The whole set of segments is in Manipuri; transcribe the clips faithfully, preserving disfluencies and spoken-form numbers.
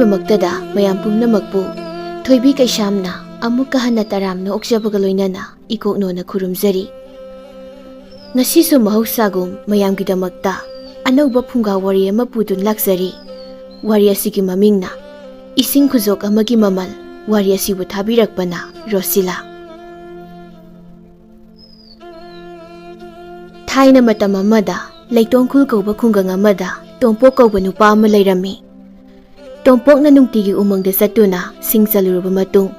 ꯃꯛꯇꯗ ꯃꯌꯥꯝ ꯄꯨꯝꯅꯃꯛꯄꯨ ꯊꯣꯏꯕꯤ ꯀꯩꯁꯥꯝꯅ ꯑꯃꯨꯛꯀ ꯍꯟꯅ ꯇꯔꯥꯝꯅ ꯑꯣꯛꯆꯕꯒ ꯂꯣꯏꯅꯅ ꯏꯀꯣꯛꯅꯣꯅ ꯈꯨꯔꯨꯝꯖꯔꯤ꯫ ꯉꯁꯤꯁꯨ ꯃꯍꯧꯁꯥꯒꯨꯝ ꯃꯌꯥꯝꯒꯤꯗꯃꯛꯇ ꯑꯅꯧꯕ ꯐꯨꯡꯒꯥ ꯋꯥꯔꯤ ꯑꯃ ꯄꯨꯗꯨꯅ ꯂꯥꯛꯆꯔꯤ꯫ ꯋꯥꯔꯤ ꯑꯁꯤꯒꯤ ꯃꯃꯤꯡꯅ ꯏꯁꯤꯡ ꯈꯨꯖꯣꯛ ꯑꯃꯒꯤ ꯃꯃꯜ꯫ ꯋꯥꯔꯤ ꯑꯁꯤꯕꯨ ꯊꯥꯕꯤꯔꯛꯄꯅ ꯔꯣꯁꯤꯂꯥ꯫ ꯊꯥꯏꯅ ꯃꯇꯝ ꯑꯃꯗ ꯂꯩꯇꯣꯡꯈꯨꯜ ꯀꯧꯕ ꯈꯨꯡꯒꯪ ꯑꯃꯗ ꯇꯣꯝꯄꯣꯛ ꯀꯧꯕ ꯅꯨꯄꯥ ꯑꯃ ꯂꯩꯔꯝꯃꯤ꯫ ꯇꯣꯝꯄꯣꯛꯅ ꯅꯨꯡꯇꯤꯒꯤ ꯎꯃꯪꯗ ꯆꯠꯇꯨꯅ ꯁꯤꯡ ꯆꯜꯂꯨꯔꯕ ꯃꯇꯨꯡ,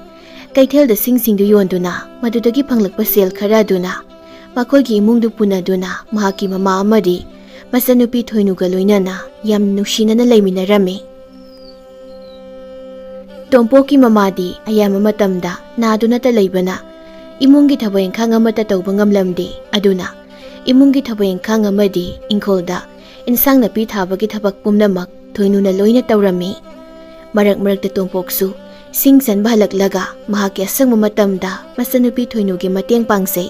ꯀꯩꯊꯦꯜꯗ ꯁꯤꯡꯁꯤꯡꯗꯨ ꯌꯣꯟꯗꯨꯅ ꯃꯗꯨꯗꯒꯤ ꯐꯪꯂꯛꯄ ꯁꯦꯜ ꯈꯔ ꯑꯗꯨꯅ ꯃꯈꯣꯏꯒꯤ ꯏꯃꯨꯡꯗꯨ ꯄꯨꯅꯗꯨꯅ ꯃꯍꯥꯛꯀꯤ ꯃꯃꯥ ꯑꯃꯗꯤ ꯃꯆꯟꯅꯨꯄꯤ ꯊꯣꯏꯅꯨꯒ ꯂꯣꯏꯅꯅ ꯌꯥꯝ ꯅꯨꯡꯁꯤꯅꯅ ꯂꯩꯃꯤꯟꯅꯔꯝꯃꯤ꯫ ꯇꯣꯝꯄꯣꯛꯀꯤ ꯃꯃꯥꯗꯤ ꯑꯌꯥꯝꯕ ꯃꯇꯝꯗ ꯅꯥꯗꯨꯅꯇ ꯂꯩꯕꯅ ꯏꯃꯨꯡꯒꯤ ꯊꯕꯛ ꯏꯪꯈꯥꯡ ꯑꯃꯠꯇ ꯇꯧꯕ ꯉꯝꯂꯝꯗꯦ꯫ ꯑꯗꯨꯅ ꯏꯃꯨꯡꯒꯤ ꯊꯕꯛ ꯏꯪꯈꯥꯡ ꯑꯃꯗꯤ ꯏꯪꯈꯣꯜꯗ ꯏꯟꯁꯥꯡ ꯅꯥꯄꯤ ꯊꯥꯕꯒꯤ ꯊꯕꯛ ꯄꯨꯝꯅꯃꯛ ꯊꯣꯏꯅꯨꯅ ꯂꯣꯏꯅ ꯇꯧꯔꯝꯃꯤ꯫ ꯃꯔꯛ ꯃꯔꯛꯇ ꯇꯣꯝꯄꯣꯛꯁꯨ ꯁꯤꯡ ꯆꯟꯕ ꯍꯜꯂꯛꯂꯒ ꯃꯍꯥꯛꯀꯤ ꯑꯁꯪꯕ ꯃꯇꯝꯗ ꯃꯆꯟꯅꯨꯄꯤ ꯊꯣꯏꯅꯨꯒꯤ ꯃꯇꯦꯡ ꯄꯥꯡꯖꯩ꯫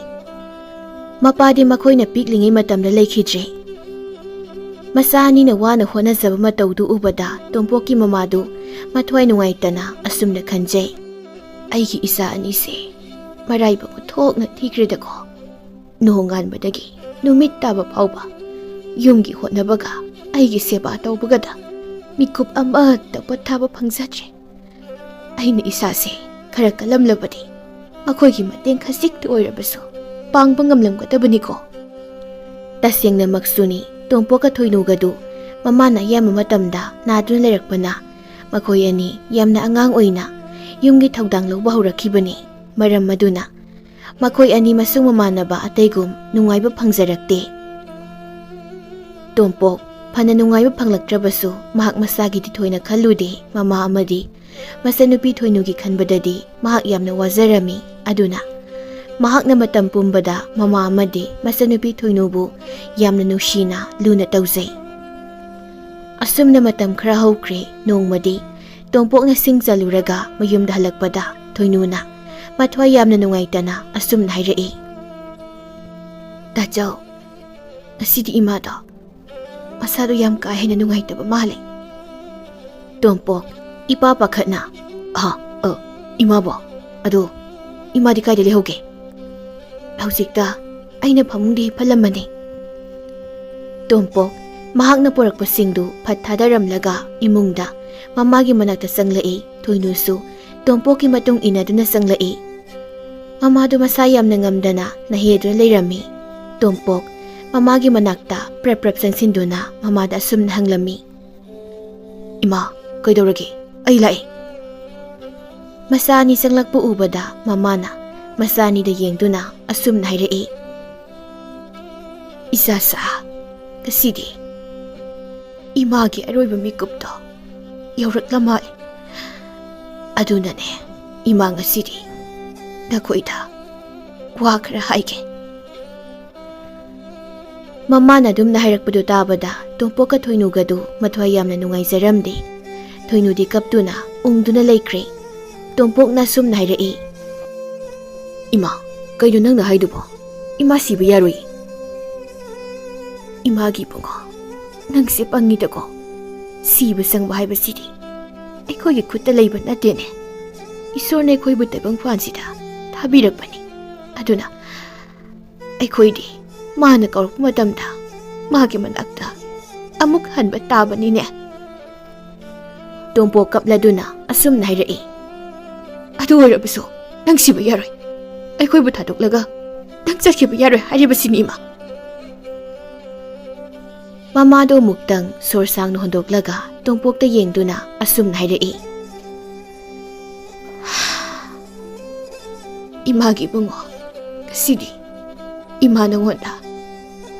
ꯃꯄꯥꯗꯤ ꯃꯈꯣꯏꯅ ꯄꯤꯛꯂꯤꯉꯩ ꯃꯇꯝꯗ ꯂꯩꯈꯤꯗ꯭ꯔꯦ꯫ ꯃꯆꯥ ꯑꯅꯤꯅ ꯋꯥꯅ ꯍꯣꯠꯅꯖꯕ ꯃꯇꯧꯗꯨ ꯎꯕꯗ ꯇꯣꯝꯄꯣꯛꯀꯤ ꯃꯃꯥꯗꯨ ꯃꯊ꯭ꯋꯥꯏ ꯅꯨꯡꯉꯥꯏꯇꯅ ꯑꯁꯨꯝꯅ ꯈꯟꯖꯩ, "ꯑꯩꯒꯤ ꯏꯆꯥ ꯑꯅꯤꯁꯦ ꯃꯔꯥꯏꯕꯛ ꯑꯣꯟꯊꯣꯛꯅ ꯊꯤꯈ꯭ꯔꯦꯗꯀꯣ꯫ ꯅꯣꯡꯉꯥꯟꯕꯗꯒꯤ ꯅꯨꯃꯤꯠ ꯇꯥꯕ ꯐꯥꯎꯕ ꯌꯨꯝꯒꯤ ꯍꯣꯠꯅꯕꯒ ꯑꯩꯒꯤ ꯁꯦꯕꯥ ꯇꯧꯕꯒꯗ ꯃꯤꯀꯨꯞ ꯑꯃꯠꯇ ꯄꯣꯊꯥꯕ ꯐꯪꯖꯗ꯭ꯔꯦ꯫ ꯑꯩꯅ ꯏꯁꯥꯁꯦ ꯈꯔ ꯀꯜꯂꯝꯂꯕꯗꯤ ꯃꯈꯣꯏꯒꯤ ꯃꯇꯦꯡ ꯈꯖꯤꯛꯇ ꯑꯣꯏꯔꯕꯁꯨ ꯄꯥꯡꯕ ꯉꯝꯂꯝꯒꯗꯕꯅꯤꯀꯣ꯫" ꯇꯁꯦꯡꯅꯃꯛꯁꯨꯅꯤ, ꯇꯣꯝꯄꯣꯛꯀ ꯊꯣꯏꯅꯨꯒꯗꯨ ꯃꯃꯥꯅ ꯑꯌꯥꯝꯕ ꯃꯇꯝꯗ ꯅꯥꯗꯨꯅ ꯂꯩꯔꯛꯄꯅ ꯃꯈꯣꯏ ꯑꯅꯤ ꯌꯥꯝꯅ ꯑꯉꯥꯡ ꯑꯣꯏꯅ ꯌꯨꯝꯒꯤ ꯊꯧꯗꯥꯡ ꯂꯧꯕ ꯍꯧꯔꯛꯈꯤꯕꯅꯤ꯫ ꯃꯔꯝ ꯑꯗꯨꯅ ꯃꯈꯣꯏ ꯑꯅꯤ ꯃꯁꯨꯡ ꯃꯃꯥꯟꯅꯕ ꯑꯇꯩꯒꯨꯝ ꯅꯨꯡꯉꯥꯏꯕ ꯐꯪꯖꯔꯛꯇꯦ꯫ ꯇꯣꯝꯄꯣꯛ ꯐꯅ ꯅꯨꯡꯉꯥꯏꯕ ꯐꯪꯂꯛꯇ꯭ꯔꯕꯁꯨ ꯃꯍꯥꯛ ꯃꯁꯥꯒꯤꯗꯤ ꯊꯣꯏꯅ ꯈꯜꯂꯨꯗꯦ꯫ ꯃꯃꯥ ꯑꯃꯗꯤ ꯃꯆꯟꯅꯨꯄꯤ ꯊꯣꯏꯅꯨꯒꯤ ꯈꯟꯕꯗꯗꯤ ꯃꯍꯥꯛ ꯌꯥꯝꯅ ꯋꯥꯖꯔꯝꯃꯤ꯫ ꯑꯗꯨꯅ ꯃꯍꯥꯛꯅ ꯃꯇꯝ ꯄꯨꯝꯕꯗ ꯃꯃꯥ ꯑꯃꯗꯤ ꯃꯆꯟꯅꯨꯄꯤ ꯊꯣꯏꯅꯨꯕꯨ ꯌꯥꯝꯅ ꯅꯨꯡꯁꯤꯅ ꯂꯨꯅ ꯇꯧꯖꯩ꯫ ꯑꯁꯨꯝꯅ ꯃꯇꯝ ꯈꯔ ꯍꯧꯈ꯭ꯔꯦ꯫ ꯅꯣꯡꯃꯗꯤ ꯇꯣꯝꯄꯣꯛꯅ ꯁꯤꯡ ꯆꯜꯂꯨꯔꯒ ꯃꯌꯨꯝꯗ ꯍꯜꯂꯛꯄꯗ ꯊꯣꯏꯅꯨꯅ ꯃꯊ꯭ꯋꯥꯏ ꯌꯥꯝꯅ ꯅꯨꯡꯉꯥꯏꯇꯅ ꯑꯁꯨꯝꯅ ꯍꯥꯏꯔꯛꯏ, "ꯇꯥꯆꯧ, ꯉꯁꯤꯗꯤ ꯏꯃꯥꯗꯣ ꯃꯁꯥꯗꯣ ꯌꯥꯝ ꯀꯥ ꯍꯦꯟꯅ ꯅꯨꯡꯉꯥꯏꯇꯕ ꯃꯥꯜꯂꯦ꯫" ꯇꯣꯝꯄꯣꯛ ꯏꯄꯥ ꯄꯥꯈꯠꯅ, "ꯑ, ꯑ, ꯏꯃꯥꯕꯣ? ꯑꯗꯣ ꯏꯃꯥꯗꯤ ꯀꯥꯏꯗ ꯂꯩꯍꯧꯒꯦ?" "ꯍꯧꯖꯤꯛꯇ ꯑꯩꯅ ꯐꯃꯨꯡꯗ ꯍꯤꯞꯍꯜꯂꯝꯕꯅꯤ꯫" ꯇꯣꯝꯄꯣꯛ ꯃꯍꯥꯛꯅ ꯄꯨꯔꯛꯄꯁꯤꯡꯗꯨ ꯐꯠ ꯊꯥꯗꯔꯝꯂꯒ ꯏꯃꯨꯡꯗ ꯃꯃꯥꯒꯤ ꯃꯅꯥꯛꯇ ꯆꯪꯂꯛꯏ꯫ ꯊꯣꯏꯅꯨꯁꯨ ꯇꯣꯝꯄꯣꯛꯀꯤ ꯃꯇꯨꯡ ꯏꯟꯅꯗꯨꯅ ꯆꯪꯂꯛꯏ꯫ ꯃꯃꯥꯗꯨ ꯃꯁꯥ ꯌꯥꯝꯅ ꯉꯝꯗꯅ ꯅꯥꯍꯦꯗꯨꯅ ꯂꯩꯔꯝꯃꯤ꯫ ꯇꯣꯝꯄꯣꯛ ꯃꯃꯥꯒꯤ ꯃꯅꯥꯛꯇ ꯄ꯭ꯔꯞ ꯄ꯭ꯔꯞ ꯆꯪꯁꯤꯟꯗꯨꯅ ꯃꯃꯥꯗ ꯑꯁꯨꯝꯅ ꯍꯪꯂꯝꯃꯤ, "ꯏꯃꯥ, ꯀꯩꯗꯧꯔꯒꯦ? ꯑꯩ ꯂꯥꯛꯏ꯫" ꯃꯆꯥ ꯑꯅꯤ ꯆꯪꯂꯛꯄ ꯎꯕꯗ ꯃꯃꯥꯅ ꯃꯆꯥ ꯑꯅꯤꯗ ꯌꯦꯡꯗꯨꯅ ꯑꯁꯨꯝꯅ ꯍꯥꯏꯔꯛꯏ, "ꯏꯆꯥꯁꯥ, ꯉꯁꯤꯗꯤ ꯏꯃꯥꯒꯤ ꯑꯔꯣꯏꯕ ꯃꯤꯀꯨꯞꯇꯣ ꯌꯧꯔꯛꯂ ꯃꯥꯜꯂꯦ꯫ ꯑꯗꯨꯅꯅꯦ, ꯏꯃꯥ ꯉꯁꯤꯗꯤ ꯅꯈꯣꯏꯗ ꯋꯥ ꯈꯔ ꯍꯥꯏꯒꯦ꯫" ꯃꯃꯥꯅ ꯑꯗꯨꯝꯅ ꯍꯥꯏꯔꯛꯄꯗꯨ ꯇꯥꯕꯗ ꯇꯣꯝꯄꯣꯛꯀ ꯊꯣꯏꯅꯨꯒꯗꯨ ꯃꯊ꯭ꯋꯥꯏ ꯌꯥꯝꯅ ꯅꯨꯡꯉꯥꯏꯖꯔꯝꯗꯦ꯫ ꯊꯣꯏꯅꯨꯗꯤ ꯀꯞꯇꯨꯅ ꯎꯪꯗꯨꯅ ꯂꯩꯈ꯭ꯔꯦ꯫ ꯇꯣꯝꯄꯣꯛꯅ ꯑꯁꯨꯝꯅ ꯍꯥꯏꯔꯛꯏ, "ꯏꯃꯥ, ꯀꯩꯅꯣ ꯅꯪꯅ ꯍꯥꯏꯗꯨꯕꯣ? ꯏꯃꯥ ꯁꯤꯕ ꯌꯥꯔꯣꯏ꯫" "ꯏꯃꯥꯒꯤ ꯏꯕꯨꯡꯉꯣ, ꯅꯪꯁꯦ ꯄꯪꯉꯤꯗꯀꯣ꯫ ꯁꯤꯕ ꯆꯪꯕ ꯍꯥꯏꯕꯁꯤꯗꯤ ꯑꯩꯈꯣꯏꯒꯤ ꯈꯨꯠꯇ ꯂꯩꯕ ꯅꯠꯇꯦꯅꯦ꯫ ꯏꯁꯣꯔꯅ ꯑꯩꯈꯣꯏꯕꯨ ꯇꯥꯏꯕꯪꯄꯥꯟꯁꯤꯗ ꯊꯥꯕꯤꯔꯛꯄꯅꯤ꯫ ꯑꯗꯨꯅ ꯑꯩꯈꯣꯏꯗꯤ ꯃꯥꯅ ꯀꯧꯔꯛꯄ ꯃꯇꯝꯗ ꯃꯥꯒꯤ ꯃꯅꯥꯛꯇ ꯑꯃꯨꯛ ꯍꯟꯕ ꯇꯥꯕꯅꯤꯅꯦ꯫" ꯇꯣꯝꯄꯣꯛ ꯀꯞꯂꯗꯨꯅ ꯑꯁꯨꯝꯅ ꯍꯥꯏꯔꯛꯏ, "ꯑꯗꯨ ꯑꯣꯏꯔꯕꯁꯨ ꯅꯪ ꯁꯤꯕ ꯌꯥꯔꯣꯏ꯫ ꯑꯩꯈꯣꯏꯕꯨ ꯊꯥꯗꯣꯛꯂꯒ ꯅꯪ ꯆꯠꯈꯤꯕ ꯌꯥꯔꯣꯏ ꯍꯥꯏꯔꯤꯕꯁꯤꯅꯤ, ꯏꯃꯥ꯫" ꯃꯃꯥꯗꯣ ꯑꯃꯨꯛꯇꯪ ꯁꯣꯔ ꯁꯥꯡꯅ ꯍꯣꯟꯗꯣꯛꯂꯒ ꯇꯣꯝꯄꯣꯛꯇ ꯌꯦꯡꯗꯨꯅ ꯑꯁꯨꯝꯅ ꯍꯥꯏꯔꯛꯏ, "ꯏꯃꯥꯒꯤ ꯏꯕꯨꯡꯉꯣ, ꯉꯁꯤꯗꯤ ꯏꯃꯥ ꯅꯉꯣꯟꯗ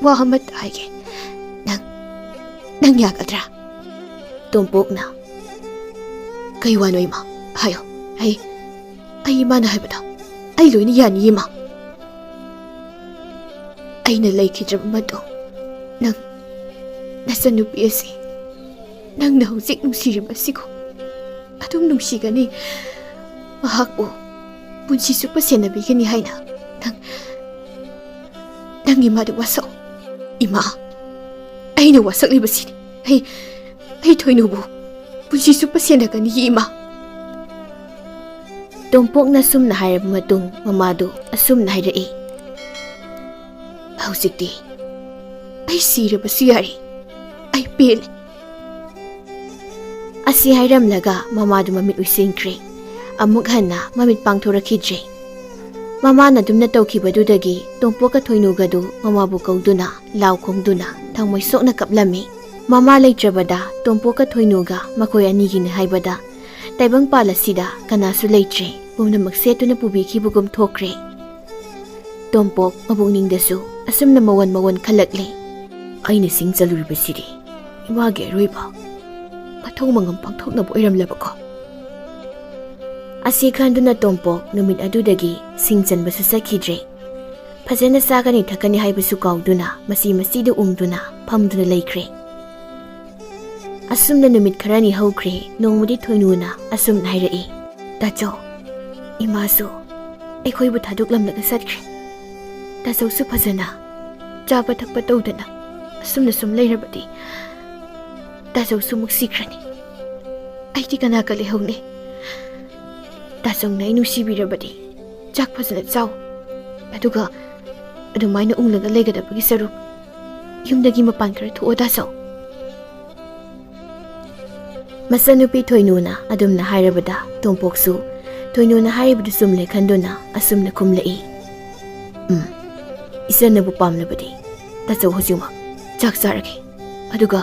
ꯋꯥ ꯑꯃꯠꯇ ꯍꯥꯏꯒꯦ꯫ ꯅꯪ, ꯅꯪ ꯌꯥꯒꯗ꯭ꯔꯥ?" ꯇꯣꯝꯄꯣꯛꯅ, "ꯀꯩ ꯋꯥꯅꯣ ꯏꯃꯥ? ꯍꯥꯏꯌꯣ꯫ ꯑꯩ, ꯑꯩ ꯏꯃꯥꯅ ꯍꯥꯏꯕꯗꯣ ꯑꯩ ꯂꯣꯏꯅ ꯌꯥꯅꯤ, ꯏꯃꯥ꯫ ꯑꯩꯅ ꯂꯩꯈꯤꯗ꯭ꯔꯕ ꯃꯇꯨꯡ ꯅꯪ, ꯅꯆꯟꯅꯨꯄꯤ ꯑꯁꯤ ꯅꯪꯅ ꯍꯧꯖꯤꯛ ꯅꯨꯡꯁꯤꯔꯤꯕ ꯑꯁꯤꯒꯨꯝ ꯑꯗꯨꯝ ꯅꯨꯡꯁꯤꯒꯅꯤ꯫ ꯃꯍꯥꯛꯄꯨ ꯄꯨꯟꯁꯤ ꯆꯨꯞꯄ ꯁꯦꯟꯅꯕꯤꯒꯅꯤ ꯍꯥꯏꯅ ꯅꯪ, ꯅꯪ ꯏꯃꯥꯗ ꯋꯥꯁꯛꯑꯣ꯫" "ꯏꯃꯥ, ꯑꯩꯅ ꯋꯥꯁꯛꯂꯤꯕꯁꯤꯗꯤ ꯑꯩ, ꯑꯩ ꯊꯣꯏꯅꯨꯕꯨ ꯄꯨꯟꯁꯤ ꯆꯨꯞꯄ ꯁꯦꯟꯅꯒꯅꯤ, ꯏꯃꯥ꯫ ꯇꯣꯝꯄꯣꯛꯅ ꯁꯨꯝꯅ ꯍꯥꯏꯔꯕ ꯃꯇꯨꯡ, ꯃꯃꯥꯗꯨ ꯑꯁꯨꯝꯅ ꯍꯥꯏꯔꯛꯏ, "ꯍꯧꯖꯤꯛꯇꯤ ꯑꯩ ꯁꯤꯔꯕꯁꯨ ꯌꯥꯔꯦ, ꯑꯩ ꯄꯦꯜꯂꯦ"꯫ ꯑꯁꯤ ꯍꯥꯏꯔꯝꯂꯒ ꯃꯃꯥꯗꯨ ꯃꯃꯤꯠ ꯎꯏꯁꯤꯟꯈ꯭ꯔꯦ꯫ ꯑꯃꯨꯛ ꯍꯟꯅ ꯃꯃꯤꯠ ꯄꯥꯡꯊꯣꯔꯛꯈꯤꯗ꯭ꯔꯦ꯫ ꯃꯃꯥꯅ ꯑꯗꯨꯝꯅ ꯇꯧꯈꯤꯕꯗꯨꯗꯒꯤ ꯇꯣꯝꯄꯣꯛꯀ ꯊꯣꯏꯅꯨꯒꯗꯨ ꯃꯃꯥꯕꯨ ꯀꯧꯗꯨꯅ, ꯂꯥꯎ ꯈꯣꯡꯗꯨꯅ, ꯊꯃꯣꯏ ꯁꯣꯛꯅ ꯀꯞꯂꯝꯃꯤ꯫ ꯃꯃꯥ ꯂꯩꯇ꯭ꯔꯕꯗ ꯇꯣꯝꯄꯣꯛꯀ ꯊꯣꯏꯅꯨꯒ ꯃꯈꯣꯏ ꯑꯅꯤꯒꯤꯅꯤ ꯍꯥꯏꯕꯗ ꯇꯥꯏꯕꯪꯄꯥꯜ ꯑꯁꯤꯗ ꯀꯅꯥꯁꯨ ꯂꯩꯇ꯭ꯔꯦ꯫ ꯄꯨꯝꯅꯃꯛ ꯁꯦꯠꯇꯨꯅ ꯄꯨꯕꯤꯈꯤꯕꯒꯨꯝ ꯊꯣꯛꯈ꯭ꯔꯦ꯫ ꯇꯣꯝꯄꯣꯛ ꯃꯄꯨꯛꯅꯤꯡꯗꯁꯨ ꯑꯁꯨꯝꯅ ꯃꯋꯣꯟ ꯃꯋꯣꯟ ꯈꯜꯂꯛꯂꯦ꯫ "ꯑꯩꯅ ꯁꯤꯡ ꯆꯜꯂꯨꯔꯤꯕꯁꯤꯗꯤ ꯏꯃꯥꯒꯤ ꯑꯔꯣꯏꯕ ꯃꯊꯧ ꯃꯉꯝ ꯄꯥꯡꯊꯣꯛꯅꯕ ꯑꯣꯏꯔꯝꯂꯕꯀꯣ?" ꯑꯁꯤ ꯈꯟꯗꯨꯅ ꯇꯣꯝꯄꯣꯛ ꯅꯨꯃꯤꯠ ꯑꯗꯨꯗꯒꯤ ꯁꯤꯡ ꯆꯟꯕꯁꯨ ꯆꯠꯈꯤꯗ꯭ꯔꯦ꯫ ꯐꯖꯅ ꯆꯥꯒꯅꯤ ꯊꯛꯀꯅꯤ ꯍꯥꯏꯕꯁꯨ ꯀꯥꯎꯗꯨꯅ ꯃꯁꯤ ꯃꯁꯤꯗ ꯎꯪꯗꯨꯅ ꯐꯝꯗꯨꯅ ꯂꯩꯈ꯭ꯔꯦ꯫ ꯑꯁꯨꯝꯅ ꯅꯨꯃꯤꯠ ꯈꯔꯅꯤ ꯍꯧꯈ꯭ꯔꯦ꯫ ꯅꯣꯡꯃꯗꯤ ꯊꯣꯏꯅꯨꯅ ꯑꯁꯨꯝꯅ ꯍꯥꯏꯔꯛꯏ, "ꯇꯥꯆꯧ, ꯏꯃꯥꯁꯨ ꯑꯩꯈꯣꯏꯕꯨ ꯊꯥꯗꯣꯛꯂꯝꯂꯒ ꯆꯠꯈ꯭ꯔꯦ꯫ ꯇꯥꯆꯧꯁꯨ ꯐꯖꯅ ꯆꯥꯕ ꯊꯛꯄ ꯇꯧꯗꯅ ꯑꯁꯨꯝꯅ ꯁꯨꯝ ꯂꯩꯔꯕꯗꯤ ꯇꯥꯆꯧꯁꯨ ꯑꯃꯨꯛ ꯁꯤꯈ꯭ꯔꯅꯤ꯫ ꯑꯩꯗꯤ ꯀꯅꯥꯒ ꯂꯩꯍꯧꯅꯤ? ꯇꯥꯆꯧꯅ ꯑꯩ ꯅꯨꯡꯁꯤꯕꯤꯔꯕꯗꯤ ꯆꯥꯛ ꯐꯖꯅ ꯆꯥꯎ, ꯑꯗꯨꯒ ꯑꯗꯨꯃꯥꯏꯅ ꯎꯪꯂꯒ ꯂꯩꯒꯗꯕꯒꯤ ꯁꯔꯨꯛ ꯌꯨꯝꯗꯒꯤ ꯃꯄꯥꯟ ꯈꯔ ꯊꯣꯛꯑꯣ ꯇꯥꯆꯧ"꯫ ꯃꯆꯟꯅꯨꯄꯤ ꯊꯣꯏꯅꯨꯅ ꯑꯗꯨꯝꯅ ꯍꯥꯏꯔꯕꯗ ꯇꯣꯝꯄꯣꯛꯁꯨ ꯊꯣꯏꯅꯨꯅ ꯍꯥꯏꯔꯤꯕꯗꯨ ꯆꯨꯝꯂꯦ ꯈꯟꯗꯨꯅ ꯑꯁꯨꯝꯅ ꯈꯨꯝꯂꯛꯏ, "ꯎꯝ, ꯏꯆꯟꯅꯕꯨ ꯄꯥꯝꯂꯕꯗꯤ ꯇꯥꯆꯧ ꯍꯧꯖꯤꯛꯃꯛ ꯆꯥꯛ ꯆꯥꯔꯒꯦ, ꯑꯗꯨꯒ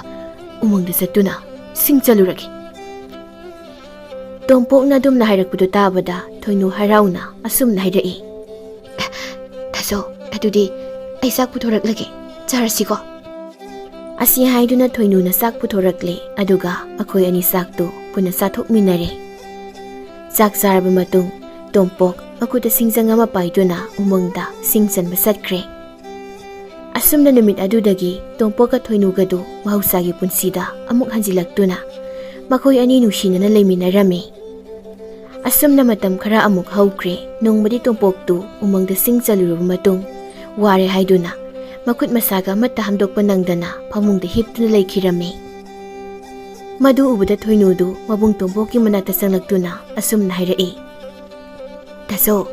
ꯎꯃꯪꯗ ꯆꯠꯇꯨꯅ ꯁꯤꯡ ꯆꯜꯂꯨꯔꯒꯦ"꯫ ꯇꯣꯝꯄꯣꯛꯅ ꯑꯗꯨꯝꯅ ꯍꯥꯏꯔꯛꯄꯗꯨ ꯇꯥꯕꯗ ꯊꯣꯏꯅꯨ ꯍꯔꯥꯎꯅ ꯑꯁꯨꯝꯅ ꯍꯥꯏꯔꯛꯏ, "ꯇꯥꯆꯧ, ꯑꯗꯨꯗꯤ ꯑꯩ ꯆꯥꯛ ꯄꯨꯊꯣꯔꯛꯂꯒꯦ, ꯆꯥꯔꯁꯤꯀꯣ"꯫ ꯑꯁꯤ ꯍꯥꯏꯗꯨꯅ ꯊꯣꯏꯅꯨꯅ ꯆꯥꯛ ꯄꯨꯊꯣꯔꯛꯂꯦ, ꯑꯗꯨꯒ ꯃꯈꯣꯏ ꯑꯅꯤ ꯆꯥꯛꯇꯨ ꯄꯨꯟꯅ ꯆꯥꯊꯣꯛꯃꯤꯟꯅꯔꯦ꯫ ꯆꯥꯛ ꯆꯥꯔꯕ ꯃꯇꯨꯡ ꯇꯣꯝꯄꯣꯛ ꯃꯈꯨꯠꯇ ꯁꯤꯡꯖꯪ ꯑꯃ ꯄꯥꯏꯗꯨꯅ ꯎꯃꯪꯗ ꯁꯤꯡ ꯆꯟꯕ ꯆꯠꯈ꯭ꯔꯦ꯫ ꯑꯁꯨꯝꯅ ꯅꯨꯃꯤꯠ ꯑꯗꯨꯗꯒꯤ ꯇꯣꯝꯄꯣꯛꯀ ꯊꯣꯏꯅꯨꯒꯗꯨ ꯃꯍꯧꯁꯥꯒꯤ ꯄꯨꯟꯁꯤꯗ ꯑꯃꯨꯛ ꯍꯟꯖꯤꯜꯂꯛꯇꯨꯅ ꯃꯈꯣꯏ ꯑꯅꯤ ꯅꯨꯡꯁꯤꯅꯅ ꯂꯩꯃꯤꯟꯅꯔꯝꯃꯤ꯫ ꯑꯁꯨꯝꯅ ꯃꯇꯝ ꯈꯔ ꯑꯃꯨꯛ ꯍꯧꯈ꯭ꯔꯦ꯫ ꯅꯣꯡꯃꯗꯤ ꯇꯣꯝꯄꯣꯛꯇꯨ ꯎꯃꯪꯗ ꯁꯤꯡ ꯆꯜꯂꯨꯔꯕ ꯃꯇꯨꯡ ꯋꯥꯔꯦ ꯍꯥꯏꯗꯨꯅ ꯃꯈꯨꯠ ꯃꯁꯥꯒ ꯑꯃꯠꯇ ꯍꯥꯝꯗꯣꯛꯄ ꯅꯪꯗꯅ ꯐꯃꯨꯡꯗ ꯍꯤꯞꯇꯨꯅ ꯂꯩꯈꯤꯔꯝꯃꯤ꯫ ꯃꯗꯨ ꯎꯕꯗ ꯊꯣꯏꯅꯨꯗꯨ ꯃꯕꯨꯡ ꯇꯣꯝꯄꯣꯛꯀꯤ ꯃꯅꯥꯛꯇ ꯆꯪꯂꯛꯇꯨꯅ ꯑꯁꯨꯝꯅ ꯍꯥꯏꯔꯛꯏ, "ꯇꯥꯆꯧ,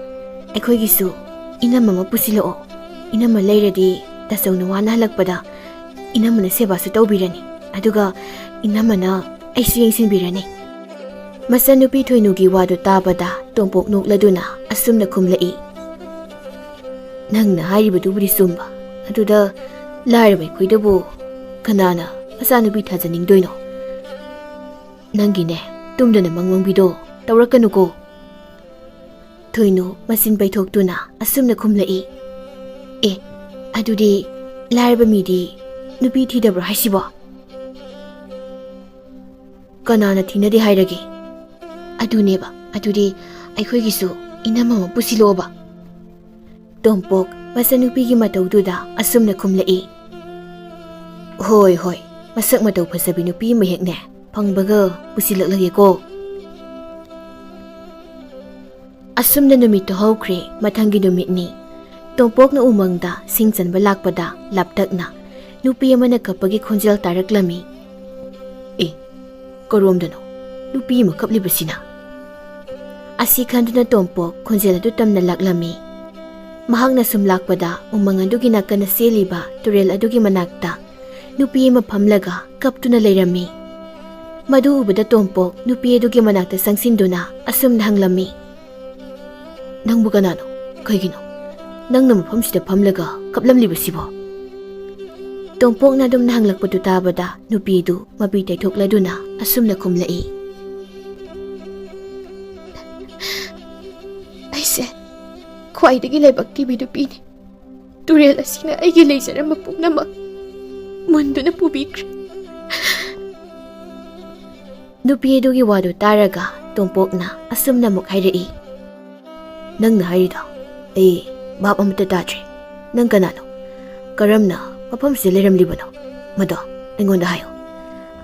ꯑꯩꯈꯣꯏꯒꯤꯁꯨ ꯏꯅꯝꯃ ꯑꯃ ꯄꯨꯁꯤꯜꯂꯛꯑꯣ꯫ ꯏꯅꯝꯃ ꯂꯩꯔꯗꯤ ꯇꯥꯆꯧꯅ ꯋꯥꯅ ꯍꯜꯂꯛꯄꯗ ꯏꯅꯝꯃꯅ ꯁꯦꯕꯥꯁꯨ ꯇꯧꯕꯤꯔꯅꯤ, ꯑꯗꯨꯒ ꯏꯅꯝꯃꯅ ꯑꯩꯁꯨ ꯌꯦꯡꯁꯤꯟꯕꯤꯔꯅꯤ꯫" ꯃꯆꯟꯅꯨꯄꯤ ꯊꯣꯏꯅꯨꯒꯤ ꯋꯥꯗꯨ ꯇꯥꯕꯗ ꯇꯣꯝꯄꯣꯛ ꯅꯣꯛꯂꯗꯨꯅ ꯑꯁꯨꯝꯅ ꯈꯨꯝꯂꯛꯏ, "ꯅꯪꯅ ꯍꯥꯏꯔꯤꯕꯗꯨꯕꯨꯗꯤ ꯆꯨꯝꯕ, ꯑꯗꯨꯗ ꯂꯥꯏꯔꯕ ꯑꯩꯈꯣꯏꯗꯕꯨ ꯀꯅꯥꯅ ꯃꯆꯥꯅꯨꯄꯤ ꯊꯥꯖꯅꯤꯡꯗꯣꯏꯅꯣ? ꯅꯪꯒꯤꯅꯦ, ꯇꯨꯝꯗꯅ ꯃꯪ ꯃꯪꯕꯤꯗꯣ ꯇꯧꯔꯛꯀꯅꯨꯀꯣ꯫" ꯊꯣꯏꯅꯨ ꯃꯆꯤꯟ ꯄꯩꯊꯣꯛꯇꯨꯅ ꯑꯁꯨꯝꯅ ꯈꯨꯝꯂꯛꯏ, "ꯑꯦ, ꯑꯗꯨꯗꯤ ꯂꯥꯏꯔꯕ ꯃꯤꯗꯤ ꯅꯨꯄꯤ ꯊꯤꯗꯕ꯭ꯔꯣ ꯍꯥꯏꯁꯤꯕꯣ? ꯀꯅꯥꯅ ꯊꯤꯅꯗꯦ ꯍꯥꯏꯔꯒꯦ? ꯑꯗꯨꯅꯦꯕ, ꯑꯗꯨꯗꯤ ꯑꯩꯈꯣꯏꯒꯤꯁꯨ ꯏꯅꯝꯃ ꯑꯃ ꯄꯨꯁꯤꯜꯂꯣꯕ꯫" ꯇꯣꯝꯄꯣꯛ ꯃꯆꯟꯅꯨꯄꯤꯒꯤ ꯃꯇꯧꯗꯨꯗ ꯑꯁꯨꯝꯅ ꯈꯨꯝꯂꯛꯏ, "ꯍꯣꯏ, ꯍꯣꯏ, ꯃꯁꯛ ꯃꯇꯧ ꯐꯖꯕꯤ ꯅꯨꯄꯤ ꯑꯃ ꯍꯦꯛꯅꯦ ꯐꯪꯕꯒ ꯄꯨꯁꯤꯜꯂꯛꯂꯒꯦꯀꯣ꯫" ꯑꯁꯨꯝꯅ ꯅꯨꯃꯤꯠꯇꯨ ꯍꯧꯈ꯭ꯔꯦ꯫ ꯃꯊꯪꯒꯤ ꯅꯨꯃꯤꯠꯅꯤ꯫ ꯇꯣꯝꯄꯣꯛꯅ ꯎꯃꯪꯗ ꯁꯤꯡ ꯆꯟꯕ ꯂꯥꯛꯄꯗ ꯂꯥꯞꯇꯛꯅ ꯅꯨꯄꯤ ꯑꯃꯅ ꯀꯞꯄꯒꯤ ꯈꯣꯟꯖꯦꯜ ꯇꯥꯔꯛꯂꯝꯃꯤ꯫ "ꯑꯦ, ꯀꯔꯣꯝꯗꯅꯣ ꯅꯨꯄꯤ ꯑꯃ ꯀꯞꯂꯤꯕꯁꯤꯅ?" ꯑꯁꯤ ꯈꯟꯗꯨꯅ ꯇꯣꯝꯄꯣꯛ ꯈꯣꯟꯖꯦꯜ ꯑꯗꯨ ꯇꯝꯅ ꯂꯥꯛꯂꯝꯃꯤ꯫ ꯃꯍꯥꯛꯅ ꯁꯨꯝ ꯂꯥꯛꯄꯗ ꯎꯃꯪ ꯑꯗꯨꯒꯤ ꯅꯥꯀꯟꯗ ꯆꯦꯜꯂꯤꯕ ꯇꯨꯔꯦꯜ ꯑꯗꯨꯒꯤ ꯃꯅꯥꯛꯇ ꯅꯨꯄꯤ ꯑꯃ ꯐꯝꯂꯒ ꯀꯞꯇꯨꯅ ꯂꯩꯔꯝꯃꯤ꯫ ꯃꯗꯨ ꯎꯕꯗ ꯇꯣꯝꯄꯣꯛ ꯅꯨꯄꯤ ꯑꯗꯨꯒꯤ ꯃꯅꯥꯛꯇ ꯆꯪꯁꯤꯟꯗꯨꯅ ꯑꯁꯨꯝꯅ ꯍꯪꯂꯝꯃꯤ, "ꯅꯪꯕꯨ ꯀꯅꯥꯅꯣ? ꯀꯩꯒꯤꯅꯣ ꯅꯪꯅ ꯃꯐꯝꯁꯤꯗ ꯐꯝꯂꯒ ꯀꯞꯂꯝꯂꯤꯕꯁꯤꯕꯣ?" ꯇꯣꯝꯄꯣꯛꯅ ꯑꯗꯨꯝꯅ ꯍꯪꯂꯛꯄꯗꯨ ꯇꯥꯕꯗ ꯅꯨꯄꯤꯗꯨ ꯃꯄꯤ ꯇꯩꯊꯣꯛꯂꯗꯨꯅ ꯑꯁꯨꯝꯅ ꯈꯨꯝꯂꯛꯏ, "ꯑꯩꯁꯦ ꯈ꯭ꯋꯥꯏꯗꯒꯤ ꯂꯥꯏꯕꯛ ꯊꯤꯕꯤ ꯅꯨꯄꯤꯅꯤ꯫ ꯇꯨꯔꯦꯜ ꯑꯁꯤꯅ ꯑꯩꯒꯤ ꯂꯩꯖꯔꯝꯕ ꯄꯨꯝꯅꯃꯛ ꯃꯨꯟꯗꯨꯅ ꯄꯨꯕꯤꯈ꯭ꯔꯦ꯫" ꯅꯨꯄꯤ ꯑꯗꯨꯒꯤ ꯋꯥꯗꯨ ꯇꯥꯔꯒ ꯇꯣꯝꯄꯣꯛꯅ ꯑꯁꯨꯝꯅ ꯑꯃꯨꯛ ꯍꯥꯏꯔꯛꯏ, "ꯅꯪꯅ ꯍꯥꯏꯔꯤꯗꯣ ꯑꯩ ꯚꯥꯞ ꯑꯃꯠꯇ ꯇꯥꯗ꯭ꯔꯦ꯫ ꯅꯪ ꯀꯅꯥꯅꯣ? ꯀꯔꯝꯅ ꯃꯐꯝꯁꯤꯗ ꯂꯩꯔꯝꯂꯤꯕꯅꯣ? ꯃꯗꯣ ꯑꯩꯉꯣꯟꯗ ꯍꯥꯏꯌꯨ꯫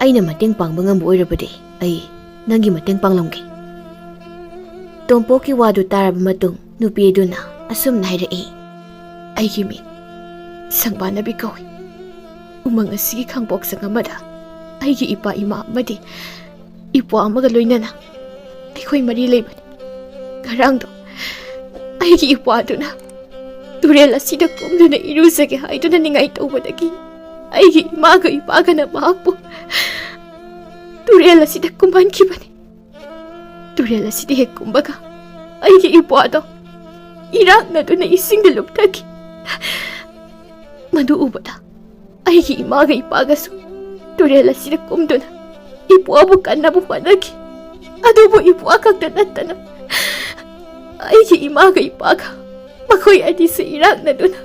ꯑꯩꯅ ꯃꯇꯦꯡ ꯄꯥꯡꯕ ꯉꯝꯕ ꯑꯣꯏꯔꯕꯗꯤ ꯑꯩ ꯅꯪꯒꯤ ꯃꯇꯦꯡ ꯄꯥꯡꯂꯝꯒꯦ꯫" ꯇꯣꯝꯄꯣꯛꯀꯤ ꯋꯥꯗꯨ ꯇꯥꯔꯕ ꯃꯇꯨꯡ ꯅꯨꯄꯤ ꯑꯗꯨꯅ ꯑꯁꯨꯝꯅ ꯍꯥꯏꯔꯛꯏ, "ꯑꯩꯒꯤ ꯃꯤꯡ ꯁꯪꯕꯥꯅꯕꯤ ꯀꯧꯏ꯫ ꯎꯃꯪ ꯑꯁꯤꯒꯤ ꯈꯥꯡꯄꯣꯛꯁꯪ ꯑꯃꯗ ꯑꯩꯒꯤ ꯏꯄꯥ ꯏꯃꯥ ꯑꯃꯗꯤ ꯏꯄ꯭ꯋꯥ ꯑꯃꯒ ꯂꯣꯏꯅꯅ ꯑꯩꯈꯣꯏ ꯃꯔꯤ ꯂꯩꯕꯅꯤ꯫ ꯉꯔꯥꯡꯗꯣ ꯑꯩꯒꯤ ꯏꯄ꯭ꯋꯥꯗꯨꯅ ꯇꯨꯔꯦꯜ ꯑꯁꯤꯗ ꯀꯨꯝꯗꯨꯅ ꯏꯔꯨꯖꯒꯦ ꯍꯥꯏꯗꯨꯅ ꯅꯤꯡꯉꯥꯏ ꯇꯧꯕꯗꯒꯤ ꯑꯩꯒꯤ ꯏꯃꯥꯒ ꯏꯄꯥꯒꯅ ꯃꯍꯥꯛꯄꯨ ꯇꯨꯔꯦꯜ ꯑꯁꯤꯗ ꯀꯨꯝꯍꯟꯈꯤꯕꯅꯤ꯫ ꯇꯨꯔꯦꯜ ꯑꯁꯤꯗ ꯍꯦꯛ ꯀꯨꯝꯕꯒ ꯑꯩꯒꯤ ꯏꯄ꯭ꯋꯥꯗꯣ ꯏꯔꯥꯛꯅꯗꯨꯅ ꯏꯁꯤꯡꯗ ꯂꯨꯞꯊꯈꯤ꯫ ꯃꯗꯨ ꯎꯕꯗ ꯑꯩꯒꯤ ꯏꯃꯥꯒ ꯏꯄꯥꯒꯁꯨ ꯇꯨꯔꯦꯜ ꯑꯁꯤꯗ ꯀꯨꯝꯗꯨꯅ ꯏꯄ꯭ꯋꯥꯕꯨ ꯀꯟꯅꯕ ꯍꯣꯠꯅꯈꯤ꯫ ꯑꯗꯨꯕꯨ ꯏꯄ꯭ꯋꯥ ꯈꯛꯇ ꯅꯠꯇꯅ ꯑꯩꯒꯤ ꯏꯃꯥꯒ ꯏꯄꯥꯒ ꯃꯈꯣꯏ ꯑꯅꯤꯁꯨ ꯏꯔꯥꯛꯅꯗꯨꯅ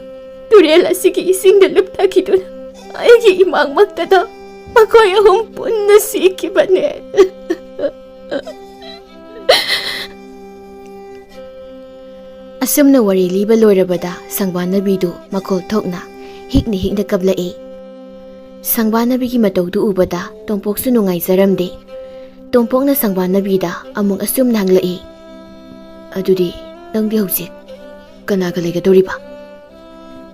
ꯇꯨꯔꯦꯜ ꯑꯁꯤꯒꯤ ꯏꯁꯤꯡꯗ ꯂꯨꯞꯊꯈꯤꯗꯨꯅ ꯑꯩꯒꯤ ꯏꯃꯥꯡꯃꯛꯇꯗ ꯃꯈꯣꯏ ꯑꯍꯨꯝ ꯄꯨꯟꯅ ꯁꯤꯈꯤꯕꯅꯦ꯫ ꯑꯁꯨꯝꯅ ꯋꯥꯔꯤ ꯂꯤꯕ ꯂꯣꯏꯔꯕꯗ ꯁꯪꯕꯥꯅꯕꯤꯗꯨ ꯃꯈꯣꯜ ꯊꯣꯛꯅ ꯍꯤꯛꯅ ꯍꯤꯛꯅ ꯀꯞꯂꯛꯏ꯫ ꯁꯪꯕꯥꯅꯕꯤꯒꯤ ꯃꯇꯧꯗꯨ ꯎꯕꯗ ꯇꯣꯝꯄꯣꯛꯁꯨ ꯅꯨꯡꯉꯥꯏꯖꯔꯝꯗꯦ꯫ ꯇꯣꯝꯄꯣꯛꯅ ꯁꯪꯕꯥꯅꯕꯤꯗ ꯑꯃꯨꯛ ꯑꯁꯨꯝꯅ ꯍꯪꯂꯛꯏ, "ꯑꯗꯨꯗꯤ ꯅꯪꯗꯤ ꯍꯧꯖꯤꯛ ꯀꯅꯥꯒ ꯂꯩꯒꯗꯧꯔꯤꯕ?"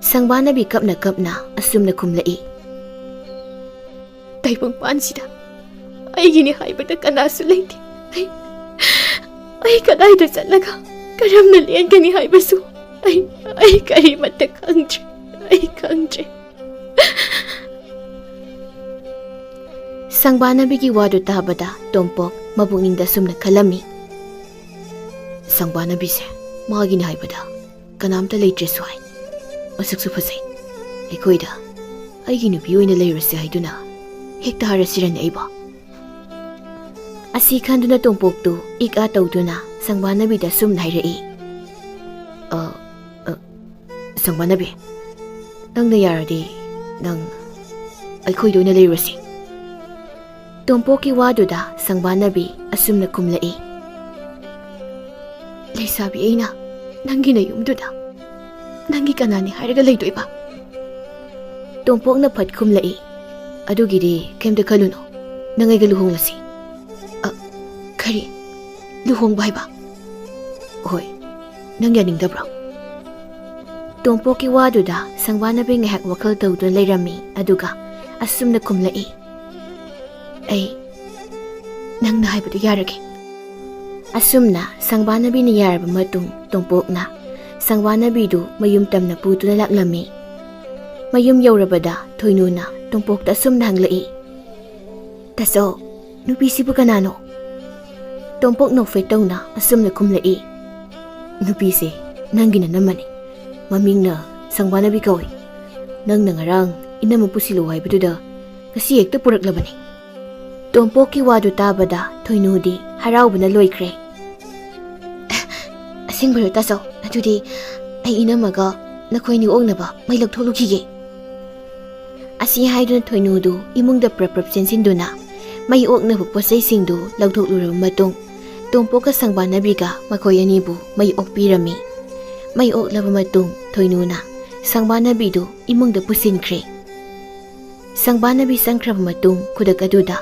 ꯁꯪꯕꯥꯅꯕꯤ ꯀꯞꯅ ꯀꯞꯅ ꯑꯁꯨꯝꯅ ꯈꯨꯝꯂꯛꯏ, "ꯇꯥꯏꯕꯪꯄꯥꯟꯁꯤꯗ ꯑꯩꯒꯤꯅꯤ ꯍꯥꯏꯕꯗ ꯀꯅꯥꯁꯨ ꯂꯩꯇꯦ꯫ ꯑꯩ, ꯑꯩ ꯀꯗꯥꯏꯗ ꯆꯠꯂꯒ ꯀꯔꯝꯅ ꯂꯦꯟꯒꯅꯤ ꯍꯥꯏꯕꯁꯨ ꯑꯩ, ꯑꯩ ꯀꯔꯤꯃꯠꯇ ꯈꯪꯗ꯭ꯔꯦ꯫ ꯑꯩ ꯈꯪꯗ꯭ꯔꯦ꯫" ꯁꯪꯕꯥꯅꯕꯤꯒꯤ ꯋꯥꯗꯨ ꯇꯥꯕꯗ ꯇꯣꯝꯄꯣꯛ ꯃꯄꯨꯛꯅꯤꯡꯗ ꯑꯁꯨꯝꯅ ꯈꯜꯂꯝꯃꯤ, "ꯁꯪꯕꯥꯅꯕꯤꯁꯦ ꯃꯥꯒꯤꯅꯤ ꯍꯥꯏꯕꯗ ꯀꯅꯥꯝꯇ ꯂꯩꯇ꯭ꯔꯦꯁꯨ ꯍꯥꯏ꯫ ꯃꯁꯛꯁꯨ ꯐꯖꯩ꯫ ꯑꯩꯈꯣꯏꯗ ꯑꯩꯒꯤ ꯅꯨꯄꯤ ꯑꯣꯏꯅ ꯂꯩꯔꯨꯁꯦ ꯍꯥꯏꯗꯨꯅ ꯍꯦꯛꯇ ꯍꯥꯏꯔꯁꯤꯔꯅꯦ ꯑꯩꯕꯣ?" ꯑꯁꯤ ꯈꯟꯗꯨꯅ ꯇꯣꯝꯄꯣꯛꯇꯨ ꯏꯛ ꯑꯥ ꯇꯧꯗꯨꯅ ꯁꯪꯕꯥꯅꯕꯤꯗ ꯑꯁꯨꯝꯅ ꯍꯥꯏꯔꯛꯏ, "ꯑ, ꯑ, ꯁꯪꯕꯥꯅꯕꯤ, ꯅꯪꯅ ꯌꯥꯔꯗꯤ ꯅꯪ ꯑꯩꯈꯣꯏꯗ ꯑꯣꯏꯅ ꯂꯩꯔꯨꯔꯁꯤ꯫" ꯇꯣꯝꯄꯣꯛꯀꯤ ꯋꯥꯗꯨꯗ ꯁꯪꯕꯥꯅꯕꯤ ꯑꯁꯨꯝꯅ ꯈꯨꯝꯂꯛꯏ, "ꯂꯩꯁꯥꯕꯤ ꯑꯩꯅ ꯅꯪꯒꯤ ꯅꯌꯨꯝꯗꯨꯗ ꯅꯪꯒꯤ ꯀꯅꯥꯅꯤ ꯍꯥꯏꯔꯒ ꯂꯩꯗꯣꯏꯕ?" ꯇꯣꯝꯄꯣꯛꯅ ꯐꯠ ꯈꯨꯝꯂꯛꯏ, "ꯑꯗꯨꯒꯤꯗꯤ ꯀꯩꯝꯇ ꯈꯜꯂꯨꯅꯨ, ꯅꯪ ꯑꯩꯒ ꯂꯨꯍꯣꯡꯂꯁꯤ꯫" "ꯑ, ꯀꯔꯤ? ꯂꯨꯍꯣꯡꯕ ꯍꯥꯏꯕ?" "ꯍꯣꯏ, ꯅꯪ ꯌꯥꯅꯤꯡꯗꯕ꯭ꯔꯣ?" ꯇꯣꯝꯄꯣꯛꯀꯤ ꯋꯥꯗꯨꯗ ꯁꯪꯕꯥꯅꯕꯤ ꯉꯥꯏꯍꯥꯛ ꯋꯥꯈꯜ ꯇꯧꯗꯨꯅ ꯂꯩꯔꯝꯃꯤ, ꯑꯗꯨꯒ ꯑꯁꯨꯝꯅ ꯈꯨꯝꯂꯛꯏ, ꯑꯩ ꯅꯪꯅ ꯍꯥꯏꯕꯗꯨ ꯌꯥꯔꯒꯦ꯫ ꯑꯁꯨꯝꯅ ꯁꯪꯕꯥꯅꯕꯤꯅ ꯌꯥꯔꯕ ꯃꯇꯨꯡ, ꯇꯣꯝꯄꯣꯛꯅ ꯁꯪꯕꯥꯅꯕꯤꯗꯨ ꯃꯌꯨꯝ ꯇꯝꯅ ꯄꯨꯗꯨꯅ ꯂꯥꯛꯂꯝꯃꯤ꯫ ꯃꯌꯨꯝ ꯌꯧꯔꯕꯗ ꯊꯣꯏꯅꯨꯅ ꯇꯣꯝꯄꯣꯛꯇ ꯑꯁꯨꯝꯅ ꯍꯪꯂꯛꯏ, "ꯇꯥꯆꯧ, ꯅꯨꯄꯤꯁꯤꯕꯨ ꯀꯅꯥꯅꯣ?" ꯇꯣꯝꯄꯣꯛ ꯅꯣꯛꯐꯦꯠ ꯇꯧꯅ ꯑꯁꯨꯝꯅ ꯈꯨꯝꯂꯛꯏ, "ꯅꯨꯄꯤꯁꯦ ꯅꯪꯒꯤ ꯅꯅꯝꯃꯅꯤ꯫ ꯃꯃꯤꯡꯅ ꯁꯪꯕꯥꯅꯕꯤ ꯀꯧꯏ꯫ ꯅꯪꯅ ꯉꯔꯥꯡ ꯏꯅꯝꯃ ꯄꯨꯁꯤꯜꯂꯨ ꯍꯥꯏꯕꯗꯨꯗ ꯉꯁꯤ ꯍꯦꯛꯇ ꯄꯨꯔꯛꯂꯕꯅꯤ꯫" ꯇꯣꯝꯄꯣꯛꯀꯤ ꯋꯥꯗꯨ ꯇꯥꯕꯗ ꯊꯣꯏꯅꯨꯗꯤ ꯍꯔꯥꯎꯕꯅ ꯂꯣꯏꯈ꯭ꯔꯦ꯫ "ꯑꯁꯦꯡꯕꯔꯣ ꯇꯥꯆꯧ? ꯑꯗꯨꯗꯤ ꯑꯩ ꯏꯅꯝꯃꯒ ꯅꯈꯣꯏꯅꯤ ꯑꯣꯛꯅꯕ ꯃꯩ ꯂꯧꯊꯣꯛꯂꯨꯈꯤꯒꯦ꯫" ꯑꯁꯤ ꯍꯥꯏꯗꯨꯅ ꯊꯣꯏꯅꯨꯗꯨ ꯏꯃꯨꯡꯗ ꯄ꯭ꯔꯞ ꯄ꯭ꯔꯞ ꯆꯦꯟꯁꯤꯟꯗꯨꯅ ꯃꯩ ꯑꯣꯛꯅꯕ ꯄꯣꯠꯆꯩꯁꯤꯡꯗꯨ ꯂꯧꯊꯣꯛꯂꯨꯔꯕ ꯃꯇꯨꯡ, ꯇꯣꯝꯄꯣꯛꯀ ꯁꯪꯕꯥꯅꯕꯤꯒ ꯃꯈꯣꯏ ꯑꯅꯤꯕꯨ ꯃꯩ ꯑꯣꯛꯄꯤꯔꯝꯃꯤ꯫ ꯃꯩ ꯑꯣꯛꯂꯕ ꯃꯇꯨꯡ ꯊꯣꯏꯅꯨꯅ ꯁꯪꯕꯥꯅꯕꯤꯗꯨ ꯏꯃꯨꯡꯗ ꯄꯨꯁꯤꯟꯈ꯭ꯔꯦ꯫ ꯁꯪꯕꯥꯅꯕꯤ ꯆꯪꯈ꯭ꯔꯕ ꯃꯇꯨꯡ ꯈꯨꯗꯛ ꯑꯗꯨꯗ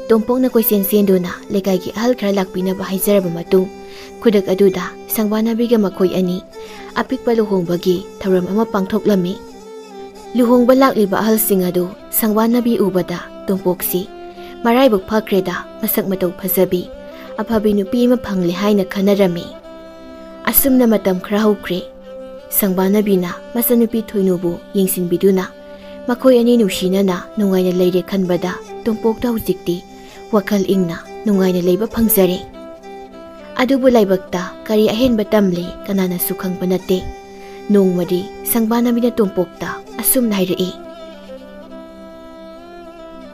ꯇꯣꯝꯄꯣꯛꯅ ꯀꯣꯏꯆꯦꯟ ꯆꯦꯟꯗꯨꯅ ꯂꯩꯀꯥꯏꯒꯤ ꯑꯍꯜ ꯈꯔ ꯂꯥꯛꯄꯤꯅꯕ ꯍꯥꯏꯖꯔꯕ ꯃꯇꯨꯡ, ꯈꯨꯗꯛ ꯑꯗꯨꯗ ꯁꯪꯕꯥꯅꯕꯤꯒ ꯃꯈꯣꯏ ꯑꯅꯤ ꯑꯄꯤꯛꯄ ꯂꯨꯍꯣꯡꯕꯒꯤ ꯊꯧꯔꯝ ꯑꯃ ꯄꯥꯡꯊꯣꯛꯂꯝꯃꯤ꯫ ꯂꯨꯍꯣꯡꯕ ꯂꯥꯛꯂꯤꯕ ꯑꯍꯜꯁꯤꯡ ꯑꯗꯨ ꯁꯪꯕꯥꯅꯕꯤ ꯎꯕꯗ ꯇꯣꯝꯄꯣꯛꯁꯤ ꯃꯔꯥꯏꯕꯛ ꯐꯈ꯭ꯔꯦꯗ, ꯃꯁꯛ ꯃꯇꯧ ꯐꯖꯕꯤ, ꯑꯐꯕꯤ ꯅꯨꯄꯤ ꯑꯃ ꯐꯪꯂꯦ ꯍꯥꯏꯅ ꯈꯟꯅꯔꯝꯃꯤ꯫ ꯑꯁꯨꯝꯅ ꯃꯇꯝ ꯈꯔ ꯍꯧꯈ꯭ꯔꯦ꯫ ꯁꯪꯕꯥꯅꯕꯤꯅ ꯃꯆꯟꯅꯨꯄꯤ ꯊꯣꯏꯅꯨꯕꯨ ꯌꯦꯡꯁꯤꯟꯕꯤꯗꯨꯅ ꯃꯈꯣꯏ ꯑꯅꯤ ꯅꯨꯡꯁꯤꯅꯅ ꯅꯨꯡꯉꯥꯏꯅ ꯂꯩꯔꯦ ꯈꯟꯕꯗ ꯇꯣꯝꯄꯣꯛꯇ ꯍꯧꯖꯤꯛꯇꯤ ꯋꯥꯈꯜ ꯏꯪꯅ ꯅꯨꯡꯉꯥꯏꯅ ꯂꯩꯕ ꯐꯪꯖꯔꯦ꯫ ꯑꯗꯨꯕꯨ ꯂꯥꯏꯕꯛꯇ ꯀꯔꯤ ꯑꯍꯦꯟꯕ ꯇꯝꯂꯤ ꯀꯅꯥꯅꯁꯨ ꯈꯪꯕ ꯅꯠꯇꯦ꯫ ꯅꯣꯡꯃꯗꯤ ꯁꯪꯕꯥꯅꯕꯤꯅ ꯇꯣꯝꯄꯣꯛꯇ ꯑꯁꯨꯝꯅ ꯍꯥꯏꯔꯛꯏ,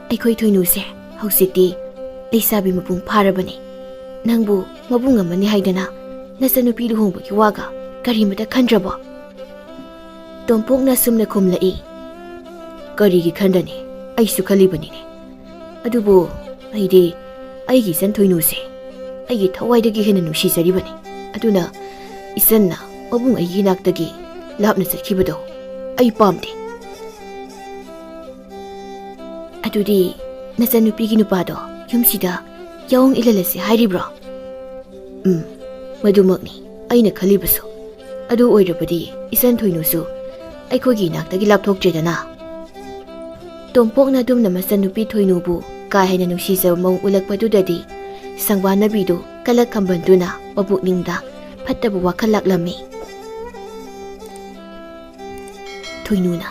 "ꯑꯩꯈꯣꯏ ꯊꯣꯏꯅꯨꯁꯦ ꯍꯧꯖꯤꯛꯇꯤ ꯂꯩꯁꯥꯕꯤ ꯃꯄꯨꯡ ꯐꯥꯔꯕꯅꯤ꯫ ꯅꯪꯕꯨ ꯃꯕꯨꯡ ꯑꯃꯅꯤ ꯍꯥꯏꯗꯅ ꯅꯆꯟꯅꯨꯄꯤ ꯂꯨꯍꯣꯡꯕꯒꯤ ꯋꯥꯒ ꯀꯔꯤꯃꯇ ꯈꯟꯗ꯭ꯔꯕꯣ?" ꯇꯣꯝꯄꯣꯛꯅ ꯑꯁꯨꯝꯅ ꯈꯨꯝꯂꯛꯏ, "ꯀꯔꯤꯒꯤ ꯈꯟꯗꯅꯤ? ꯑꯩꯁꯨ ꯈꯜꯂꯤꯕꯅꯤꯅꯦ꯫ ꯑꯗꯨꯕꯨ ꯑꯩꯗꯤ ꯑꯩꯒꯤ ꯏꯆꯟ ꯊꯣꯏꯅꯨꯁꯦ ꯑꯩꯒꯤ ꯊꯋꯥꯏꯗꯒꯤ ꯍꯦꯟꯅ ꯅꯨꯡꯁꯤꯖꯔꯤꯕꯅꯤ꯫ ꯑꯗꯨꯅ ꯏꯆꯟꯅ ꯃꯕꯨꯡ ꯑꯩꯒꯤ ꯏꯅꯥꯛꯇꯒꯤ ꯂꯥꯞꯅ ꯆꯠꯈꯤꯕꯗꯣ ꯑꯩ ꯄꯥꯝꯗꯦ꯫" "ꯑꯗꯨꯗꯤ ꯅꯆꯟꯅꯨꯄꯤꯒꯤ ꯅꯨꯄꯥꯗꯣ ꯌꯨꯝꯁꯤꯗ ꯌꯥꯑꯣꯡ ꯏꯜꯍꯜꯂꯁꯤ ꯍꯥꯏꯔꯤꯕ꯭ꯔꯣ?" "ꯎꯝ, ꯃꯗꯨꯃꯛꯅꯤ ꯑꯩꯅ ꯈꯜꯂꯤꯕꯁꯨ꯫ ꯑꯗꯨ ꯑꯣꯏꯔꯕꯗꯤ ꯏꯆꯟ ꯊꯣꯏꯅꯨꯁꯨ ꯑꯩꯈꯣꯏꯒꯤ ꯏꯅꯥꯛꯇꯒꯤ ꯂꯥꯞꯊꯣꯛꯇ꯭ꯔꯦꯗꯅ꯫" ꯇꯣꯝꯄꯣꯛꯅ ꯑꯗꯨꯝꯅ ꯃꯆꯟꯅꯨꯄꯤ ꯊꯣꯏꯅꯨꯕꯨ ꯀꯥ ꯍꯦꯟꯅ ꯅꯨꯡꯁꯤꯖꯕ ꯃꯑꯣꯡ ꯎꯠꯂꯛꯄꯗꯨꯗꯗꯤ ꯁꯪꯕꯥꯅꯕꯤꯗꯨ ꯀꯂꯛ ꯈꯝꯕꯟꯗꯨꯅ ꯃꯄꯨꯛꯅꯤꯡꯗ ꯐꯠꯇꯕ ꯋꯥꯈꯜ ꯂꯥꯛꯂꯝꯃꯤ꯫ "ꯊꯣꯏꯅꯨꯅ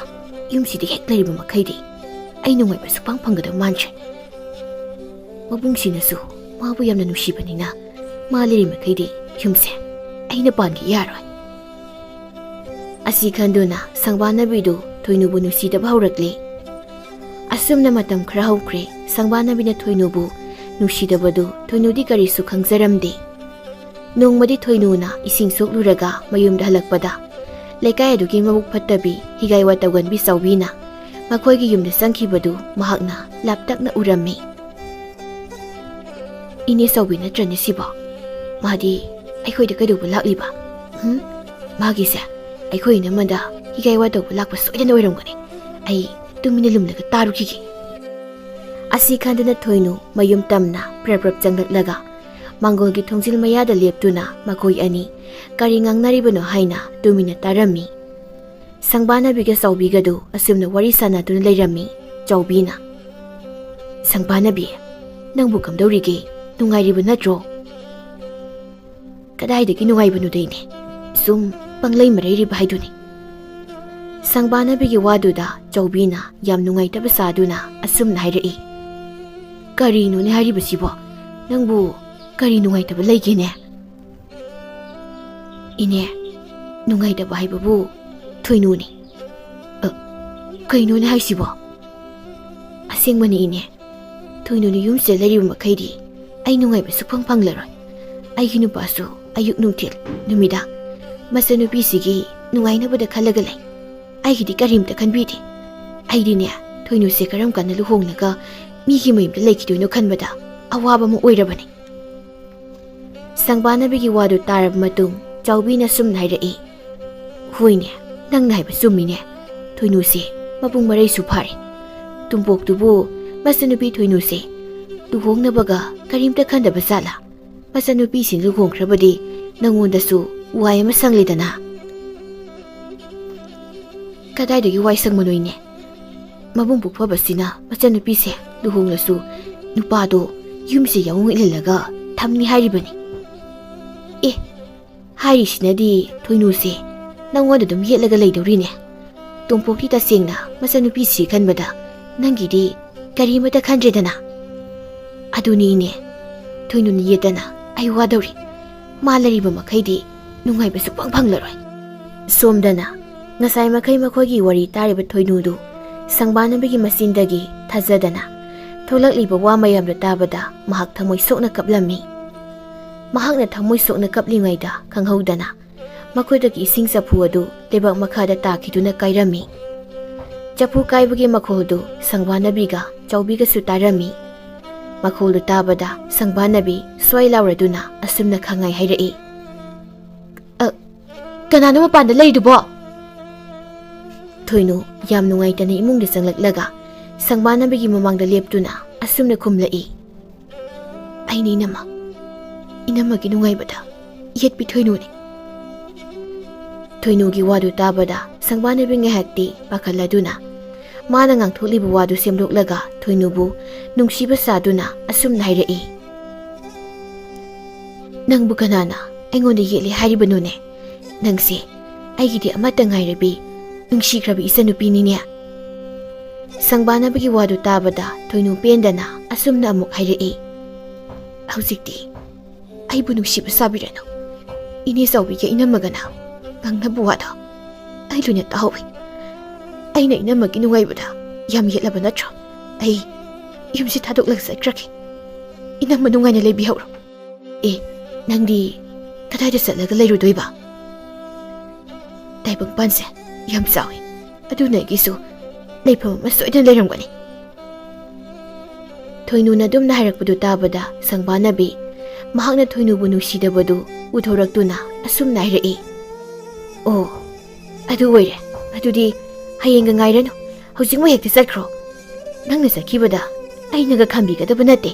ꯌꯨꯝꯁꯤꯗ ꯍꯦꯛ ꯂꯩꯔꯤꯕ ꯃꯈꯩꯗꯤ ꯑꯩ ꯅꯨꯡꯉꯥꯏꯕ ꯁꯨꯛꯐꯪ ꯐꯪꯒꯗꯕ ꯃꯥꯟꯗ꯭ꯔꯦ꯫ ꯃꯕꯨꯡꯁꯤꯅꯁꯨ ꯃꯥꯕꯨ ꯌꯥꯝꯅ ꯅꯨꯡꯁꯤꯕꯅꯤꯅ ꯃꯥ ꯂꯩꯔꯤ ꯃꯈꯩꯗꯤ ꯌꯨꯝꯁꯦ ꯑꯩꯅ ꯄꯥꯟꯒꯦ ꯌꯥꯔꯣꯏ"꯫ ꯑꯁꯤ ꯈꯟꯗꯨꯅ ꯁꯪꯕꯥꯅꯕꯤꯗꯨ ꯊꯣꯏꯅꯨꯕꯨ ꯅꯨꯡꯁꯤꯗꯕ ꯍꯧꯔꯛꯂꯦ꯫ ꯑꯁꯨꯝꯅ ꯃꯇꯝ ꯈꯔ ꯍꯧꯈ꯭ꯔꯦ꯫ ꯁꯪꯕꯥꯅꯕꯤꯅ ꯊꯣꯏꯅꯨꯕꯨ ꯅꯨꯡꯁꯤꯗꯕꯗꯨ ꯊꯣꯏꯅꯨꯗꯤ ꯀꯔꯤꯁꯨ ꯈꯪꯖꯔꯝꯗꯦ꯫ ꯅꯣꯡꯃꯗꯤ ꯊꯣꯏꯅꯨꯅ ꯏꯁꯤꯡ ꯁꯣꯛꯂꯨꯔꯒ ꯃꯌꯨꯝꯗ ꯍꯜꯂꯛꯄꯗ, ꯂꯩꯀꯥꯏ ꯑꯗꯨꯒꯤ ꯃꯕꯨꯛ ꯐꯠꯇꯕꯤ ꯍꯤꯒꯥꯏ ꯋꯥ ꯇꯧꯒꯟꯕꯤ ꯆꯥꯎꯕꯤꯅ ꯃꯈꯣꯏꯒꯤ ꯌꯨꯝꯗ ꯆꯪꯈꯤꯕꯗꯨ ꯃꯍꯥꯛꯅ ꯂꯥꯞꯇꯛꯅ ꯎꯔꯝꯃꯤ꯫ "ꯏꯅꯦ ꯆꯥꯎꯕꯤ ꯅꯠꯇ꯭ꯔꯅꯦ ꯁꯤꯕꯣ? ꯃꯥꯗꯤ ꯑꯩꯈꯣꯏꯗ ꯀꯩꯗꯧꯕ ꯂꯥꯛꯂꯤꯕ? ꯎꯝ? ꯃꯥꯒꯤꯁꯦ ꯑꯩꯈꯣꯏ ꯏꯅꯝꯃꯗ ꯍꯤꯒꯥꯏ ꯋꯥ ꯇꯧꯕ ꯂꯥꯛꯄ ꯁꯣꯏꯗꯅ ꯑꯣꯏꯔꯝꯒꯅꯤ꯫ ꯑꯩ ꯇꯨꯃꯤꯟꯅ ꯂꯨꯝꯂꯒ ꯇꯥꯔꯨꯈꯤꯒꯦ"꯫ ꯑꯁꯤ ꯈꯟꯗꯨꯅ ꯊꯣꯏꯅꯨ ꯃꯌꯨꯝ ꯇꯝꯅ ꯄ꯭ꯔꯞ ꯄ꯭ꯔꯞ ꯆꯪꯂꯛꯂꯒ ꯃꯥꯡꯒꯣꯜꯒꯤ ꯊꯣꯡꯖꯤꯜ ꯃꯌꯥꯗ ꯂꯦꯞꯇꯨꯅ ꯃꯈꯣꯏ ꯑꯅꯤ ꯀꯔꯤ ꯉꯥꯡꯅꯔꯤꯕꯅꯣ ꯍꯥꯏꯅ ꯇꯨꯃꯤꯟꯅ ꯇꯥꯔꯝꯃꯤ꯫ ꯁꯪꯕꯥꯅꯕꯤꯒ ꯆꯥꯎꯕꯤꯒꯗꯨ ꯑꯁꯨꯝꯅ ꯋꯥꯔꯤ ꯁꯥꯟꯅꯗꯨꯅ ꯂꯩꯔꯝꯃꯤ꯫ ꯆꯥꯎꯕꯤꯅ, "ꯁꯪꯕꯥꯅꯕꯤ, ꯅꯪꯕꯨ ꯀꯝꯗꯧꯔꯤꯒꯦ? ꯅꯨꯡꯉꯥꯏꯔꯤꯕ ꯅꯠꯇ꯭ꯔꯣ?" "ꯀꯗꯥꯏꯗꯒꯤ ꯅꯨꯡꯉꯥꯏꯕꯅꯣꯗ ꯏꯅꯦ, ꯁꯨꯝ ꯄꯪꯂꯩ ꯃꯔꯩꯔꯤꯕ ꯍꯥꯏꯗꯨꯅꯤ"꯫ ꯁꯪꯕꯥꯅꯕꯤꯒꯤ ꯋꯥꯗꯨꯗ ꯆꯥꯎꯕꯤꯅ ꯌꯥꯝ ꯅꯨꯡꯉꯥꯏꯇꯕ ꯁꯥꯗꯨꯅ ꯑꯁꯨꯝꯅ ꯍꯥꯏꯔꯛꯏ꯫ "ꯀꯔꯤꯅꯣꯅꯦ ꯍꯥꯏꯔꯤꯕꯁꯤꯕꯣ? ꯅꯪꯕꯨ ꯀꯔꯤ ꯅꯨꯡꯉꯥꯏꯇꯕ ꯂꯩꯒꯦꯅꯦ?" "ꯏꯅꯦ, ꯅꯨꯡꯉꯥꯏꯇꯕ ꯍꯥꯏꯕꯕꯨ ꯊꯣꯏꯅꯨꯅꯤ"꯫ "ꯑ, ꯀꯩꯅꯣꯅꯦ ꯍꯥꯏꯁꯤꯕꯣ?" "ꯑꯁꯦꯡꯕꯅꯤ ꯏꯅꯦ, ꯊꯣꯏꯅꯨꯅ ꯌꯨꯝꯁꯤꯗ ꯂꯩꯔꯤꯕ ꯃꯈꯩꯗꯤ ꯑꯩ ꯅꯨꯡꯉꯥꯏꯕ ꯁꯨꯛꯐꯪ ꯐꯪꯂꯔꯣꯏ꯫ ꯑꯩꯒꯤ ꯅꯨꯄꯥꯁꯨ ꯑꯌꯨꯛ ꯅꯨꯡꯊꯤꯜ ꯅꯨꯃꯤꯗꯥꯡ ꯃꯆꯟꯅꯨꯄꯤꯁꯤꯒꯤ ꯅꯨꯡꯉꯥꯏꯅꯕꯗ ꯈꯜꯂꯒ ꯂꯩ꯫ ꯑꯩꯒꯤꯗꯤ ꯀꯔꯤꯝꯇ ꯈꯟꯕꯤꯗꯦ꯫ ꯑꯩꯗꯤꯅꯦ, ꯊꯣꯏꯅꯨꯁꯦ ꯀꯔꯝ ꯀꯥꯟꯗ ꯂꯨꯍꯣꯡꯂꯒ ꯃꯤꯒꯤ ꯃꯌꯨꯝꯗ ꯂꯩꯈꯤꯗꯣꯏꯅꯣ ꯈꯟꯕꯗ ꯑꯋꯥꯕ ꯑꯃ ꯑꯣꯏꯔꯕꯅꯤ"꯫ ꯁꯪꯕꯥꯅꯕꯤꯒꯤ ꯋꯥꯗꯨ ꯇꯥꯔꯕ ꯃꯇꯨꯡ ꯆꯥꯎꯕꯤꯅ ꯁꯨꯝꯅ ꯍꯥꯏꯔꯛꯏ, "ꯍꯣꯏꯅꯦ, ꯅꯪꯅ ꯍꯥꯏꯕ ꯆꯨꯝꯃꯤꯅꯦ꯫ ꯊꯣꯏꯅꯨꯁꯦ ꯃꯄꯨꯡ ꯃꯔꯩꯁꯨ ꯐꯥꯔꯦ꯫ ꯇꯨꯝꯄꯣꯛꯇꯨꯕꯨ ꯃꯆꯟꯅꯨꯄꯤ ꯊꯣꯏꯅꯨꯁꯦ ꯂꯨꯍꯣꯡꯅꯕꯒ ꯀꯔꯤꯝꯇ ꯈꯟꯗꯕ ꯖꯥꯠꯂꯥ? ꯃꯆꯟꯅꯨꯄꯤꯁꯤ ꯂꯨꯍꯣꯡꯈ꯭ꯔꯕꯗꯤ ꯅꯪꯉꯣꯟꯗꯁꯨ ꯋꯥꯏ ꯑꯃ ꯁꯪꯂꯦꯗꯅ"꯫ "ꯀꯗꯥꯏꯗꯒꯤ ꯋꯥꯏ ꯁꯪꯕꯅꯣ ꯏꯅꯦ? ꯃꯕꯨꯡ ꯄꯣꯛꯐꯕꯁꯤꯅ ꯃꯆꯟꯅꯨꯄꯤꯁꯦ ꯂꯨꯍꯣꯡꯂꯁꯨ ꯅꯨꯄꯥꯗꯣ ꯌꯨꯝꯁꯦ ꯌꯥꯎꯅ ꯏꯜꯍꯜꯂꯒ ꯊꯝꯅꯤ ꯍꯥꯏꯔꯤꯕꯅꯤ꯫ ꯑꯦ, ꯍꯥꯏꯔꯤꯁꯤꯅꯗꯤ ꯊꯣꯏꯅꯨꯁꯦ ꯅꯪꯉꯣꯟꯗ ꯑꯗꯨꯝ ꯌꯦꯠꯂꯒ ꯂꯩꯗꯧꯔꯤꯅꯦ꯫ ꯇꯣꯝꯄꯣꯛꯇꯤ ꯇꯁꯦꯡꯅ ꯃꯆꯟꯅꯨꯄꯤꯁꯤ ꯈꯟꯕꯗ ꯅꯪꯒꯤꯗꯤ ꯀꯔꯤꯃꯇ ꯈꯟꯗ꯭ꯔꯦꯗꯅ꯫ ꯑꯗꯨꯅꯤ ꯏꯅꯦ, ꯊꯣꯏꯅꯨꯅ ꯌꯦꯠꯇꯅ ꯑꯩ ꯋꯥꯗꯧꯔꯤ꯫ ꯃꯥ ꯂꯩꯔꯤꯕ ꯃꯈꯩꯗꯤ ꯅꯨꯡꯉꯥꯏꯕ ꯁꯨꯛꯐꯪ ꯐꯪꯂꯔꯣꯏ꯫ ꯁꯣꯝꯗꯅ ꯉꯁꯥꯏ ꯃꯈꯩ ꯃꯈꯣꯏꯒꯤ ꯋꯥꯔꯤ ꯇꯥꯔꯤꯕ ꯊꯣꯏꯅꯨꯗꯨ ꯁꯪꯕꯥꯅꯕꯒꯤ ꯃꯆꯤꯟꯗꯒꯤ ꯊꯥꯖꯗꯅ ꯊꯣꯛꯂꯛꯂꯤꯕ ꯋꯥ ꯃꯌꯥꯝꯗꯨ ꯇꯥꯕꯗ ꯃꯍꯥꯛ ꯊꯃꯣꯏ ꯁꯣꯛꯅ ꯀꯞꯂꯝꯃꯤ꯫ ꯃꯍꯥꯛꯅ ꯊꯃꯣꯏ ꯁꯣꯛꯅ ꯀꯞꯂꯤꯉꯩꯗ ꯈꯪꯍꯧꯗꯅ ꯃꯈꯨꯠꯇꯒꯤ ꯏꯁꯤꯡ ꯆꯐꯨ ꯑꯗꯨ ꯂꯩꯕꯥꯛ ꯃꯈꯥꯗ ꯇꯥꯈꯤꯗꯨꯅ ꯀꯥꯏꯔꯝꯃꯤ꯫ ꯆꯐꯨ ꯀꯥꯏꯕꯒꯤ ꯃꯈꯣꯜꯗꯨ ꯁꯪꯕꯥꯅꯕꯤꯒ ꯆꯥꯎꯕꯤꯒꯁꯨ ꯇꯥꯔꯝꯃꯤ꯫ ꯃꯈꯣꯜꯗꯨ ꯇꯥꯕꯗ ꯁꯪꯕꯥꯅꯕꯤ ꯁ꯭ꯋꯥꯏ ꯂꯥꯎꯔꯗꯨꯅ ꯑꯁꯨꯝꯅ ꯈꯪꯍꯥꯏ ꯍꯥꯏꯔꯛꯏ, "ꯑ, ꯀꯅꯥꯅꯣ ꯃꯄꯥꯟꯗ ꯂꯩꯗꯨꯕꯣ?" ꯊꯣꯏꯅꯨ ꯌꯥꯝ ꯅꯨꯡꯉꯥꯏꯇꯅ ꯏꯃꯨꯡꯗ ꯆꯪꯂꯛꯂꯒ ꯁꯪꯕꯥꯅꯕꯤꯒꯤ ꯃꯃꯥꯡꯗ ꯂꯦꯞꯇꯨꯅ ꯑꯁꯨꯝꯅ ꯈꯨꯝꯂꯛꯏ, "ꯑꯩꯅꯤ ꯏꯅꯝꯃ, ꯏꯅꯝꯃꯒꯤ ꯅꯨꯡꯉꯥꯏꯕꯗ ꯌꯦꯠꯄꯤ ꯊꯣꯏꯅꯨꯅꯤ꯫" ꯊꯣꯏꯅꯨꯒꯤ ꯋꯥꯗꯨ ꯇꯥꯕꯗ ꯁꯪꯕꯥꯅꯕꯤ ꯉꯥꯏꯍꯥꯛꯇꯤ ꯄꯥꯈꯠꯂꯗꯨꯅ ꯃꯥꯅ ꯉꯥꯡꯊꯣꯛꯂꯤꯕ ꯋꯥꯗꯨ ꯁꯦꯝꯗꯣꯛꯂꯒ ꯊꯣꯏꯅꯨꯕꯨ ꯅꯨꯡꯁꯤꯕ ꯁꯥꯗꯨꯅ ꯑꯁꯨꯝꯅ ꯍꯥꯏꯔꯛꯏ, "ꯅꯪꯕꯨ ꯀꯅꯥꯅ ꯑꯩꯉꯣꯟꯗ ꯌꯦꯠꯂꯦ ꯍꯥꯏꯔꯤꯕꯅꯣꯅꯦ? ꯅꯪꯁꯦ ꯑꯩꯒꯤꯗꯤ ꯑꯃꯠꯇ ꯉꯥꯏꯔꯕꯤ ꯅꯨꯡꯁꯤꯈ꯭ꯔꯕꯤ ꯏꯆꯟꯅꯨꯄꯤꯅꯤꯅꯦ꯫" ꯁꯪꯕꯥꯅꯕꯒꯤ ꯋꯥꯗꯨ ꯇꯥꯕꯗ ꯊꯣꯏꯅꯨ ꯄꯦꯟꯗꯅ ꯑꯁꯨꯝꯅ ꯑꯃꯨꯛ ꯍꯥꯏꯔꯛꯏ, "ꯍꯧꯖꯤꯛꯇꯤ ꯑꯩꯕꯨ ꯅꯨꯡꯁꯤꯕ ꯁꯥꯕꯤꯔꯅꯨ꯫ ꯏꯅꯦ ꯆꯥꯎꯕꯤꯒ ꯏꯅꯝꯃꯒꯅ ꯉꯥꯡꯅꯕ ꯋꯥꯗꯣ ꯑꯩ ꯂꯣꯏꯅ ꯇꯥꯍꯧꯏ꯫ ꯑꯩꯅ ꯏꯅꯝꯃꯒꯤ ꯅꯨꯡꯉꯥꯏꯕꯗ ꯌꯥꯝ ꯌꯦꯠꯂꯕ ꯅꯠꯇ꯭ꯔꯣ? ꯑꯩ ꯌꯨꯝꯁꯤ ꯊꯥꯗꯣꯛꯂꯒ ꯆꯠꯈ꯭ꯔꯒꯦ꯫ ꯏꯅꯝꯃ ꯅꯨꯡꯉꯥꯏꯅ ꯂꯩꯕꯤꯍꯧꯔꯣ꯫" "ꯑꯦ, ꯅꯪꯗꯤ ꯀꯗꯥꯏꯗ ꯆꯠꯂꯒ ꯂꯩꯔꯨꯗꯣꯏꯕ? ꯇꯥꯏꯕꯪꯄꯥꯟꯁꯦ ꯌꯥꯝ ꯆꯥꯎꯏ, ꯑꯗꯨꯅ ꯑꯩꯒꯤꯁꯨ ꯂꯩꯐꯝ ꯑꯃ ꯁꯣꯏꯗꯅ ꯂꯩꯔꯝꯒꯅꯤ꯫" ꯊꯣꯏꯅꯨꯅ ꯑꯗꯨꯝꯅ ꯍꯥꯏꯔꯛꯄꯗꯨ ꯇꯥꯕꯗ ꯁꯪꯕꯥꯅꯕꯤ ꯃꯍꯥꯛꯅ ꯊꯣꯏꯅꯨꯕꯨ ꯅꯨꯡꯁꯤꯗꯕꯗꯨ ꯎꯊꯣꯔꯛꯇꯨꯅ ꯑꯁꯨꯝꯅ ꯍꯥꯏꯔꯛꯏ, "ꯑꯣ, ꯑꯗꯨ ꯑꯣꯏꯔꯦ꯫ ꯑꯗꯨꯗꯤ ꯍꯌꯦꯡꯒ ꯉꯥꯏꯔꯅꯨ, ꯍꯧꯖꯤꯛꯃꯛ ꯍꯦꯛꯇ ꯆꯠꯈ꯭ꯔꯣ꯫ ꯅꯪꯅ ꯆꯠꯈꯤꯕꯗ ꯑꯩꯅꯒ ꯈꯟꯕꯤꯒꯗꯕ ꯅꯠꯇꯦ꯫"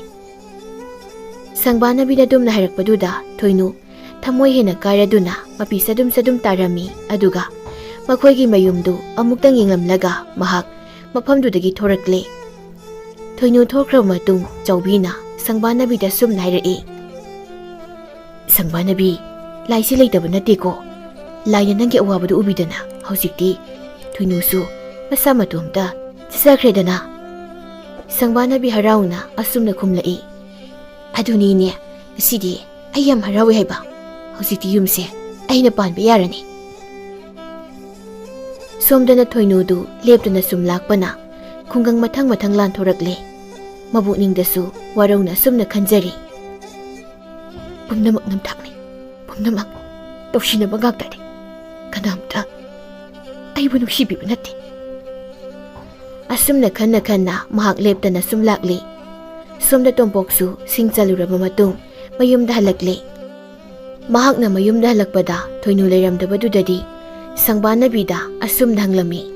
ꯁꯪꯕꯥꯅꯕꯤꯅ ꯑꯗꯨꯝꯅ ꯍꯥꯏꯔꯛꯄꯗꯨꯗ ꯊꯣꯏꯅꯨ ꯊꯃꯣꯏ ꯍꯦꯟꯅ ꯀꯥꯏꯔꯗꯨꯅ ꯃꯄꯤ ꯆꯗꯨꯝ ꯆꯗꯨꯝ ꯇꯥꯔꯝꯃꯤ꯫ ꯑꯗꯨꯒ ꯃꯈꯣꯏꯒꯤ ꯃꯌꯨꯝꯗꯨ ꯑꯃꯨꯛꯇꯪ ꯌꯦꯡꯂꯝꯂꯒ ꯃꯍꯥꯛ ꯃꯐꯝꯗꯨꯗꯒꯤ ꯊꯣꯔꯛꯂꯦ꯫ ꯊꯣꯏꯅꯨ ꯊꯣꯛꯈ꯭ꯔꯕ ꯃꯇꯨꯡ ꯆꯥꯎꯕꯤꯅ ꯁꯪꯕꯥꯅꯕꯤꯗ ꯑꯁꯨꯝꯅ ꯍꯥꯏꯔꯛꯏ, "ꯁꯪꯕꯥꯅꯕꯤ, ꯂꯥꯏꯁꯤ ꯂꯩꯇꯕ ꯅꯠꯇꯦꯀꯣ꯫ ꯂꯥꯏꯅ ꯅꯪꯒꯤ ꯑꯋꯥꯕꯗꯨ ꯎꯕꯤꯗꯅ ꯍꯧꯖꯤꯛꯇꯤ ꯊꯣꯏꯅꯨꯁꯨ ꯃꯁꯥ ꯃꯇꯣꯝꯇ ꯆꯠꯆꯈ꯭ꯔꯦꯗꯅ꯫" ꯁꯪꯕꯥꯅꯕꯤ ꯍꯔꯥꯎꯅ ꯑꯁꯨꯝꯅ ꯈꯨꯝꯂꯛꯏ, "ꯑꯗꯨꯅꯤꯅꯦ, ꯉꯁꯤꯗꯤ ꯑꯩ ꯌꯥꯝ ꯍꯔꯥꯎꯏ ꯍꯥꯏꯕ꯫ ꯍꯧꯖꯤꯛꯇꯤ ꯌꯨꯝꯁꯦ ꯑꯩꯅ ꯄꯥꯟꯕ ꯌꯥꯔꯅꯤ꯫" ꯁꯣꯝꯗꯅ ꯊꯣꯏꯅꯨꯗꯨ ꯂꯦꯞꯇꯅ ꯁꯨꯝ ꯂꯥꯛꯄꯅ ꯈꯨꯡꯒꯪ ꯃꯊꯪ ꯃꯊꯪ ꯂꯥꯟꯊꯣꯔꯛꯂꯦ꯫ ꯃꯕꯨꯛꯅꯤꯡꯗꯁꯨ ꯋꯥꯔꯧꯅ ꯑꯁꯨꯝꯅ ꯈꯟꯖꯔꯤ, "ꯄꯨꯝꯅꯃꯛ ꯅꯝꯊꯥꯛꯅꯤ, ꯄꯨꯝꯅꯃꯛ ꯇꯧꯁꯤꯟꯅꯕ ꯉꯥꯛꯇꯅꯤ꯫ ꯀꯅꯥꯝꯇ ꯑꯩꯕꯨ ꯅꯨꯡꯁꯤꯕꯤꯕ ꯅꯠꯇꯦ꯫" ꯑꯁꯨꯝꯅ ꯈꯟꯅ ꯈꯟꯅ ꯃꯍꯥꯛ ꯂꯦꯞꯇꯅ ꯁꯨꯝ ꯂꯥꯛꯂꯤ꯫ ꯁꯣꯝꯗ ꯇꯣꯝꯄꯣꯛꯁꯨ ꯁꯤꯡ ꯆꯜꯂꯨꯔꯕ ꯃꯇꯨꯡ ꯃꯌꯨꯝꯗ ꯍꯜꯂꯛꯂꯤ꯫ ꯃꯍꯥꯛꯅ ꯃꯌꯨꯝꯗ ꯍꯜꯂꯛꯄꯗ ꯊꯣꯏꯅꯨ ꯂꯩꯔꯝꯗꯕꯗꯨꯗꯗꯤ ꯁꯪꯕꯥꯅꯕꯤꯗ ꯑꯁꯨꯝꯅ ꯍꯪꯂꯝꯃꯤ,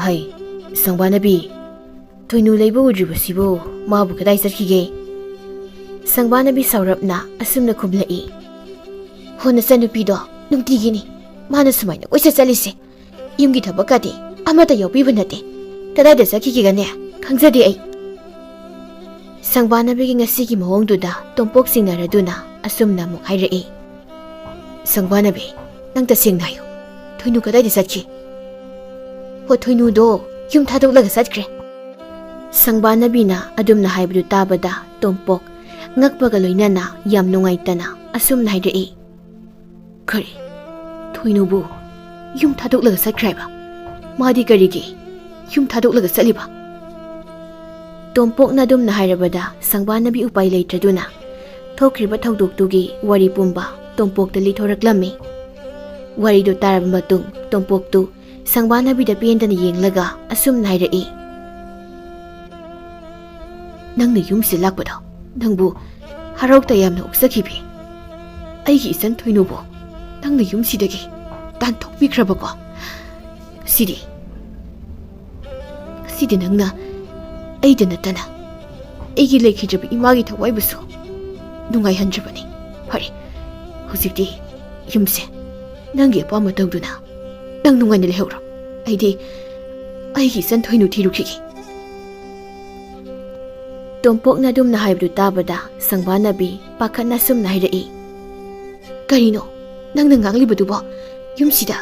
"ꯍꯩ, ꯁꯪꯕꯥꯅꯕꯤ, ꯊꯣꯏꯅꯨ ꯂꯩꯕ ꯎꯗ꯭ꯔꯤꯕꯁꯤꯕꯨ ꯃꯥꯕꯨ ꯀꯗꯥꯏ ꯆꯠꯈꯤꯒꯦ?" ꯁꯪꯕꯥꯅꯕꯤ ꯁꯥꯎꯔꯞꯅ ꯑꯁꯨꯝꯅ ꯈꯨꯝꯂꯛꯏ, "ꯍꯣ, ꯅꯆꯟꯅꯨꯄꯤꯗꯣ ꯅꯨꯡꯇꯤꯒꯤꯅꯤ ꯃꯥꯅ ꯁꯨꯃꯥꯏꯅ ꯀꯣꯏꯆꯠ ꯆꯠꯂꯤꯁꯦ꯫ ꯌꯨꯝꯒꯤ ꯊꯕꯛꯀꯗꯤ ꯑꯃꯠꯇ ꯌꯥꯎꯕꯤꯕ ꯅꯠꯇꯦ꯫ ꯀꯗꯥꯏꯗ ꯆꯠꯈꯤꯒꯦꯒꯅꯦ ꯈꯪꯖꯗꯦ ꯑꯩ꯫" ꯁꯪꯕꯥꯅꯕꯤꯒꯤ ꯉꯁꯤꯒꯤ ꯃꯑꯣꯡꯗꯨꯗ ꯇꯣꯝꯄꯣꯛ ꯆꯤꯡꯅꯔꯗꯨꯅ ꯑꯁꯨꯝꯅ ꯑꯃꯨꯛ ꯍꯥꯏꯔꯛꯏ, "ꯁꯪꯕꯥꯅꯕꯤ, ꯅꯪ ꯇꯁꯦꯡꯅ ꯍꯥꯏꯌꯨ, ꯊꯣꯏꯅꯨ ꯀꯗꯥꯏꯗ ꯆꯠꯈꯤ?" "ꯍꯣ, ꯊꯣꯏꯅꯨꯗꯣ ꯌꯨꯝ ꯊꯥꯗꯣꯛꯂꯒ ꯆꯠꯈ꯭ꯔꯦ꯫" ꯁꯪꯕꯥꯅꯕꯤꯅ ꯑꯗꯨꯝꯅ ꯍꯥꯏꯕꯗꯨ ꯇꯥꯕꯗ ꯇꯣꯝꯄꯣꯛ ꯉꯛꯄꯒ ꯂꯣꯏꯅꯅ ꯌꯥꯝ ꯅꯨꯡꯉꯥꯏꯇꯅ ꯑꯁꯨꯝꯅ ꯍꯥꯏꯔꯛꯏ, "ꯀꯔꯤ? ꯊꯣꯏꯅꯨꯕꯨ ꯌꯨꯝ ꯊꯥꯗꯣꯛꯂꯒ ꯆꯠꯈ꯭ꯔꯦ ꯍꯥꯏꯕ? ꯃꯥꯗꯤ ꯀꯔꯤꯒꯤ ꯌꯨꯝ ꯊꯥꯗꯣꯛꯂꯒ ꯆꯠꯂꯤꯕ?" ꯇꯣꯝꯄꯣꯛꯅ ꯑꯗꯨꯝꯅ ꯍꯥꯏꯔꯕꯗ ꯁꯪꯕꯥꯅꯕꯤ ꯎꯄꯥꯏ ꯂꯩꯇ꯭ꯔꯗꯨꯅ ꯊꯣꯛꯈ꯭ꯔꯤꯕ ꯊꯧꯗꯣꯛꯇꯨꯒꯤ ꯋꯥꯔꯤ ꯄꯨꯝꯕ ꯇꯣꯝꯄꯣꯛꯇ ꯂꯤꯊꯣꯔꯛꯂꯝꯃꯤ꯫ ꯋꯥꯔꯤꯗꯨ ꯇꯥꯔꯕ ꯃꯇꯨꯡ ꯇꯣꯝꯄꯣꯛꯇꯨ ꯁꯪꯕꯥꯅꯕꯤꯗ ꯄꯦꯟꯗꯅ ꯌꯦꯡꯂꯒ ꯑꯁꯨꯝꯅ ꯍꯥꯏꯔꯛꯏ, "ꯅꯪꯅ ꯌꯨꯝꯁꯤꯗ ꯂꯥꯛꯄꯗꯣ ꯅꯪꯕꯨ ꯍꯔꯥꯎ ꯇꯌꯥꯝꯅ ꯑꯣꯛꯆꯈꯤꯕꯤ ꯑꯩꯒꯤ ꯏꯆꯟ ꯊꯣꯏꯅꯨꯕꯨ ꯅꯪꯅ ꯌꯨꯝꯁꯤꯗꯒꯤ ꯇꯥꯟꯊꯣꯛꯄꯤꯈ꯭ꯔꯕꯀꯣ? ꯁꯤꯗꯤ, ꯁꯤꯗꯤ ꯅꯪꯅ ꯑꯩꯗ ꯅꯠꯇꯅ ꯑꯩꯒꯤ ꯂꯩꯈꯤꯗ꯭ꯔꯕ ꯏꯃꯥꯒꯤ ꯊꯋꯥꯏꯕꯨꯁꯨ ꯅꯨꯡꯉꯥꯏꯍꯟꯗ꯭ꯔꯕꯅꯤ꯫ ꯐꯔꯦ, ꯍꯧꯖꯤꯛꯇꯤ ꯌꯨꯝꯁꯦ ꯅꯪꯒꯤ ꯑꯄꯥꯝꯕ ꯇꯧꯗꯨꯅ ꯅꯪ ꯅꯨꯡꯉꯥꯏꯅ ꯂꯩꯍꯧꯔꯣ꯫ ꯑꯩꯗꯤ ꯑꯩꯒꯤ ꯏꯆꯟ ꯊꯣꯏꯅꯨ ꯊꯤꯔꯨꯈꯤꯒꯦ꯫" ꯇꯣꯝꯄꯣꯛꯅ ꯑꯗꯨꯝꯅ ꯍꯥꯏꯕꯗꯨ ꯇꯥꯕꯗ ꯁꯪꯕꯥꯅꯕꯤ ꯄꯥꯈꯠꯅ ꯑꯁꯨꯝꯅ ꯍꯥꯏꯔꯛꯏ, "ꯀꯔꯤꯅꯣ ꯅꯪꯅ ꯉꯥꯡꯂꯤꯕꯗꯨꯕꯣ? ꯌꯨꯝꯁꯤꯗ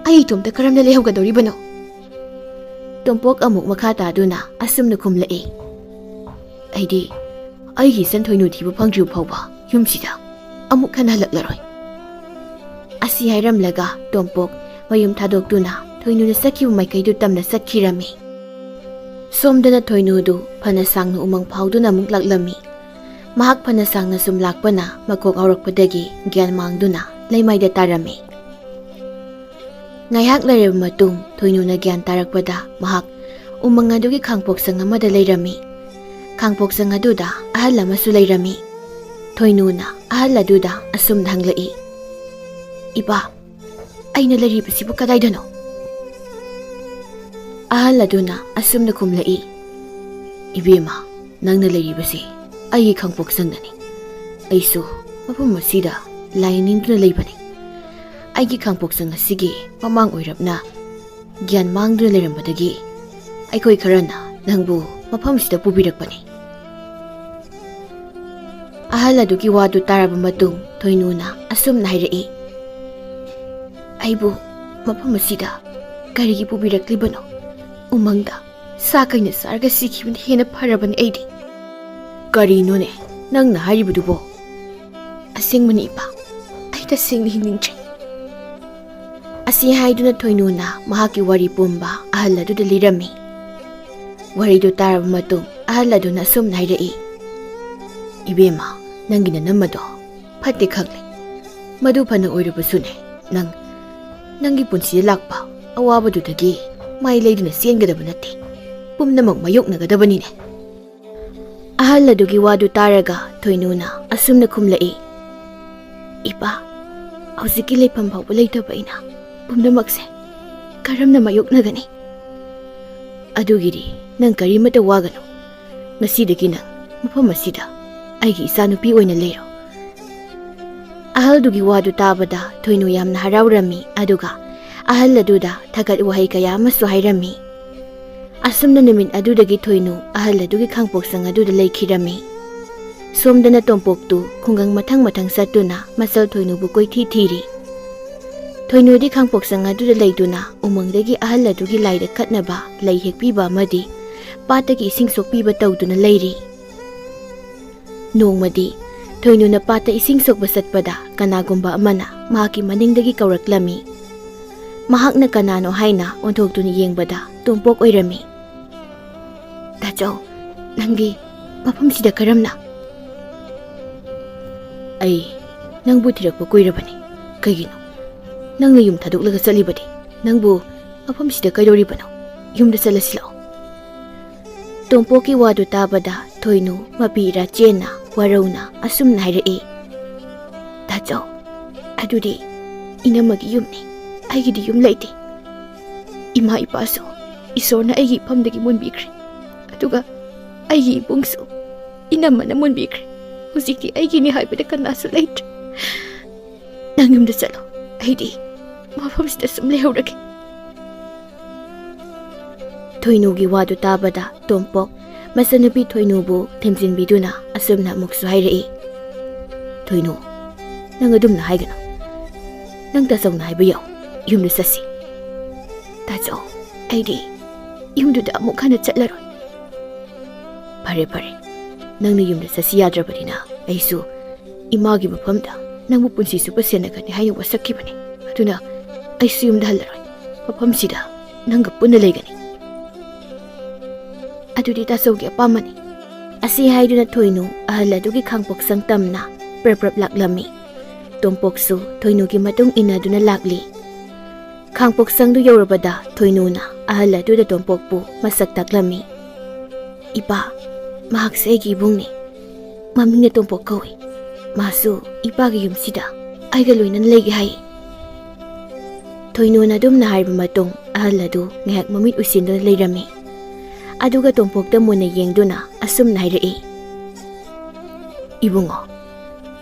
ꯑꯩ ꯏꯇꯣꯝꯇ ꯀꯔꯝꯅ ꯂꯩꯍꯧꯒꯗꯧꯔꯤꯕꯅꯣ?" ꯇꯣꯝꯄꯣꯛ ꯑꯃꯨꯛ ꯃꯈꯥ ꯇꯥꯗꯨꯅ ꯑꯁꯨꯝꯅ ꯈꯨꯝꯂꯛꯏ, "ꯑꯩꯗꯤ ꯑꯩꯒꯤ ꯏꯆꯟ ꯊꯣꯏꯅꯨ ꯊꯤꯕ ꯐꯪꯗ꯭ꯔꯤꯕ ꯐꯥꯎꯕ ꯌꯨꯝꯁꯤꯗ ꯑꯃꯨꯛ ꯍꯟꯅ ꯍꯜꯂꯛꯂꯔꯣꯏ꯫" ꯑꯁꯤ ꯍꯥꯏꯔꯝꯂꯒ ꯇꯣꯝꯄꯣꯛ ꯃꯌꯨꯝ ꯊꯥꯗꯣꯛꯇꯨꯅ ꯊꯣꯏꯅꯨꯅ ꯆꯠꯈꯤꯕ ꯃꯥꯏꯀꯩꯗꯨ ꯇꯝꯅ ꯆꯠꯈꯤꯔꯝꯃꯤ꯫ ꯁꯣꯝꯗꯅ ꯊꯣꯏꯅꯨꯗꯨ ꯐꯅ ꯁꯥꯡꯅ ꯎꯃꯪ ꯐꯥꯎꯗꯨꯅ ꯑꯃꯨꯛ ꯂꯥꯛꯂꯝꯃꯤ꯫ ꯃꯍꯥꯛ ꯐꯅ ꯁꯥꯡꯅ ꯁꯨꯝ ꯂꯥꯛꯄꯅ ꯃꯀꯣꯛ ꯉꯥꯎꯔꯛꯄꯗꯒꯤ ꯒ꯭ꯌꯥꯟ ꯃꯥꯡꯗꯨꯅ ꯂꯩꯃꯥꯏꯗ ꯇꯥꯔꯝꯃꯤ꯫ ꯉꯥꯏꯍꯥꯛ ꯂꯩꯔꯕ ꯃꯇꯨꯡ ꯊꯣꯏꯅꯨꯅ ꯒ꯭ꯌꯥꯟ ꯇꯥꯔꯛꯄꯗ ꯃꯍꯥꯛ ꯎꯃꯪ ꯑꯗꯨꯒꯤ ꯈꯥꯡꯄꯣꯛꯁꯪ ꯑꯃꯗ ꯂꯩꯔꯝꯃꯤ꯫ ꯈꯥꯡꯄꯣꯛꯁꯪ ꯑꯗꯨꯗ ꯑꯍꯜ ꯑꯃꯁꯨ ꯂꯩꯔꯝꯃꯤ꯫ ꯊꯣꯏꯅꯨꯅ ꯑꯍꯜ ꯑꯗꯨꯗ ꯑꯁꯨꯝꯅ ꯍꯪꯂꯛꯏ, "ꯏꯄꯥ, ꯑꯩꯅ ꯂꯩꯔꯤꯕꯁꯤꯕꯨ ꯀꯗꯥꯏꯗꯅꯣ?" ꯑꯍꯜ ꯑꯗꯨꯅ ꯑꯁꯨꯝꯅ ꯈꯨꯝꯂꯛꯏ, "ꯏꯕꯦꯝꯃ, ꯅꯪꯅ ꯂꯩꯔꯤꯕꯁꯤ ꯑꯩꯒꯤ ꯈꯥꯡꯄꯣꯛꯁꯪꯗꯅꯤ꯫ ꯑꯩꯁꯨ ꯃꯐꯝ ꯑꯁꯤꯗ ꯂꯥꯏ ꯅꯤꯡꯗꯨꯅ ꯂꯩꯕꯅꯤ꯫ ꯑꯩꯒꯤ ꯈꯥꯡꯄꯣꯛꯁꯪ ꯑꯁꯤꯒꯤ ꯃꯃꯥꯡ ꯑꯣꯏꯔꯞꯅ ꯒ꯭ꯌꯥꯟ ꯃꯥꯡꯗꯨꯅ ꯂꯩꯔꯝꯕꯗꯒꯤ ꯑꯩꯈꯣꯏ ꯈꯔꯅ ꯅꯪꯕꯨ ꯃꯐꯝꯁꯤꯗ ꯄꯨꯕꯤꯔꯛꯄꯅꯤ꯫" ꯑꯍꯜ ꯑꯗꯨꯒꯤ ꯋꯥꯗꯨ ꯇꯥꯔꯕ ꯃꯇꯨꯡ ꯊꯣꯏꯅꯨꯅ ꯑꯁꯨꯝꯅ ꯍꯥꯏꯔꯛꯏ, "ꯑꯩꯕꯨ ꯃꯐꯝ ꯑꯁꯤꯗ ꯀꯔꯤꯒꯤ ꯄꯨꯕꯤꯔꯛꯂꯤꯕꯅꯣ? ꯎꯃꯪꯗ ꯁꯥ ꯀꯩꯅ ꯆꯥꯔꯒ ꯁꯤꯈꯤꯕꯅ ꯍꯦꯟꯅ ꯐꯔꯕꯅꯤ ꯑꯩꯗꯤ꯫" "ꯀꯔꯤꯅꯣꯅꯦ ꯅꯪꯅ ꯍꯥꯏꯔꯤꯕꯗꯨꯕꯣ?" "ꯑꯁꯦꯡꯕꯅꯤ ꯏꯄꯥ, ꯑꯩ ꯇꯁꯦꯡꯅ ꯍꯤꯡꯅꯤꯡꯗ꯭ꯔꯦ꯫" ꯑꯁꯤ ꯍꯥꯏꯗꯨꯅ ꯊꯣꯏꯅꯨꯅ ꯃꯍꯥꯛꯀꯤ ꯋꯥꯔꯤ ꯄꯨꯝꯕ ꯑꯍꯜ ꯑꯗꯨꯗ ꯂꯤꯔꯝꯃꯤ꯫ ꯋꯥꯔꯤꯗꯨ ꯇꯥꯔꯕ ꯃꯇꯨꯡ ꯑꯍꯜ ꯑꯗꯨꯅ ꯑꯁꯨꯝꯅ ꯍꯥꯏꯔꯛꯏ, "ꯏꯕꯦꯝꯃ, ꯅꯪꯒꯤ ꯅꯅꯝꯃꯗꯣ ꯐꯠꯇꯦ ꯈꯪꯂꯦ꯫ ꯃꯗꯨ ꯐꯅ ꯑꯣꯏꯔꯕꯁꯨꯅꯦ, ꯅꯪ ꯅꯪꯒꯤ ꯄꯨꯟꯁꯤꯗ ꯂꯥꯛꯄ ꯑꯋꯥꯕꯗꯨꯗꯒꯤ ꯃꯥꯏ ꯂꯩꯗꯨꯅ ꯆꯦꯟꯒꯗꯕ ꯅꯠꯇꯦ꯫ ꯄꯨꯝꯅꯃꯛ ꯃꯥꯌꯣꯛꯅꯒꯗꯕꯅꯤꯅꯦ꯫" ꯑꯍꯜ ꯑꯗꯨꯒꯤ ꯋꯥꯗꯨ ꯇꯥꯔꯒ ꯊꯣꯏꯅꯨꯅ ꯑꯁꯨꯝꯅ ꯈꯨꯝꯂꯛꯏ, "ꯏꯄꯥ, ꯍꯧꯖꯤꯛꯀꯤ ꯂꯩꯐꯝ ꯐꯥꯎꯕ ꯂꯩꯇꯕ ꯑꯩꯅ ꯄꯨꯝꯅꯃꯛꯁꯦ ꯀꯔꯝꯅ ꯃꯥꯌꯣꯛꯅꯒꯅꯤ? ꯑꯗꯨꯒꯤꯗꯤ ꯅꯪ ꯀꯔꯤꯃꯠꯇ ꯋꯥꯒꯅꯨ꯫ ꯉꯁꯤꯗꯒꯤ ꯅꯪ ꯃꯐꯝ ꯑꯁꯤꯗ ꯑꯩꯒꯤ ꯏꯆꯥꯅꯨꯄꯤ ꯑꯣꯏꯅ ꯂꯩꯔꯣ꯫" ꯑꯍꯜꯗꯨꯒꯤ ꯋꯥꯗꯨ ꯇꯥꯕꯗ ꯊꯣꯏꯅꯨ ꯌꯥꯝꯅ ꯍꯔꯥꯎꯔꯝꯃꯤ, ꯑꯗꯨꯒ ꯑꯍꯜ ꯑꯗꯨꯗ ꯊꯥꯒꯠ ꯋꯥꯍꯩ ꯀꯌꯥ ꯑꯃꯁꯨ ꯍꯥꯏꯔꯝꯃꯤ꯫ ꯑꯁꯨꯝꯅ ꯅꯨꯃꯤꯠ ꯑꯗꯨꯗꯒꯤ ꯊꯣꯏꯅꯨ ꯑꯍꯜ ꯑꯗꯨꯒꯤ ꯈꯥꯡꯄꯣꯛꯁꯪ ꯑꯗꯨꯗ ꯂꯩꯈꯤꯔꯝꯃꯤ꯫ ꯁꯣꯝꯗꯅ ꯇꯣꯝꯄꯣꯛꯇꯨ ꯈꯨꯡꯒꯪ ꯃꯊꯪ ꯃꯊꯪ ꯆꯠꯇꯨꯅ ꯃꯆꯜ ꯊꯣꯏꯅꯨꯕꯨ ꯀꯣꯏꯊꯤ ꯊꯤꯔꯤ꯫ ꯊꯣꯏꯅꯨꯗꯤ ꯈꯥꯡꯄꯣꯛꯁꯪ ꯑꯗꯨꯗ ꯂꯩꯗꯨꯅ ꯎꯃꯪꯗꯒꯤ ꯑꯍꯜ ꯑꯗꯨꯒꯤ ꯂꯥꯏꯗ ꯀꯠꯅꯕ ꯂꯩ ꯍꯦꯛꯄꯤꯕ ꯑꯃꯗꯤ ꯄꯥꯠꯇꯒꯤ ꯏꯁꯤꯡ ꯁꯣꯛꯄꯤꯕ ꯇꯧꯗꯨꯅ ꯂꯩꯔꯤ꯫ ꯅꯣꯡꯃꯗꯤ ꯊꯣꯏꯅꯨꯅ ꯄꯥꯠꯇ ꯏꯁꯤꯡ ꯁꯣꯛꯄ ꯆꯠꯄꯗ ꯀꯅꯥꯒꯨꯝꯕ ꯑꯃꯅ ꯃꯍꯥꯛꯀꯤ ꯃꯅꯤꯡꯗꯒꯤ ꯀꯧꯔꯛꯂꯝꯃꯤ꯫ ꯃꯍꯥꯛꯅ ꯀꯅꯥꯅꯣ ꯍꯥꯏꯅ ꯑꯣꯟꯊꯣꯛꯇꯨꯅ ꯌꯦꯡꯕꯗ ꯇꯣꯝꯄꯣꯛ ꯑꯣꯏꯔꯝꯃꯤ꯫ "ꯇꯥꯆꯧ, ꯅꯪꯗꯤ ꯃꯐꯝꯁꯤꯗ ꯀꯔꯝꯅ?" "ꯑꯩ ꯅꯪꯕꯨ ꯊꯤꯔꯛꯄ ꯀꯨꯏꯔꯕꯅꯤ꯫ ꯀꯩꯒꯤꯅꯣ? ꯅꯪꯅ ꯌꯨꯝ ꯊꯥꯗꯣꯛꯂꯒ ꯆꯠꯂꯤꯕꯗꯤ? ꯅꯪꯕꯨ ꯃꯐꯝꯁꯤꯗ ꯀꯩꯗꯧꯔꯤꯕꯅꯣ? ꯌꯨꯝꯗ ꯆꯠꯂꯁꯤ ꯂꯥꯛꯑꯣ꯫" ꯇꯣꯝꯄꯣꯛꯀꯤ ꯋꯥꯗꯨ ꯇꯥꯕꯗ ꯊꯣꯏꯅꯨ ꯃꯄꯤ ꯏꯔꯥ ꯆꯦꯟꯅ ꯋꯥꯔꯧꯅ ꯑꯁꯨꯝꯅ ꯍꯥꯏꯔꯛꯏ, "ꯇꯥꯆꯧ, ꯑꯗꯨꯗꯤ ꯏꯅꯝꯃꯒꯤ ꯌꯨꯝꯅꯤ꯫ ꯑꯩꯒꯤꯗꯤ ꯌꯨꯝ ꯂꯩꯇꯦ꯫ ꯏꯃꯥ ꯏꯄꯥꯁꯨ ꯏꯁꯣꯔꯅ ꯑꯩꯒꯤ ꯏꯐꯝꯗꯒꯤ ꯃꯨꯟꯕꯤꯈ꯭ꯔꯦ꯫ ꯑꯗꯨꯒ ꯑꯩꯒꯤ ꯏꯕꯨꯡꯁꯨ ꯏꯅꯝꯃꯅ ꯃꯨꯟꯕꯤꯈ꯭ꯔꯦ꯫ ꯍꯧꯖꯤꯛꯇꯤ ꯑꯩꯒꯤꯅꯤ ꯍꯥꯏꯕꯗ ꯀꯅꯥꯁꯨ ꯂꯩꯇ꯭ꯔꯦ꯫ ꯅꯪ ꯌꯨꯝꯗ ꯆꯠꯂꯣ꯫ ꯑꯩꯗꯤ ꯃꯐꯝꯁꯤꯗ ꯁꯨꯝ ꯂꯩꯍꯧꯔꯒꯦ꯫" ꯊꯣꯏꯅꯨꯒꯤ ꯋꯥꯗꯨ ꯇꯥꯕꯗ ꯇꯣꯝꯄꯣꯛ ꯃꯆꯟꯅꯨꯄꯤ ꯊꯣꯏꯅꯨꯕꯨ ꯊꯦꯝꯖꯤꯟꯕꯤꯗꯨꯅ ꯑꯁꯨꯝꯅ ꯑꯃꯨꯛꯁꯨ ꯍꯥꯏꯔꯛꯏ, "ꯊꯣꯏꯅꯨ, ꯅꯪ ꯑꯗꯨꯝꯅ ꯍꯥꯏꯒꯅꯨ꯫ ꯅꯪ ꯇꯥꯆꯧꯅ ꯍꯥꯏꯕ ꯌꯥꯎ꯫ ꯌꯨꯝꯗ ꯆꯠꯁꯤ꯫" "ꯇꯥꯆꯧ, ꯑꯩꯗꯤ ꯌꯨꯝꯗꯨꯗ ꯑꯃꯨꯛ ꯍꯟꯅ ꯆꯠꯂꯔꯣꯏ꯫" "ꯐꯔꯦ, ꯐꯔꯦ꯫ ꯅꯪꯅ ꯌꯨꯝꯗ ꯆꯠꯁꯤ ꯌꯥꯗ꯭ꯔꯕꯅꯤꯅ ꯑꯩꯁꯨ ꯏꯃꯥꯒꯤ ꯃꯐꯝꯗ ꯅꯪꯕꯨ ꯄꯨꯟꯁꯤ ꯆꯨꯞꯄ ꯁꯦꯟꯅꯒꯅꯤ ꯍꯥꯏꯅ ꯋꯥꯁꯛꯈꯤꯕꯅꯤ꯫ ꯑꯗꯨꯅ ꯑꯩꯁꯨ ꯌꯨꯝꯗ ꯍꯜꯂꯔꯣꯏ꯫ ꯃꯐꯝꯁꯤꯗ ꯅꯪꯒ ꯄꯨꯟꯅ ꯂꯩꯒꯅꯤ꯫" "ꯑꯗꯨꯗꯤ ꯇꯥꯆꯧꯒꯤ ꯑꯄꯥꯝꯕꯅꯤ꯫" ꯑꯁꯤ ꯍꯥꯏꯗꯨꯅ ꯊꯣꯏꯅꯨ ꯑꯍꯜ ꯑꯗꯨꯒꯤ ꯈꯥꯡꯄꯣꯛꯁꯪ ꯇꯝꯅ ꯄ꯭ꯔꯞ ꯄ꯭ꯔꯞ ꯂꯥꯛꯂꯝꯃꯤ꯫ ꯇꯣꯝꯄꯣꯛꯁꯨ ꯊꯣꯏꯅꯨꯒꯤ ꯃꯇꯨꯡ ꯏꯟꯅꯗꯨꯅ ꯂꯥꯛꯂꯤ꯫ ꯈꯥꯡꯄꯣꯛꯁꯪꯗꯨ ꯌꯧꯔꯕꯗ ꯊꯣꯏꯅꯨꯅ ꯑꯍꯜ ꯑꯗꯨꯗ ꯇꯣꯝꯄꯣꯛꯄꯨ ꯃꯁꯛ ꯇꯥꯛꯂꯝꯃꯤ꯫ "ꯏꯄꯥ, ꯃꯍꯥꯛꯁꯦ ꯑꯩꯒꯤ ꯏꯕꯨꯡꯅꯤ꯫ ꯃꯃꯤꯡꯅ ꯇꯣꯝꯄꯣꯛ ꯀꯧꯏ꯫ ꯃꯥꯁꯨ ꯏꯄꯥꯒꯤ ꯌꯨꯝꯁꯤꯗ ꯑꯩꯒ ꯂꯣꯏꯅꯅ ꯂꯩꯒꯦ ꯍꯥꯏ꯫" ꯊꯣꯏꯅꯨꯅ ꯑꯗꯨꯝꯅ ꯍꯥꯏꯔꯕ ꯃꯇꯨꯡ ꯑꯍꯜ ꯑꯗꯨ ꯉꯥꯏꯍꯥꯛ ꯃꯃꯤꯠ ꯎꯏꯁꯤꯟꯗꯨꯅ ꯂꯩꯔꯝꯃꯤ꯫ ꯑꯗꯨꯒ ꯇꯣꯝꯄꯣꯛꯇ ꯃꯨꯟꯅ ꯌꯦꯡꯗꯨꯅ ꯑꯁꯨꯝꯅ ꯍꯥꯏꯔꯛꯏ, "ꯏꯕꯨꯡꯉꯣ,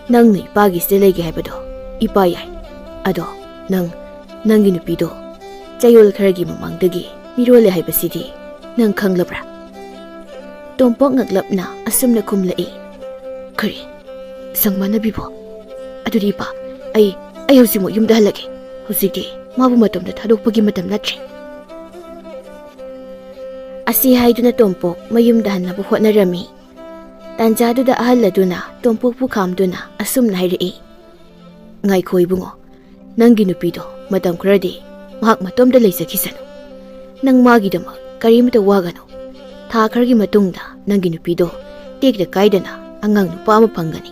ꯅꯪꯅ ꯏꯄꯥꯒꯤꯁꯤꯗ ꯂꯩꯒꯦ ꯍꯥꯏꯕꯗꯣ ꯏꯄꯥ ꯌꯥꯏ꯫ ꯑꯗꯣ ꯅꯪ, ꯅꯪꯒꯤ ꯅꯨꯄꯤꯗꯣ ꯆꯌꯣꯜ ꯈꯔꯒꯤ ꯃꯃꯥꯡꯗꯒꯤ ꯃꯤꯔꯣꯜꯂꯦ ꯍꯥꯏꯕꯁꯤꯗꯤ "ꯅꯪ ꯈꯪꯂꯕ꯭ꯔꯥ?" ꯇꯣꯝꯄꯣꯛ ꯉꯛꯂꯞꯅ ꯑꯁꯨꯝꯅ ꯈꯨꯝꯂꯛꯏ꯫ "ꯀꯔꯤ? ꯁꯪꯕꯥꯅꯕꯤꯕꯣ? ꯑꯗꯨꯗꯤ ꯏꯄꯥ, ꯑꯩ, ꯑꯩ ꯍꯧꯖꯤꯛꯃꯛ ꯌꯨꯝꯗ ꯍꯜꯂꯒꯦ꯫ ꯍꯧꯖꯤꯛꯇꯤ ꯃꯥꯕꯨ ꯃꯇꯣꯝꯇ ꯊꯥꯗꯣꯛꯄꯒꯤ ꯃꯇꯝ ꯅꯠꯇ꯭ꯔꯦ꯫" ꯑꯁꯤ ꯍꯥꯏꯗꯨꯅ ꯇꯣꯝꯄꯣꯛ ꯃꯌꯨꯝꯗ ꯍꯟꯅꯕ ꯍꯣꯠꯅꯔꯝꯃꯤ꯫ ꯇꯥꯟꯖꯥꯗꯨꯗ ꯑꯍꯜ ꯑꯗꯨꯅ ꯇꯣꯝꯄꯣꯛꯄꯨ ꯈꯥꯝꯗꯨꯅ ꯑꯁꯨꯝꯅ ꯍꯥꯏꯔꯛꯏ꯫ "ꯉꯥꯏꯈꯣ ꯏꯕꯨꯡꯉꯣ, ꯅꯪꯒꯤ ꯅꯨꯄꯤꯗꯣ ꯃꯇꯝ ꯈꯔꯗꯤ ꯃꯍꯥꯛ ꯃꯇꯣꯝꯇ ꯂꯩꯖꯈꯤꯁꯅꯨ꯫ ꯅꯪ ꯃꯥꯒꯤꯗꯃꯛ ꯀꯔꯤꯃꯇ ꯋꯥꯒꯅꯨ꯫ ꯊꯥ ꯈꯔꯒꯤ ꯃꯇꯨꯡꯗ ꯅꯪꯒꯤ ꯅꯨꯄꯤꯗꯣ ꯇꯦꯛꯇ ꯀꯥꯏꯗꯅ ꯑꯉꯥꯡ ꯅꯨꯄꯥ ꯑꯃ ꯐꯪꯒꯅꯤ꯫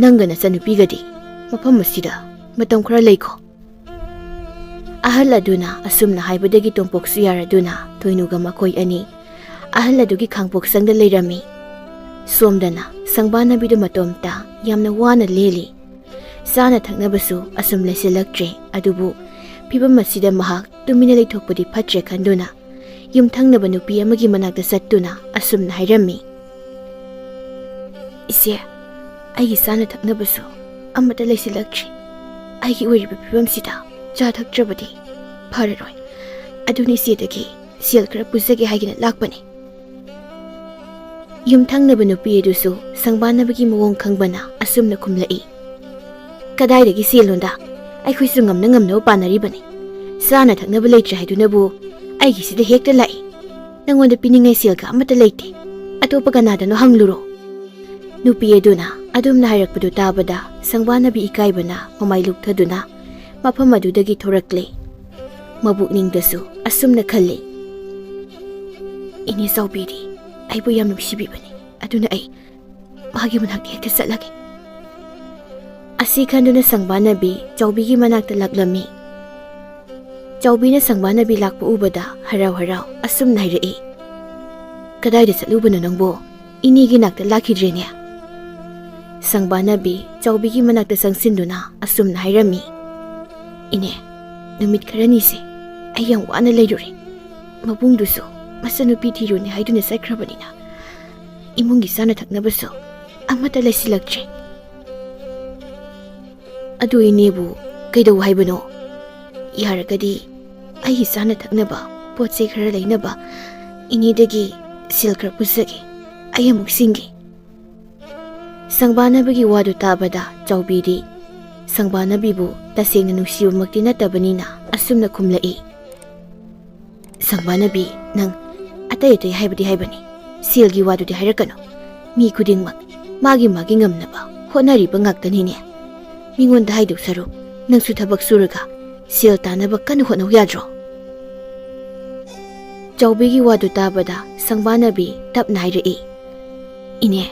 ꯅꯪꯒ ꯅꯆꯟꯅꯨꯄꯤꯒꯗꯤ ꯃꯐꯝ ꯑꯁꯤꯗ ꯃꯇꯝ ꯈꯔ ꯂꯩꯈꯣ꯫" ꯑꯍꯜ ꯑꯗꯨꯅ ꯑꯁꯨꯝꯅ ꯍꯥꯏꯕꯗꯒꯤ ꯇꯣꯝꯄꯣꯛꯁꯨ ꯌꯥꯔꯗꯨꯅ ꯊꯣꯏꯅꯨꯒ ꯃꯈꯣꯏ ꯑꯅꯤ ꯑꯍꯜ ꯑꯗꯨꯒꯤ ꯈꯥꯡꯄꯣꯛꯁꯪꯗ ꯂꯩꯔꯝꯃꯤ꯫ ꯁꯣꯝꯗꯅ ꯁꯪꯕꯥꯅꯕꯤꯗꯨ ꯃꯇꯣꯝꯇ ꯌꯥꯝꯅ ꯋꯥꯅ ꯂꯦꯜꯂꯤ꯫ ꯆꯥꯅ ꯊꯛꯅꯕꯁꯨ ꯑꯁꯨꯝ ꯂꯩꯁꯤꯜꯂꯛꯇ꯭ꯔꯦ꯫ ꯑꯗꯨꯕꯨ ꯐꯤꯕꯝ ꯑꯁꯤꯗ ꯃꯍꯥꯛ ꯇꯨꯃꯤꯟꯅ ꯂꯩꯊꯣꯛꯄꯗꯤ ꯐꯠꯇ꯭ꯔꯦ ꯈꯟꯗꯨꯅ ꯌꯨꯝꯊꯪꯅꯕ ꯅꯨꯄꯤ ꯑꯃꯒꯤ ꯃꯅꯥꯛꯇ ꯆꯠꯇꯨꯅ ꯑꯁꯨꯝꯅ ꯍꯥꯏꯔꯝꯃꯤ꯫ "ꯏꯆꯦ, ꯑꯩꯒꯤ ꯆꯥꯅ ꯊꯛꯅꯕꯁꯨ ꯑꯃꯠꯇ ꯂꯩꯁꯤꯜꯂꯛꯇ꯭ꯔꯦ꯫ ꯑꯩꯒꯤ ꯑꯣꯏꯔꯤꯕ ꯐꯤꯕꯝꯁꯤꯗ ꯆꯥ ꯊꯛꯇ꯭ꯔꯕꯗꯤ ꯐꯔꯔꯣꯏ꯫ ꯑꯗꯨꯅ ꯏꯆꯦꯗꯒꯤ ꯁꯦꯜ ꯈꯔ ꯄꯨꯖꯒꯦ ꯍꯥꯏꯒꯦꯅ ꯂꯥꯛꯄꯅꯤ꯫" ꯌꯨꯝꯊꯪꯅꯕ ꯅꯨꯄꯤ ꯑꯗꯨꯁꯨ ꯁꯪꯕꯥꯅꯕꯒꯤ ꯃꯑꯣꯡ ꯈꯪꯕꯅ ꯑꯁꯨꯝꯅ ꯈꯨꯝꯂꯛꯏ꯫ "ꯀꯗꯥꯏꯗꯒꯤ ꯁꯦꯜꯅꯣꯗ? ꯑꯩꯈꯣꯏꯁꯨ ꯉꯝꯅ ꯉꯝꯅꯕ ꯄꯥꯅꯔꯤꯕꯅꯤ꯫ ꯆꯥꯅ ꯊꯛꯅꯕ ꯂꯩꯇ꯭ꯔꯦ ꯍꯥꯏꯗꯨꯅꯕꯨ ꯑꯩꯒꯤꯁꯤꯗ ꯍꯦꯛꯇ ꯂꯥꯛꯏ꯫ ꯅꯪꯉꯣꯟꯗ ꯄꯤꯅꯤꯡꯉꯥꯏ ꯁꯦꯜꯒ ꯑꯃꯠꯇ ꯂꯩꯇꯦ꯫ ꯑꯇꯣꯞꯄ ꯀꯅꯥꯗꯅꯣ ꯍꯪꯂꯨꯔꯣ꯫" ꯅꯨꯄꯤ ꯑꯗꯨꯅ ꯑꯗꯨꯝꯅ ꯍꯥꯏꯔꯛꯄꯗꯨ ꯇꯥꯕꯗ ꯁꯪꯕꯥꯅꯕꯤ ꯏꯀꯥꯏꯕꯅ ꯃꯃꯥꯏ ꯂꯨꯞꯊꯗꯨꯅ ꯃꯐꯝ ꯑꯗꯨꯗꯒꯤ ꯊꯣꯔꯛꯂꯦ꯫ ꯃꯕꯨꯛꯅꯤꯡꯗꯁꯨ ꯑꯁꯨꯝꯅ ꯈꯜꯂꯤ, "ꯏꯅꯦ ꯆꯥꯎꯕꯤꯗꯤ ꯑꯩꯕꯨ ꯌꯥꯝ ꯅꯨꯡꯁꯤꯕꯤꯕꯅꯤ, ꯑꯗꯨꯅ ꯑꯩ ꯃꯥꯒꯤ ꯃꯅꯥꯛꯇ ꯍꯦꯛꯇ ꯆꯠꯂꯒꯦ꯫" ꯑꯁꯤ ꯈꯟꯗꯨꯅ ꯁꯪꯕꯥꯅꯕꯤ ꯆꯥꯎꯕꯤꯒꯤ ꯃꯅꯥꯛꯇ ꯂꯥꯛꯂꯝꯃꯤ꯫ ꯆꯥꯎꯕꯤꯅ ꯁꯪꯕꯥꯅꯕꯤ ꯂꯥꯛꯄ ꯎꯕꯗ ꯍꯔꯥꯎ ꯍꯔꯥꯎ ꯑꯁꯨꯝꯅ ꯍꯥꯏꯔꯛꯏ, "ꯀꯗꯥꯏꯗ ꯆꯠꯂꯨꯕꯅꯣ ꯅꯪꯕꯣ? ꯏꯅꯦꯒꯤ ꯅꯥꯛꯇ ꯂꯥꯛꯈꯤꯗ꯭ꯔꯦꯅꯦ?" ꯁꯪꯕꯥꯅꯕꯤ ꯆꯥꯎꯕꯤꯒꯤ ꯃꯅꯥꯛꯇ ꯆꯪꯁꯤꯟꯗꯨꯅ ꯑꯁꯨꯝꯅ ꯍꯥꯏꯔꯝꯃꯤ, "ꯏꯅꯦ, ꯅꯨꯃꯤꯠ ꯈꯔꯅꯤꯁꯦ ꯑꯩ ꯌꯥꯝ ꯋꯥꯅ ꯂꯩꯔꯨꯔꯦ꯫ ꯃꯕꯨꯡꯗꯨꯁꯨ ꯃꯆꯟꯅꯨꯄꯤ ꯊꯤꯔꯨꯅꯤ ꯍꯥꯏꯗꯨꯅ ꯆꯠꯈ꯭ꯔꯕꯅꯤꯅ ꯏꯃꯨꯡꯒꯤ ꯆꯥꯅ ꯊꯛꯅꯕꯁꯨ ꯑꯃꯠꯇ ꯂꯩꯁꯤꯜꯂꯛꯇ꯭ꯔꯦ꯫ ꯑꯗꯨ ꯏꯅꯦꯕꯨ ꯀꯩꯗꯧ ꯍꯥꯏꯕꯅꯣ? ꯌꯥꯔꯒꯗꯤ ꯑꯩꯒꯤ ꯆꯥꯅ ꯊꯛꯅꯕ ꯄꯣꯠ ꯆꯩ ꯈꯔ ꯂꯩꯅꯕ "ꯏꯅꯦꯗꯒꯤ ꯁꯦꯜ ꯈꯔ ꯄꯨꯖꯒꯦ, ꯑꯩ ꯑꯃꯨꯛ ꯁꯤꯡꯒꯦ꯫" ꯁꯪꯕꯥꯅꯕꯤꯒꯤ ꯋꯥꯗꯨ ꯇꯥꯕꯗ ꯆꯥꯎꯕꯤꯗꯤ ꯁꯪꯕꯥꯅꯕꯤꯕꯨ ꯇꯁꯦꯡꯅ ꯅꯨꯡꯁꯤꯕꯃꯛꯇꯤ ꯅꯠꯇꯕꯅꯤꯅ ꯑꯁꯨꯝꯅ ꯈꯨꯝꯂꯛꯏ, "ꯁꯪꯕꯥꯅꯕꯤ, ꯅꯪ ꯑꯇꯩ ꯑꯇꯩ ꯍꯥꯏꯕꯗꯤ ꯍꯥꯏꯕꯅꯤ, ꯁꯦꯜꯒꯤ ꯋꯥꯗꯨꯗꯤ ꯍꯥꯏꯔꯛꯀꯅꯨ꯫ ꯃꯤ ꯈꯨꯗꯤꯡꯃꯛ ꯃꯥꯒꯤ ꯃꯥꯒꯤ ꯉꯝꯅꯕ ꯍꯣꯠꯅꯔꯤꯕ ꯉꯥꯛꯇꯅꯤꯅꯦ꯫ ꯃꯤꯉꯣꯟꯗ ꯍꯥꯏꯗꯧ ꯁꯔꯨꯛ ꯅꯪꯁꯨ ꯊꯕꯛ ꯁꯨꯔꯒ ꯁꯦꯜ ꯇꯥꯅꯕ ꯀꯟꯅ ꯍꯣꯠꯅꯧ ꯌꯥꯗ꯭ꯔꯣ?" ꯆꯥꯎꯕꯤꯒꯤ ꯋꯥꯗꯨ ꯇꯥꯕꯗ ꯁꯪꯕꯥꯅꯕꯤ ꯇꯞꯅ ꯍꯥꯏꯔꯛꯏ, "ꯏꯅꯦ,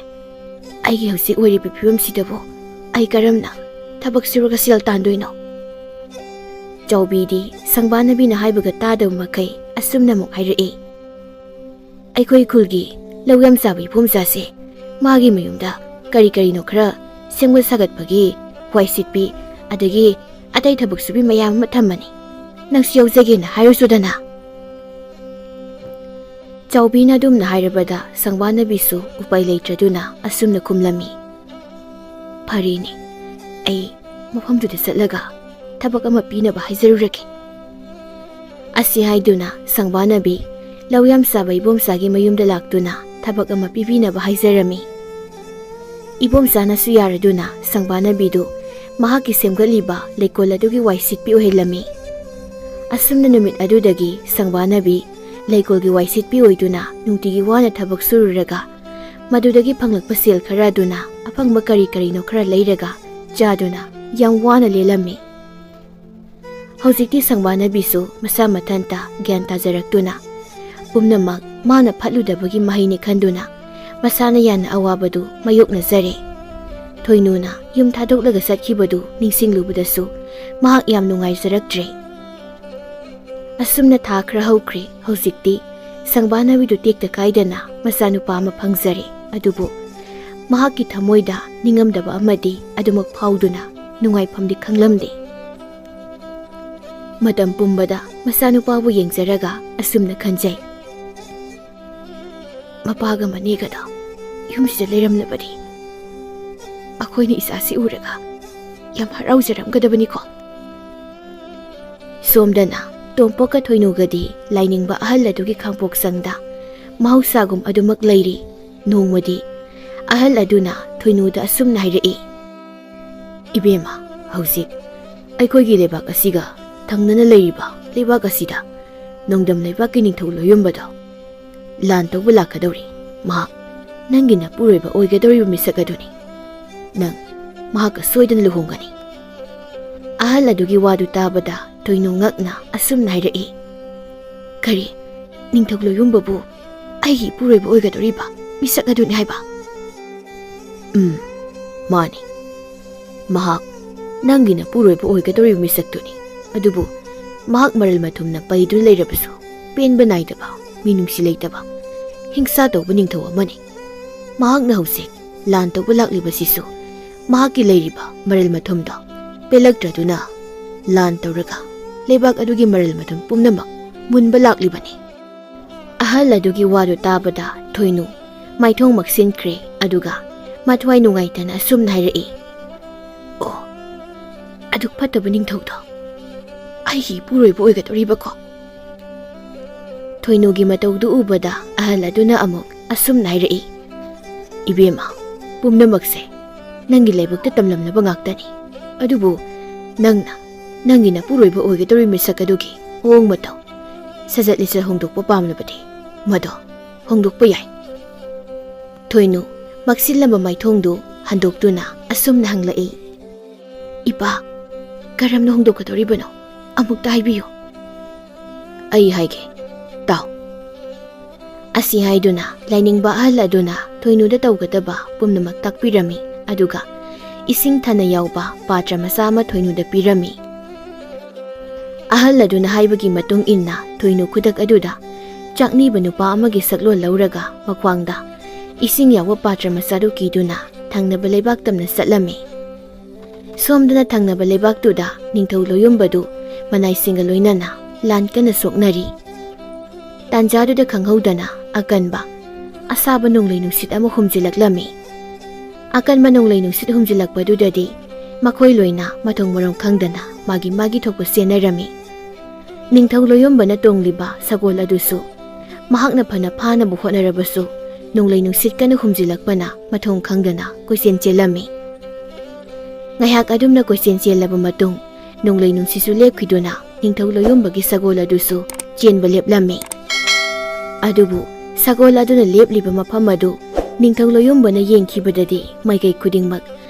ꯑꯩꯒꯤ ꯍꯧꯖꯤꯛ ꯑꯣꯏꯔꯤꯕ ꯐꯤꯕꯝꯁꯤꯗꯕꯨ ꯑꯩ ꯀꯔꯝꯅ ꯊꯕꯛ ꯁꯨꯔꯒ ꯁꯦꯜ ꯇꯥꯟꯗꯣꯏꯅꯣ?" ꯆꯥꯎꯕꯤꯗꯤ ꯁꯪꯕꯥꯅꯕꯤꯅ ꯍꯥꯏꯕꯒ ꯇꯥꯗꯕ ꯃꯈꯩ ꯑꯁꯨꯝꯅ ꯑꯃꯨꯛ ꯍꯥꯏꯔꯛꯏ, "ꯑꯩꯈꯣꯏ ꯈꯨꯜꯒꯤ ꯂꯧ ꯌꯥꯝ ꯆꯥꯕ ꯏꯕꯣꯝꯆꯥꯁꯦ ꯃꯥꯒꯤ ꯃꯌꯨꯝꯗ ꯀꯔꯤ ꯀꯔꯤꯅꯣ ꯈꯔ ꯁꯦꯝꯒꯠ ꯁꯥꯒꯠꯄꯒꯤ, ꯋꯥꯏ ꯁꯤꯠꯄꯤ, ꯑꯗꯒꯤ ꯑꯇꯩ ꯊꯕꯛ ꯁꯨꯕꯤ ꯃꯌꯥꯝ ꯑꯃ ꯊꯝꯃꯅꯤ꯫ ꯅꯪꯁꯨ ꯌꯥꯎꯖꯒꯦꯅ ꯍꯥꯏꯔꯨꯆꯣꯗꯅ꯫" ꯆꯥꯎꯕꯤꯅ ꯑꯗꯨꯝꯅ ꯍꯥꯏꯔꯕꯗ ꯁꯪꯕꯥꯅꯕꯤꯁꯨ ꯎꯄꯥꯏ ꯂꯩꯇ꯭ꯔꯗꯨꯅ ꯑꯁꯨꯝꯅ ꯈꯨꯝꯂꯝꯃꯤ, "ꯐꯔꯦꯅꯦ, ꯑꯩ ꯃꯐꯝꯗꯨꯗ ꯆꯠꯂꯒ ꯊꯕꯛ ꯑꯃ ꯄꯤꯅꯕ ꯍꯥꯏꯖꯔꯨꯔꯒꯦ꯫" ꯑꯁꯤ ꯍꯥꯏꯗꯨꯅ ꯁꯪꯕꯥꯅꯕꯤ ꯂꯧ ꯌꯥꯝ ꯆꯥꯕ ꯏꯕꯣꯝꯆꯥꯒꯤ ꯃꯌꯨꯝꯗ ꯂꯥꯛꯇꯨꯅ ꯊꯕꯛ ꯑꯃ ꯄꯤꯕꯤꯅꯕ ꯍꯥꯏꯖꯔꯝꯃꯤ꯫ ꯏꯕꯣꯝꯆꯥꯅꯁꯨ ꯌꯥꯔꯗꯨꯅ ꯁꯪꯕꯥꯅꯕꯤꯗꯨ ꯃꯍꯥꯛꯀꯤ ꯁꯦꯝꯒꯠꯂꯤꯕ ꯂꯩꯀꯣꯜ ꯑꯗꯨꯒꯤ ꯋꯥꯏ ꯁꯤꯠꯄꯤ ꯑꯣꯏꯍꯜꯂꯝꯃꯤ꯫ ꯑꯁꯨꯝꯅ ꯅꯨꯃꯤꯠ ꯑꯗꯨꯗꯒꯤ ꯁꯪꯕꯥꯅꯕꯤ ꯂꯩꯀꯣꯜꯒꯤ ꯋꯥꯏ ꯁꯤꯠꯄꯤ ꯑꯣꯏꯗꯨꯅ ꯅꯨꯡꯇꯤꯒꯤ ꯋꯥꯅ ꯊꯕꯛ ꯁꯨꯔꯨꯔꯒ ꯃꯗꯨꯗꯒꯤ ꯐꯪꯂꯛꯄ ꯁꯦꯜ ꯈꯔ ꯑꯗꯨꯅ ꯑꯐꯪꯕ ꯀꯔꯤ ꯀꯔꯤꯅꯣ ꯈꯔ ꯂꯩꯔꯒ ꯆꯥꯗꯨꯅ ꯌꯥꯝ ꯋꯥꯅ ꯂꯦꯜꯂꯝꯃꯤ꯫ ꯍꯧꯖꯤꯛꯇꯤ ꯁꯪꯕꯥꯅꯕꯤꯁꯨ ꯃꯁꯥ ꯃꯊꯟꯇ ꯒ꯭ꯌꯥꯟ ꯇꯥꯖꯔꯛꯇꯨꯅ ꯄꯨꯝꯅꯃꯛ ꯃꯥꯅ ꯐꯠꯂꯨꯗꯕꯒꯤ ꯃꯍꯩꯅꯤ ꯈꯟꯗꯨꯅ ꯃꯁꯥꯅ ꯌꯥꯅ ꯑꯋꯥꯕꯗꯨ ꯃꯥꯌꯣꯛꯅꯖꯔꯦ꯫ ꯊꯣꯏꯅꯨꯅ ꯌꯨꯝ ꯊꯥꯗꯣꯛꯂꯒ ꯆꯠꯈꯤꯕꯗꯨ ꯅꯤꯡꯁꯤꯡꯂꯨꯕꯗꯁꯨ ꯃꯍꯥꯛ ꯌꯥꯝ ꯅꯨꯡꯉꯥꯏꯖꯔꯛꯇ꯭ꯔꯦ꯫ ꯑꯁꯨꯝꯅ ꯊꯥ ꯈꯔ ꯍꯧꯈ꯭ꯔꯦ꯫ ꯍꯧꯖꯤꯛꯇꯤ ꯁꯪꯕꯥꯅꯕꯤꯗꯨ ꯇꯦꯛꯇ ꯀꯥꯏꯗꯅ ꯃꯆꯥꯅꯨꯄꯥ ꯑꯃ ꯐꯪꯖꯔꯦ꯫ ꯑꯗꯨꯕꯨ ꯃꯍꯥꯛꯀꯤ ꯊꯃꯣꯏꯗ ꯅꯤꯡꯉꯝꯗꯕ ꯑꯃꯗꯤ ꯑꯗꯨꯃꯛ ꯐꯥꯎꯗꯨꯅ ꯅꯨꯡꯉꯥꯏꯐꯝꯗꯤ ꯈꯪꯂꯝꯗꯦ꯫ ꯃꯇꯝ ꯄꯨꯝꯕꯗ ꯃꯆꯥꯅꯨꯄꯥꯕꯨ ꯌꯦꯡꯖꯔꯒ ꯑꯁꯨꯝꯅ ꯈꯟꯖꯩ, "ꯃꯄꯥꯒ ꯃꯅꯦꯒꯗꯣ ꯌꯨꯝꯁꯤꯗ ꯂꯩꯔꯝꯂꯕꯗꯤ ꯑꯩꯈꯣꯏꯅ ꯏꯆꯥꯁꯤ ꯎꯔꯒ ꯌꯥꯝ ꯍꯔꯥꯎꯖꯔꯝꯒꯗꯕꯅꯤꯀꯣ꯫" ꯁꯣꯝꯗꯅ ꯇꯣꯝꯄꯣꯛꯀ ꯊꯣꯏꯅꯨꯒꯗꯤ ꯂꯥꯏꯅꯤꯡꯕ ꯑꯍꯜ ꯑꯗꯨꯒꯤ ꯈꯥꯡꯄꯣꯛꯁꯪꯗ ꯃꯍꯧꯁꯥꯒꯨꯝ ꯑꯗꯨꯃꯛ ꯂꯩꯔꯤ꯫ ꯅꯣꯡꯃꯗꯤ ꯑꯍꯜ ꯑꯗꯨꯅ ꯊꯣꯏꯅꯨꯗ ꯑꯁꯨꯝꯅ ꯍꯥꯏꯔꯛꯏ, "ꯏꯕꯦꯝꯃ, ꯍꯧꯖꯤꯛ ꯑꯩꯈꯣꯏꯒꯤ ꯂꯩꯕꯥꯛ ꯑꯁꯤꯒ ꯊꯪꯅꯅ ꯂꯩꯔꯤꯕ ꯂꯩꯕꯥꯛ ꯑꯁꯤꯗ ꯅꯣꯡꯗꯝ ꯂꯩꯕꯥꯛꯀꯤ ꯅꯤꯡꯊꯧ ꯂꯣꯌꯨꯝꯕꯗꯣ ꯂꯥꯟ ꯇꯧꯕ ꯂꯥꯛꯀꯗꯧꯔꯤ꯫ ꯃꯍꯥꯛ ꯅꯪꯒꯤ ꯅꯄꯨꯔꯣꯏꯕ ꯑꯣꯏꯒꯗꯧꯔꯤꯕ ꯃꯤꯁꯛ ꯑꯗꯨꯅꯤ꯫ ꯅꯪ ꯃꯍꯥꯛꯀ ꯁꯣꯏꯗꯅ ꯂꯨꯍꯣꯡꯒꯅꯤ꯫" ꯑꯍꯜ ꯑꯗꯨꯒꯤ ꯋꯥꯗꯨ ꯇꯥꯕꯗ ꯊꯣꯏꯅꯨ ꯉꯛꯅ ꯑꯁꯨꯝꯅ ꯍꯥꯏꯔꯛꯏ, "ꯀꯔꯤ? ꯅꯤꯡꯊꯧ ꯂꯣꯌꯨꯝꯕꯕꯨ ꯑꯩꯒꯤ ꯏꯄꯨꯔꯣꯏꯕ ꯑꯣꯏꯒꯗꯧꯔꯤꯕ ꯃꯤꯁꯛ ꯑꯗꯨꯅꯤ ꯍꯥꯏꯕ?" "ꯎꯝ, ꯃꯥꯅꯤ꯫ ꯃꯍꯥꯛ ꯅꯪꯒꯤ ꯅꯄꯨꯔꯣꯏꯕ ꯑꯣꯏꯒꯗꯧꯔꯤꯕ ꯃꯤꯁꯛꯇꯨꯅꯤ꯫ ꯑꯗꯨꯕꯨ ꯃꯍꯥꯛ ꯃꯔꯜ ꯃꯊꯨꯝꯅ ꯄꯩꯗꯨꯅ ꯂꯩꯔꯕꯁꯨ ꯄꯦꯟꯕ ꯅꯥꯏꯗꯕ, ꯃꯤꯅꯨꯡꯁꯤ ꯂꯩꯇꯕ, ꯍꯤꯡꯁꯥ ꯇꯧꯕ ꯅꯤꯡꯊꯧ ꯑꯃꯅꯤ꯫ ꯃꯍꯥꯛꯅ ꯍꯧꯖꯤꯛ ꯂꯥꯟ ꯇꯧꯕ ꯂꯥꯛꯂꯤꯕꯁꯤꯁꯨ ꯃꯍꯥꯛꯀꯤ ꯂꯩꯔꯤꯕ ꯃꯔꯜ ꯃꯊꯨꯝꯗꯣ ꯄꯦꯜꯂꯛꯇ꯭ꯔꯗꯨꯅ ꯂꯥꯟ ꯇꯧꯔꯒ ꯂꯩꯕꯥꯛ ꯑꯗꯨꯒꯤ ꯃꯔꯜ ꯃꯊꯨꯝ ꯄꯨꯝꯅꯃꯛ ꯃꯨꯟꯕ ꯂꯥꯛꯂꯤꯕꯅꯤ꯫" ꯑꯍꯜ ꯑꯗꯨꯒꯤ ꯋꯥꯗꯨ ꯇꯥꯕꯗ ꯊꯣꯏꯅꯨ ꯃꯥꯏꯊꯣꯡ ꯃꯛꯁꯤꯟꯈ꯭ꯔꯦ, ꯑꯗꯨꯒ ꯃꯊ꯭ꯋꯥꯏ ꯅꯨꯡꯉꯥꯏꯇꯅ ꯑꯁꯨꯝꯅ ꯍꯥꯏꯔꯛꯏ, "ꯑꯣ, ꯑꯗꯨꯛ ꯐꯠꯇꯕ ꯅꯤꯡꯊꯧꯗꯣ ꯑꯩꯒꯤ ꯏꯄꯨꯔꯣꯏꯕ ꯑꯣꯏꯒꯗꯧꯔꯤꯕꯀꯣ?" ꯊꯣꯏꯅꯨꯒꯤ ꯃꯇꯧꯗꯨ ꯎꯕꯗ ꯑꯍꯜ ꯑꯗꯨꯅ ꯑꯃꯨꯛ ꯑꯁꯨꯝꯅ ꯍꯥꯏꯔꯛꯏ, "ꯏꯕꯦꯝꯃ, ꯄꯨꯝꯅꯃꯛꯁꯦ ꯅꯪꯒꯤ ꯂꯥꯏꯕꯛꯇ ꯇꯝꯂꯝꯂꯕ ꯉꯥꯛꯇꯅꯤ꯫ ꯑꯗꯨꯕꯨ ꯅꯪꯅ ꯅꯪꯒꯤ ꯅꯄꯨꯔꯣꯏꯕ ꯑꯣꯏꯒꯗꯧꯔꯤꯕ ꯃꯤꯁꯛ ꯑꯗꯨꯒꯤ ꯃꯑꯣꯡ ꯃꯇꯧ, ꯁꯖꯠ ꯂꯤꯆꯠ ꯍꯣꯡꯗꯣꯛꯄ ꯄꯥꯝꯂꯕꯗꯤ ꯃꯗꯣ ꯍꯣꯡꯗꯣꯛꯄ ꯌꯥꯏ꯫" ꯊꯣꯏꯅꯨ ꯃꯛꯁꯤꯜꯂꯝꯕ ꯃꯥꯏꯊꯣꯡꯗꯨ ꯍꯟꯗꯣꯛꯇꯨꯅ ꯑꯁꯨꯝꯅ ꯍꯪꯂꯛꯏ, "ꯏꯄꯥ, ꯀꯔꯝꯅ ꯍꯣꯡꯗꯣꯛꯀꯗꯧꯔꯤꯕꯅꯣ? ꯑꯃꯨꯛꯇ ꯍꯥꯏꯕꯤꯌꯨ꯫" "ꯑꯩ ꯍꯥꯏꯒꯦ, ꯇꯥꯎ꯫" ꯑꯁꯤ ꯍꯥꯏꯗꯨꯅ ꯂꯥꯏꯅꯤꯡꯕ ꯑꯍꯜ ꯑꯗꯨꯅ ꯊꯣꯏꯅꯨꯗ ꯇꯧꯒꯗꯕ ꯄꯨꯝꯅꯃꯛ ꯇꯥꯛꯄꯤꯔꯝꯃꯤ, ꯑꯗꯨꯒ ꯏꯁꯤꯡ ꯊꯟꯅ ꯌꯥꯎꯕ ꯄꯥꯇ꯭ꯔ ꯃꯆꯥ ꯑꯃ ꯊꯣꯏꯅꯨꯗ ꯄꯤꯔꯝꯃꯤ꯫ ꯑꯍꯜ ꯑꯗꯨꯅ ꯍꯥꯏꯕꯒꯤ ꯃꯇꯨꯡ ꯏꯟꯅ ꯊꯣꯏꯅꯨ ꯈꯨꯗꯛ ꯑꯗꯨꯗ ꯆꯥꯛꯅꯤꯕ ꯅꯨꯄꯥ ꯑꯃꯒꯤ ꯁꯛꯂꯣꯟ ꯂꯧꯔꯒ ꯃꯈ꯭ꯋꯥꯡꯗ ꯏꯁꯤꯡ ꯌꯥꯎꯕ ꯄꯥꯇ꯭ꯔ ꯃꯆꯥꯗꯨ ꯀꯤꯗꯨꯅ ꯊꯪꯅꯕ ꯂꯩꯕꯥꯛ ꯇꯝꯅ ꯆꯠꯂꯝꯃꯤ꯫ ꯁꯣꯝꯗꯅ ꯊꯪꯅꯕ ꯂꯩꯕꯥꯛꯇꯨꯗ ꯅꯤꯡꯊꯧ ꯂꯣꯌꯨꯝꯕꯗꯨ ꯃꯅꯥꯏꯁꯤꯡꯒ ꯂꯣꯏꯅꯅ ꯂꯥꯟ ꯀꯟꯅ ꯁꯣꯛꯅꯔꯤ꯫ ꯇꯥꯟꯖꯥꯗꯨꯗ ꯈꯪꯍꯧꯗꯅ ꯑꯀꯟꯕ ꯑꯁꯥꯕ ꯅꯣꯡꯂꯩ ꯅꯨꯡꯁꯤꯠ ꯑꯃ ꯍꯨꯝꯖꯤꯜꯂꯛꯂꯝꯃꯤ꯫ ꯑꯀꯟꯕ ꯅꯣꯡꯂꯩ ꯅꯨꯡꯁꯤꯠ ꯍꯨꯝꯖꯤꯜꯂꯛꯄꯗꯨꯗꯗꯤ ꯃꯈꯣꯏ ꯂꯣꯏꯅ ꯃꯊꯣꯡ ꯃꯔꯝ ꯈꯪꯗꯅ ꯃꯥꯒꯤ ꯃꯥꯒꯤ ꯊꯣꯛꯄ ꯆꯦꯟꯅꯔꯝꯃꯤ꯫ ꯅꯤꯡꯊꯧ ꯂꯣꯌꯨꯝꯕꯅ ꯇꯣꯡꯂꯤꯕ ꯁꯒꯣꯜ ꯑꯗꯨꯁꯨ ꯃꯍꯥꯛꯅ ꯐꯅ ꯐꯥꯅꯕ ꯍꯣꯠꯅꯔꯕꯁꯨ, ꯅꯣꯡꯂꯩ ꯅꯨꯡꯁꯤꯠ ꯀꯟꯅ ꯍꯨꯝꯖꯤꯜꯂꯛꯄꯅ ꯃꯊꯣꯡ ꯈꯪꯗꯅ ꯀꯣꯏꯆꯦꯟ ꯆꯦꯜꯂꯝꯃꯤ꯫ ꯉꯥꯏꯍꯥꯛ ꯑꯗꯨꯝꯅ ꯀꯣꯏꯆꯦꯟ ꯆꯦꯜꯂꯕ ꯃꯇꯨꯡ, ꯅꯣꯡꯂꯩ ꯅꯨꯡꯁꯤꯠꯁꯨ ꯂꯦꯞꯈꯤꯗꯨꯅ ꯅꯤꯡꯊꯧ ꯂꯣꯌꯨꯝꯕꯒꯤ ꯁꯒꯣꯜ ꯑꯗꯨꯁꯨ ꯆꯦꯟꯕ ꯂꯦꯞꯂꯝꯃꯤ꯫ ꯑꯗꯨꯕꯨ ꯁꯒꯣꯜ ꯑꯗꯨꯅ ꯂꯦꯞꯂꯤꯕ ꯃꯐꯝ ꯑꯗꯨ ꯅꯤꯡꯊꯧ ꯂꯣꯌꯨꯝꯕꯅ ꯌꯦꯡꯈꯤꯕꯗꯗꯤ ꯃꯥꯏꯀꯩ ꯈꯨꯗꯤꯡꯃꯛ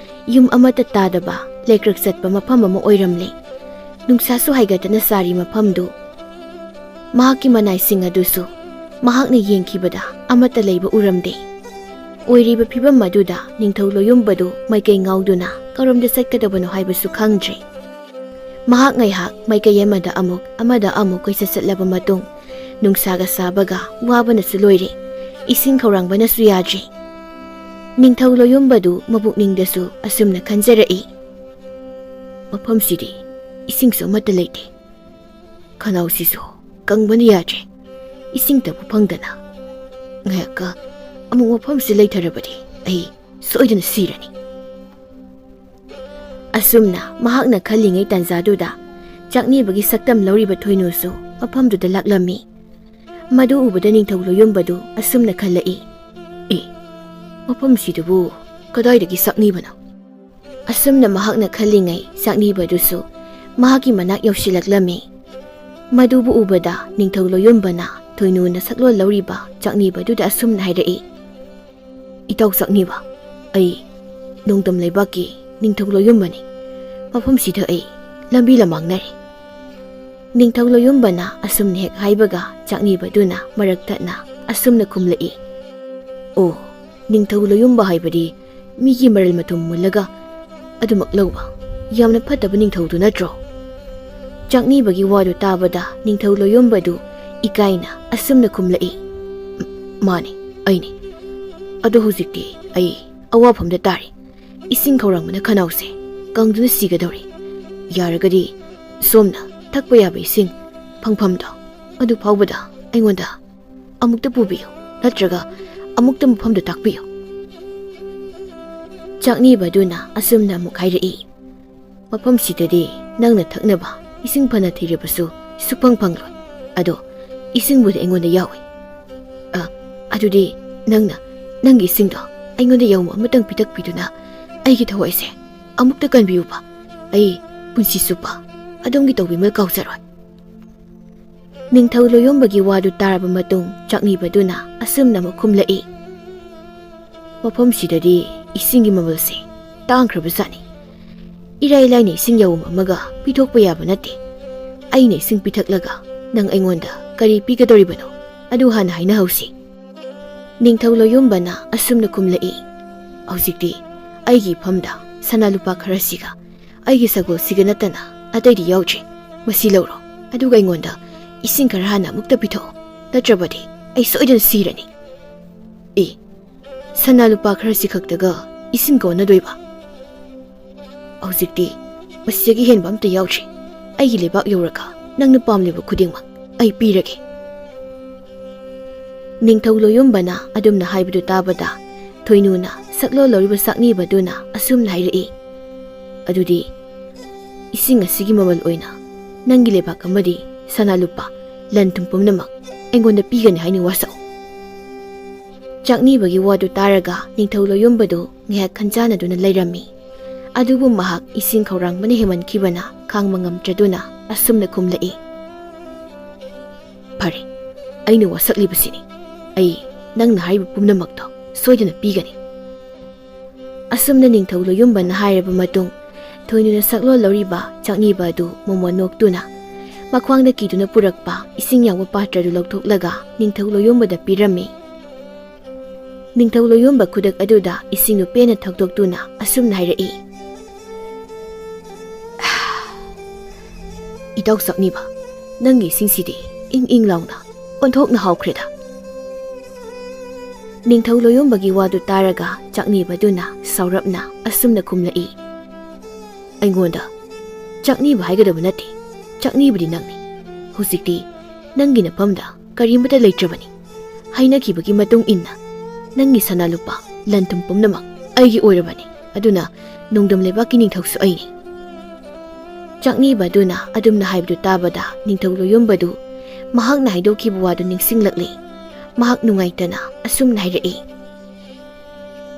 ꯌꯨꯝ ꯑꯃꯠꯇ ꯇꯥꯗꯕ ꯂꯩꯀ꯭ꯔꯛ ꯆꯠꯄ ꯃꯐꯝ ꯑꯃ ꯑꯣꯏꯔꯝꯂꯦ꯫ ꯅꯨꯡꯁꯥꯁꯨ ꯍꯥꯏꯒꯠꯇꯅ ꯁꯥꯔꯤ ꯃꯐꯝꯗꯨ꯫ ꯃꯍꯥꯛꯀꯤ ꯃꯅꯥꯏꯁꯤꯡ ꯑꯗꯨꯁꯨ ꯃꯍꯥꯛꯅ ꯌꯦꯡꯈꯤꯕꯗ ꯑꯃꯠꯇ ꯂꯩꯕ ꯎꯔꯝꯗꯦ꯫ ꯑꯣꯏꯔꯤꯕ ꯐꯤꯚꯝ ꯑꯗꯨꯗ ꯅꯤꯡꯊꯧ ꯂꯣꯌꯨꯝꯕꯗꯨ ꯃꯥꯏꯀꯩ ꯉꯥꯎꯗꯨꯅ ꯀꯔꯣꯝꯗ ꯆꯠꯀꯗꯕꯅꯣ ꯍꯥꯏꯕꯁꯨ ꯈꯪꯗ꯭ꯔꯦ꯫ ꯃꯍꯥꯛ ꯉꯥꯏꯍꯥꯛ ꯃꯥꯏꯀꯩ ꯑꯃꯗ ꯑꯃꯨꯛ ꯑꯃꯗ ꯑꯃꯨꯛ ꯀꯣꯏꯆꯠ ꯆꯠꯂꯕ ꯃꯇꯨꯡ, ꯅꯨꯡꯁꯥꯒ ꯁꯥꯕꯒ ꯋꯥꯕꯅꯁꯨ ꯂꯣꯏꯔꯦ꯫ ꯏꯁꯤꯡ ꯈꯧꯔꯥꯡꯕꯅꯁꯨ ꯌꯥꯗ꯭ꯔꯦ꯫ ꯅꯤꯡꯊꯧ ꯂꯣꯌꯨꯝꯕꯗꯨ ꯃꯄꯨꯛꯅꯤꯡꯗꯁꯨ ꯑꯁꯨꯝꯅ ꯈꯟꯖꯔꯛꯏ, "ꯃꯐꯝꯁꯤꯗꯤ ꯏꯁꯤꯡꯁꯨ ꯑꯃꯠꯇ ꯂꯩꯇꯦ꯫ ꯈꯅꯥꯎꯁꯤꯁꯨ ꯀꯪꯕꯅ ꯌꯥꯗ꯭ꯔꯦ꯫ ꯏꯁꯤꯡꯇꯕꯨ ꯐꯪꯗꯅ ꯉꯥꯏꯍꯥꯛꯀ ꯑꯃꯨꯛ ꯃꯐꯝꯁꯤ ꯂꯩꯊꯔꯕꯗꯤ ꯑꯩ ꯁꯣꯏꯗꯅ ꯁꯤꯔꯅꯤ"꯫ ꯑꯁꯨꯝꯅ ꯃꯍꯥꯛꯅ ꯈꯜꯂꯤꯉꯩ ꯇꯥꯟꯖꯥꯗꯨꯗ ꯆꯥꯛꯅꯤꯕꯒꯤ ꯁꯛꯇꯝ ꯂꯧꯔꯤꯕ ꯊꯣꯏꯅꯨꯁꯨ ꯃꯐꯝꯗꯨꯗ ꯂꯥꯛꯂꯝꯃꯤ꯫ ꯃꯗꯨ ꯎꯕꯗ ꯅꯤꯡꯊꯧ ꯂꯣꯌꯨꯝꯕꯗꯨ ꯑꯁꯨꯝꯅ ꯈꯜꯂꯛꯏ, "ꯑꯦ, ꯃꯐꯝꯁꯤꯗꯕꯨ ꯀꯗꯥꯏꯗꯒꯤ ꯆꯥꯛꯅꯤꯕꯅꯣ?" ꯑꯁꯨꯝꯅ ꯃꯍꯥꯛꯅ ꯈꯜꯂꯤꯉꯩ ꯆꯥꯛꯅꯤꯕꯗꯨꯁꯨ ꯃꯍꯥꯛꯀꯤ ꯃꯅꯥꯛ ꯌꯧꯁꯤꯜꯂꯛꯂꯝꯃꯤ꯫ ꯃꯗꯨꯕꯨ ꯎꯕꯗ ꯅꯤꯡꯊꯧ ꯂꯣꯌꯨꯝꯕꯅ ꯊꯣꯏꯅꯨꯅ ꯁꯛꯂꯣꯟ ꯂꯧꯔꯤꯕ ꯆꯥꯛꯅꯤꯕꯗꯨꯗ ꯑꯁꯨꯝꯅ ꯍꯥꯏꯔꯛꯏ, "ꯏꯇꯥꯎ ꯆꯥꯛꯅꯤꯕ, ꯑꯩ ꯅꯣꯡꯗꯝ ꯂꯩꯕꯥꯛꯀꯤ ꯅꯤꯡꯊꯧ ꯂꯣꯌꯨꯝꯕꯅꯤ꯫ ꯃꯐꯝꯁꯤꯗ ꯑꯩ ꯂꯝꯕꯤ ꯂꯃꯥꯡꯅꯔꯦ"꯫ ꯅꯤꯡꯊꯧ ꯂꯣꯌꯨꯝꯕꯅ ꯑꯁꯨꯝꯅ ꯍꯦꯛ ꯍꯥꯏꯕꯒ ꯆꯥꯛꯅꯤꯕꯗꯨꯅ ꯃꯔꯛ ꯊꯠꯅ ꯑꯁꯨꯝꯅ ꯈꯨꯝꯂꯛꯏ, "ꯑꯣ, ꯅꯤꯡꯊꯧ ꯂꯣꯌꯨꯝꯕ ꯍꯥꯏꯕꯗꯤ ꯃꯤꯒꯤ ꯃꯔꯜ ꯃꯊꯨꯝ ꯃꯨꯜꯂꯒ ꯑꯗꯨꯃꯛ ꯂꯧꯕ ꯌꯥꯝꯅ ꯐꯠꯇꯕ ꯅꯤꯡꯊꯧꯗꯨ ꯅꯠꯇ꯭ꯔꯣ?" ꯆꯥꯛꯅꯤꯕꯒꯤ ꯋꯥꯗꯨ ꯇꯥꯕꯗ ꯅꯤꯡꯊꯧ ꯂꯣꯌꯨꯝꯕꯗꯨ ꯏꯀꯥꯏꯅ ꯑꯁꯨꯝꯅ ꯈꯨꯝꯂꯛꯏ, "ꯃꯥꯅꯤ, ꯑꯩꯅꯤ꯫ ꯑꯗꯣ ꯍꯧꯖꯤꯛꯇꯤ ꯑꯩ ꯑꯋꯥꯐꯝꯗ ꯇꯥꯔꯦ꯫ ꯏꯁꯤꯡ ꯈꯧꯔꯥꯡꯕꯅ ꯈꯅꯥꯎꯁꯦ ꯀꯪꯗꯨꯅ ꯁꯤꯒꯗꯧꯔꯦ꯫ ꯌꯥꯔꯒꯗꯤ ꯁꯣꯝꯅ ꯊꯛꯄ ꯌꯥꯕ ꯏꯁꯤꯡ ꯐꯪꯐꯝꯗꯣ ꯑꯗꯨ ꯐꯥꯎꯕꯗ ꯑꯩꯉꯣꯟꯗ ꯑꯃꯨꯛꯇ ꯄꯨꯕꯤꯌꯨ, ꯅꯠꯇ꯭ꯔꯒ ꯑꯃꯨꯛꯇ ꯃꯐꯝꯗꯨ ꯇꯥꯛꯄꯤꯌꯨ"꯫ ꯆꯥꯛꯅꯤꯕꯗꯨꯅ ꯑꯁꯨꯝꯅ ꯑꯃꯨꯛ ꯍꯥꯏꯔꯛꯏ, "ꯃꯐꯝꯁꯤꯗꯗꯤ ꯅꯪꯅ ꯊꯛꯅꯕ ꯏꯁꯤꯡ ꯐꯅ ꯊꯤꯔꯕꯁꯨ ꯁꯨꯛꯐꯪ ꯐꯪꯂꯣꯏ꯫ ꯑꯗꯣ ꯏꯁꯤꯡꯕꯨꯗꯤ ꯑꯩꯉꯣꯟꯗ ꯌꯥꯎꯏ꯫ ꯑ, ꯑꯗꯨꯗꯤ ꯅꯪꯅ ꯅꯪꯒꯤ ꯏꯁꯤꯡꯗꯣ ꯑꯩꯉꯣꯟꯗ ꯌꯥꯎꯕ ꯑꯃꯇꯪ ꯄꯤꯊꯛꯄꯤꯗꯨꯅ ꯑꯩꯒꯤ ꯊꯋꯥꯏꯁꯦ ꯑꯃꯨꯛꯇ ꯀꯟꯕꯤꯌꯨꯕ꯫ ꯑꯩ ꯄꯨꯟꯁꯤ ꯆꯨꯞꯄ ꯑꯗꯣꯝꯒꯤ ꯇꯧꯕꯤꯃꯜ ꯀꯥꯎꯖꯔꯣꯏ꯫ ꯅꯤꯡꯊꯧ ꯂꯣꯌꯣꯝꯕꯒꯤ ꯋꯥꯗꯨ ꯇꯥꯔꯕ ꯃꯇꯨꯡ ꯆꯥꯛꯅꯤꯕꯗꯨꯅ ꯑꯁꯨꯝꯅ ꯑꯃꯨꯛ ꯈꯨꯝꯂꯛꯏ, "ꯃꯐꯝꯁꯤꯗꯗꯤ ꯏꯁꯤꯡꯒꯤ ꯃꯃꯜꯁꯦ ꯇꯥꯡꯈ꯭ꯔꯕꯖꯥꯠꯅꯤ꯫ ꯏꯔꯥꯏ ꯂꯥꯏꯅ ꯏꯁꯤꯡ ꯌꯥꯎꯐꯝ ꯑꯃꯒ ꯄꯤꯊꯣꯛꯄ ꯌꯥꯕ ꯅꯠꯇꯦ꯫ ꯑꯩꯅ ꯏꯁꯤꯡ ꯄꯤꯊꯛꯂꯒ ꯅꯪ ꯑꯩꯉꯣꯟꯗ ꯀꯔꯤ ꯄꯤꯒꯗꯧꯔꯤꯕꯅꯣ? ꯑꯗꯨ ꯍꯥꯟꯅ ꯍꯥꯏꯅꯍꯧꯁꯤ꯫" ꯅꯤꯡꯊꯧ ꯂꯣꯌꯣꯝꯕꯅ ꯑꯁꯨꯝꯅ ꯈꯨꯝꯂꯛꯏ, "ꯍꯧꯖꯤꯛꯇꯤ ꯑꯩꯒꯤ ꯏꯐꯝꯗ ꯁꯅꯥ ꯂꯨꯄꯥ ꯈꯔꯁꯤꯒ ꯑꯩꯒꯤ ꯁꯒꯣꯜꯁꯤꯒ ꯅꯠꯇꯅ ꯑꯇꯩꯗꯤ ꯌꯥꯎꯗ꯭ꯔꯦ꯫ ꯃꯁꯤ ꯂꯧꯔꯣ, ꯑꯗꯨꯒ ꯑꯩꯉꯣꯟꯗ ꯏꯁꯤꯡ ꯈꯔ ꯍꯥꯟꯅ ꯑꯃꯨꯛꯇ ꯄꯤꯊꯣꯛꯑꯣ, ꯅꯠꯇ꯭ꯔꯕꯗꯤ ꯑꯩ ꯁꯣꯏꯗꯅ ꯁꯤꯔꯅꯤ꯫" "ꯑꯦ, ꯁꯅꯥ ꯂꯨꯄꯥ ꯈꯔꯁꯤ ꯈꯛꯇꯒ ꯏꯁꯤꯡ ꯀꯣꯟꯅꯗꯣꯏꯕ? ꯍꯧꯖꯤꯛꯇꯤ ꯃꯁꯤꯗꯒꯤ ꯍꯦꯟꯕ ꯑꯝꯇ ꯌꯥꯎꯗ꯭ꯔꯤ꯫ ꯑꯩꯒꯤ ꯂꯩꯕꯥꯛ ꯌꯧꯔꯒ ꯅꯪꯅ ꯄꯥꯝꯂꯤꯕ ꯈꯨꯗꯤꯡꯃꯛ ꯑꯩ ꯄꯤꯔꯒꯦ꯫" ꯅꯤꯡꯊꯧ ꯂꯣꯌꯨꯝꯕꯅ ꯑꯗꯨꯝꯅ ꯍꯥꯏꯕꯗꯨ ꯇꯥꯕꯗ ꯊꯣꯏꯅꯨꯅ ꯁꯛꯂꯣꯟ ꯂꯧꯔꯤꯕ ꯆꯥꯛꯅꯤꯕꯗꯨꯅ ꯑꯁꯨꯝꯅ ꯍꯥꯏꯔꯛꯏ, "ꯑꯗꯨꯗꯤ ꯏꯁꯤꯡ ꯑꯁꯤꯒꯤ ꯃꯃꯜ ꯑꯣꯏꯅ ꯅꯪꯒꯤ ꯂꯩꯕꯥꯛ ꯑꯃꯗꯤ ꯁꯅꯥ ꯂꯨꯄꯥ, ꯂꯟ ꯊꯨꯝ ꯄꯨꯝꯅꯃꯛ ꯑꯩꯉꯣꯟꯗ ꯄꯤꯒꯅꯤ ꯍꯥꯏꯅ ꯋꯥꯁꯛꯎ꯫" ꯆꯥꯛꯅꯤꯕꯒꯤ ꯋꯥꯗꯨ ꯇꯥꯔꯒ ꯅꯤꯡꯊꯧ ꯂꯣꯌꯨꯝꯕꯗꯨ ꯉꯥꯏꯍꯥꯛ ꯈꯟꯖꯥꯟꯅꯗꯨꯅ ꯂꯩꯔꯝꯃꯤ꯫ ꯑꯗꯨꯕꯨ ꯃꯍꯥꯛ ꯏꯁꯤꯡ ꯈꯧꯔꯥꯡꯕꯅ ꯍꯦꯟꯃꯟꯈꯤꯕꯅ ꯈꯥꯡꯕ ꯉꯝꯗ꯭ꯔꯗꯨꯅ ꯑꯁꯨꯝꯅ ꯈꯨꯝꯂꯛꯏ, "ꯐꯔꯦ, ꯑꯩꯅ ꯋꯥꯁꯛꯂꯤꯕꯁꯤꯅꯤ꯫ ꯑꯩ ꯅꯪꯅ ꯍꯥꯏꯔꯤꯕ ꯄꯨꯝꯅꯃꯛꯇꯣ ꯁꯣꯏꯗꯅ ꯄꯤꯒꯅꯤ꯫" ꯑꯁꯨꯝꯅ ꯅꯤꯡꯊꯧ ꯂꯣꯌꯨꯝꯕꯅ ꯍꯥꯏꯔꯕ ꯃꯇꯨꯡ, ꯊꯣꯏꯅꯨꯅ ꯁꯛꯂꯣꯟ ꯂꯧꯔꯤꯕ ꯆꯥꯛꯅꯤꯕ ꯑꯗꯨ ꯃꯣꯃꯣꯟ ꯅꯣꯛꯇꯨꯅ ꯃꯈ꯭ꯋꯥꯡꯗ ꯀꯤꯗꯨꯅ ꯄꯨꯔꯛꯄ ꯏꯁꯤꯡ ꯌꯥꯎꯕ ꯄꯥꯇ꯭ꯔꯗꯨ ꯂꯧꯊꯣꯛꯂꯒ ꯅꯤꯡꯊꯧ ꯂꯣꯌꯨꯝꯕꯗ ꯄꯤꯔꯝꯃꯤ꯫ ꯅꯤꯡꯊꯧ ꯂꯣꯌꯨꯝꯕ ꯈꯨꯗꯛ ꯑꯗꯨꯗ ꯏꯁꯤꯡꯗꯨ ꯄꯦꯟꯅ ꯊꯛꯇꯣꯛꯇꯨꯅ ꯑꯁꯨꯝꯅ ꯍꯥꯏꯔꯛꯏ, "ꯏꯇꯥꯎ ꯆꯥꯛꯅꯤꯕ, ꯅꯪꯒꯤ ꯏꯁꯤꯡꯁꯤꯗꯤ ꯏꯪ ꯏꯪ ꯂꯥꯎꯅ ꯑꯣꯟꯊꯣꯛꯅ ꯍꯥꯎꯈ꯭ꯔꯦꯗ꯫" ꯅꯤꯡꯊꯧ ꯂꯣꯌꯨꯝꯕꯒꯤ ꯋꯥꯗꯨ ꯇꯥꯔꯒ ꯆꯥꯛꯅꯤꯕꯗꯨꯅ ꯁꯥꯎꯔꯞꯅ ꯑꯁꯨꯝꯅ ꯈꯨꯝꯂꯛꯏ, "ꯑꯩꯉꯣꯟꯗ ꯆꯥꯛꯅꯤꯕ ꯍꯥꯏꯒꯗꯕ ꯅꯠꯇꯦ, ꯆꯥꯛꯅꯤꯕꯗꯤ ꯅꯪꯅꯤ꯫ ꯍꯧꯖꯤꯛꯇꯤ ꯅꯪꯒꯤ ꯅꯐꯝꯗ ꯀꯔꯤꯃꯠꯇ ꯂꯩꯇ꯭ꯔꯕꯅꯤ꯫ ꯍꯥꯏꯅꯈꯤꯕꯒꯤ ꯃꯇꯨꯡ ꯏꯟꯅ ꯅꯪꯒꯤ ꯁꯅꯥ ꯂꯨꯄꯥ, ꯂꯟ ꯊꯨꯝ ꯄꯨꯝꯅꯃꯛ ꯑꯩꯒꯤ ꯑꯣꯏꯔꯕꯅꯤ꯫ ꯑꯗꯨꯅ ꯅꯣꯡꯗꯝ ꯂꯩꯕꯥꯛꯀꯤ ꯅꯤꯡꯊꯧꯁꯨ ꯑꯩꯅꯤ꯫" ꯆꯥꯛꯅꯤꯕ ꯑꯗꯨꯅ ꯑꯗꯨꯝꯅ ꯍꯥꯏꯕꯗꯨ ꯇꯥꯕꯗ ꯅꯤꯡꯊꯧ ꯂꯣꯌꯨꯝꯕꯗꯨ ꯃꯍꯥꯛꯅ ꯍꯥꯏꯗꯣꯛꯈꯤꯕ ꯋꯥꯗꯨ ꯅꯤꯡꯁꯤꯡꯂꯛꯂꯦ꯫ ꯃꯍꯥꯛ ꯅꯨꯡꯉꯥꯏꯇꯅ ꯑꯁꯨꯝꯅ ꯍꯥꯏꯔꯛꯏ,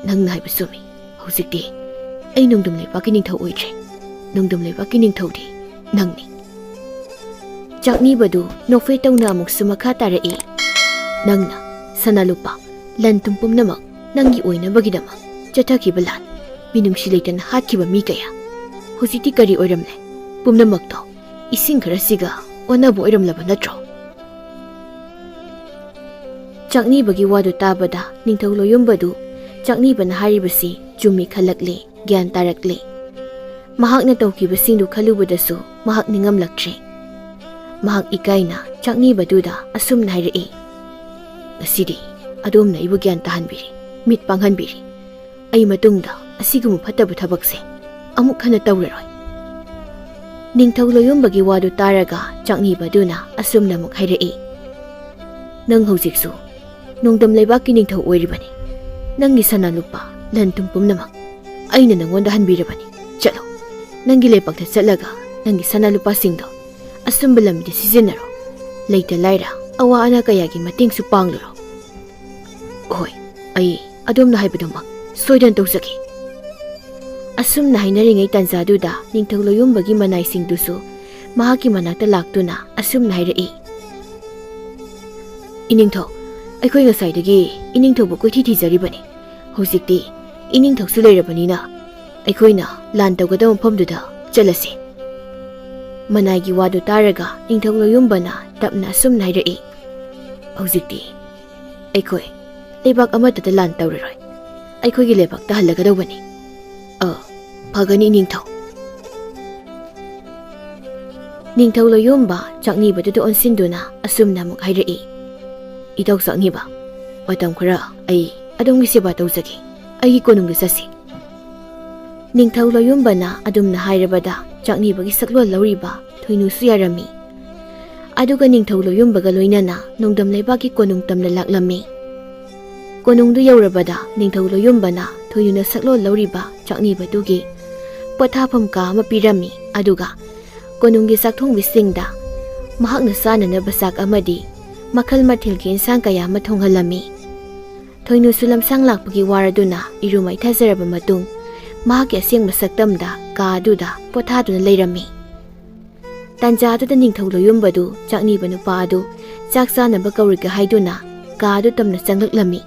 "ꯅꯪꯅ ꯍꯥꯏꯕ ꯆꯨꯝꯃꯤ꯫ ꯍꯧꯖꯤꯛꯇꯤ ꯑꯩ ꯅꯣꯡꯗꯝ ꯂꯩꯕꯥꯛꯀꯤ ꯅꯤꯡꯊꯧ ꯑꯣꯏꯗ꯭ꯔꯦ꯫ ꯅꯣꯡꯗꯝ ꯂꯩꯕꯥꯛꯀꯤ ꯅꯤꯡꯊꯧꯗꯤ ꯅꯪꯅꯤ꯫" ꯆꯥꯛꯅꯤꯕꯗꯨ ꯅꯣꯛꯐꯦꯠ ꯇꯧꯅ ꯑꯃꯨꯛꯁꯨ ꯃꯈꯥ ꯇꯥꯔꯛꯏ, "ꯅꯪꯅ ꯁꯅꯥ ꯂꯨꯄꯥ, ꯂꯟ ꯊꯨꯝ ꯄꯨꯝꯅꯃꯛ ꯅꯪꯒꯤ ꯑꯣꯏꯅꯕꯒꯤꯗꯃꯛ ꯆꯠꯊꯈꯤꯕ ꯂꯥꯟ, ꯃꯤꯅꯨꯡꯁꯤ ꯂꯩꯇꯅ ꯍꯥꯠꯈꯤꯕ ꯃꯤ ꯀꯌꯥ, ꯍꯧꯖꯤꯛꯇꯤ ꯀꯔꯤ ꯑꯣꯏꯔꯝꯂꯦ? ꯄꯨꯝꯅꯃꯛꯇꯣ ꯏꯁꯤꯡ ꯈꯔꯁꯤꯒ ꯑꯣꯟꯅꯕ ꯑꯣꯏꯔꯝꯂꯕ ꯅꯠꯇ꯭ꯔꯣ?" ꯆꯥꯛꯅꯤꯕꯒꯤ ꯋꯥꯗꯨ ꯇꯥꯕꯗ ꯅꯤꯡꯊꯧ ꯂꯣꯌꯨꯝꯕꯗꯨ ꯆꯥꯛꯅꯤꯕꯅ ꯍꯥꯏꯔꯤꯕꯁꯤ ꯆꯨꯝꯃꯤ ꯈꯜꯂꯛꯂꯦ, ꯒ꯭ꯌꯥꯟ ꯇꯥꯔꯛꯂꯦ꯫ ꯃꯍꯥꯛꯅ ꯇꯧꯈꯤꯕꯁꯤꯡꯗꯨ ꯈꯜꯂꯨꯕꯗꯁꯨ ꯃꯍꯥꯛ ꯅꯤꯡꯉꯝꯂꯛꯇ꯭ꯔꯦ꯫ ꯃꯍꯥꯛ ꯏꯀꯥꯏꯅ ꯆꯥꯛꯅꯤꯕꯗꯨꯗ ꯑꯁꯨꯝꯅ ꯍꯥꯏꯔꯛꯏ, "ꯉꯁꯤꯗꯤ ꯑꯗꯣꯝꯅ ꯑꯩꯕꯨ ꯒ꯭ꯌꯥꯟ ꯇꯥꯍꯟꯕꯤꯔꯦ, ꯃꯤꯠ ꯄꯥꯡꯍꯟꯕꯤꯔꯦ꯫ ꯑꯩ ꯃꯇꯨꯡꯗ ꯑꯁꯤꯒꯨꯝꯕ ꯐꯠꯇꯕ ꯊꯕꯛꯁꯦ ꯑꯃꯨꯛ ꯍꯟꯅ ꯇꯧꯔꯔꯣꯏ꯫" ꯅꯤꯡꯊꯧ ꯂꯣꯌꯨꯝꯕꯒꯤ ꯋꯥꯗꯨ ꯇꯥꯔꯒ ꯆꯥꯛꯅꯤꯕꯗꯨꯅ ꯑꯁꯨꯝꯅ ꯑꯃꯨꯛ ꯍꯥꯏꯔꯛꯏ, "ꯅꯪ ꯍꯧꯖꯤꯛꯁꯨ ꯅꯣꯡꯗꯝ ꯂꯩꯕꯥꯛꯀꯤ ꯅꯤꯡꯊꯧ ꯑꯣꯏꯔꯤꯕꯅꯤ꯫ ꯅꯪꯒꯤ ꯁꯅꯥ ꯂꯨꯄꯥ, ꯂꯟ ꯊꯨꯝ ꯄꯨꯝꯅꯃꯛ ꯑꯩꯅ ꯅꯪꯉꯣꯟꯗ ꯍꯟꯕꯤꯔꯕꯅꯤ꯫ ꯆꯠꯂꯣ, ꯅꯪꯒꯤ ꯂꯩꯄꯥꯛꯇ ꯆꯠꯂꯒ ꯅꯪꯒꯤ ꯁꯅꯥ ꯂꯨꯄꯥꯁꯤꯡꯗꯣ ꯑꯆꯨꯝꯕ ꯂꯝꯕꯤꯗ ꯁꯤꯖꯤꯟꯅꯔꯣ꯫ ꯂꯩꯇ ꯂꯥꯏꯔ, ꯑꯋꯥ ꯑꯅꯥ ꯀꯌꯥꯒꯤ ꯃꯇꯦꯡꯁꯨ ꯄꯥꯡꯂꯨꯔꯣ꯫" "ꯍꯣꯏ, ꯑꯩ ꯑꯗꯣꯝꯅ ꯍꯥꯏꯕꯗꯨꯃꯛ ꯁꯣꯏꯗꯅ ꯇꯧꯖꯒꯦ꯫" ꯑꯁꯨꯝꯅ ꯍꯥꯏꯅꯔꯤꯉꯩ ꯇꯥꯟꯖꯥꯗꯨꯗ ꯅꯤꯡꯊꯧ ꯂꯣꯌꯨꯝꯕꯒꯤ ꯃꯅꯥꯏꯁꯤꯡꯗꯨꯁꯨ ꯃꯍꯥꯛꯀꯤ ꯃꯅꯥꯛꯇ ꯂꯥꯛꯇꯨꯅ ꯑꯁꯨꯝꯅ ꯍꯥꯏꯔꯛꯏ, "ꯏꯅꯤꯡꯊꯧ, ꯑꯩꯈꯣꯏ ꯉꯁꯥꯏꯗꯒꯤ ꯏꯅꯤꯡꯊꯧꯕꯨ ꯀꯣꯏꯊꯤ ꯊꯤꯖꯔꯤꯕꯅꯤ꯫ ꯍꯧꯖꯤꯛꯇꯤ ꯏꯅꯤꯡꯊꯧꯁꯨ ꯂꯩꯔꯕꯅꯤꯅ ꯑꯩꯈꯣꯏꯅ ꯂꯥꯟ ꯇꯧꯒꯗꯕ ꯃꯐꯝꯗꯨꯗ ꯆꯠꯂꯁꯤ꯫" ꯃꯅꯥꯏꯒꯤ ꯋꯥꯗꯨ ꯇꯥꯔꯒ ꯅꯤꯡꯊꯧ ꯂꯣꯌꯨꯝꯕꯅ ꯇꯞꯅ ꯑꯁꯨꯝꯅ ꯍꯥꯏꯔꯛꯏ, "ꯍꯧꯖꯤꯛꯇꯤ ꯑꯩꯈꯣꯏ ꯂꯩꯕꯥꯛ ꯑꯃꯠꯇꯗ ꯂꯥꯟ ꯇꯧꯔꯔꯣꯏ꯫ ꯑꯩꯈꯣꯏꯒꯤ ꯂꯩꯕꯥꯛꯇ ꯍꯜꯂꯒꯗꯧꯕꯅꯤ꯫" "ꯑ, ꯐꯒꯅꯤ ꯅꯤꯡꯊꯧ꯫" ꯅꯤꯡꯊꯧ ꯂꯣꯌꯨꯝꯕ ꯆꯥꯛꯅꯤꯕꯗꯨꯗ ꯑꯣꯟꯁꯤꯟꯗꯨꯅ ꯑꯁꯨꯝꯅ ꯑꯃꯨꯛ ꯍꯥꯏꯔꯛꯏ, "ꯏꯇꯧ ꯆꯥꯛꯅꯤꯕ, ꯃꯇꯝ ꯈꯔ ꯑꯩ ꯑꯗꯣꯝꯒꯤ ꯁꯦꯕꯥ ꯇꯧꯖꯒꯦ꯫ ꯑꯩꯒꯤ ꯀꯣꯅꯨꯡꯗ ꯆꯠꯁꯤ꯫" ꯅꯤꯡꯊꯧ ꯂꯣꯌꯨꯝꯕꯅ ꯑꯗꯨꯝꯅ ꯍꯥꯏꯔꯕꯗ ꯆꯥꯛꯅꯤꯕꯒꯤ ꯁꯛꯂꯣꯟ ꯂꯧꯔꯤꯕ ꯊꯣꯏꯅꯨꯁꯨ ꯌꯥꯔꯝꯃꯤ꯫ ꯑꯗꯨꯒ ꯅꯤꯡꯊꯧ ꯂꯣꯌꯨꯝꯕꯒ ꯂꯣꯏꯅꯅ ꯅꯣꯡꯗꯝ ꯂꯩꯕꯥꯛꯀꯤ ꯀꯣꯅꯨꯡ ꯇꯝꯅ ꯂꯥꯛꯂꯝꯃꯤ꯫ ꯀꯣꯅꯨꯡꯗꯨ ꯌꯧꯔꯕꯗ ꯅꯤꯡꯊꯧ ꯂꯣꯌꯨꯝꯕꯅ ꯊꯣꯏꯅꯨꯅ ꯁꯛꯂꯣꯟ ꯂꯧꯔꯤꯕ ꯆꯥꯛꯅꯤꯕꯗꯨꯒꯤ ꯄꯣꯊꯥꯐꯝ ꯀꯥ ꯑꯃ ꯄꯤꯔꯝꯃꯤ꯫ ꯑꯗꯨꯒ ꯀꯣꯅꯨꯡꯒꯤ ꯆꯥꯛꯊꯣꯡꯕꯤꯁꯤꯡꯗ ꯃꯍꯥꯛꯅ ꯆꯥꯅꯅꯕ ꯆꯥꯛ ꯑꯃꯗꯤ ꯃꯈꯜ ꯃꯊꯦꯜꯒꯤ ꯏꯟꯁꯥꯡ ꯀꯌꯥ ꯑꯃ ꯊꯣꯡꯍꯜꯂꯝꯃꯤ꯫ ꯊꯣꯏꯅꯨꯁꯨ ꯂꯝꯁꯥꯡ ꯂꯥꯛꯄꯒꯤ ꯋꯥꯔꯗꯨꯅ ꯏꯔꯨ ꯃꯥꯏꯊꯖꯔꯕ ꯃꯇꯨꯡ, ꯃꯍꯥꯛꯀꯤ ꯑꯁꯦꯡꯕ ꯁꯛꯇꯝꯗ ꯀꯥ ꯑꯗꯨꯗ ꯄꯣꯊꯥꯗꯨꯅ ꯂꯩꯔꯝꯃꯤ꯫ ꯇꯥꯟꯖꯥ ꯑꯗꯨꯗ ꯅꯤꯡꯊꯧ ꯂꯣꯌꯨꯝꯕꯗꯨ ꯆꯥꯛꯅꯤꯕ ꯅꯨꯄꯥ ꯑꯗꯨ ꯆꯥꯛ ꯆꯥꯅꯕ ꯀꯧꯔꯤꯒ ꯍꯥꯏꯗꯨꯅ ꯀꯥ ꯑꯗꯨ ꯇꯝꯅ ꯆꯪꯂꯛꯂꯝꯃꯤ꯫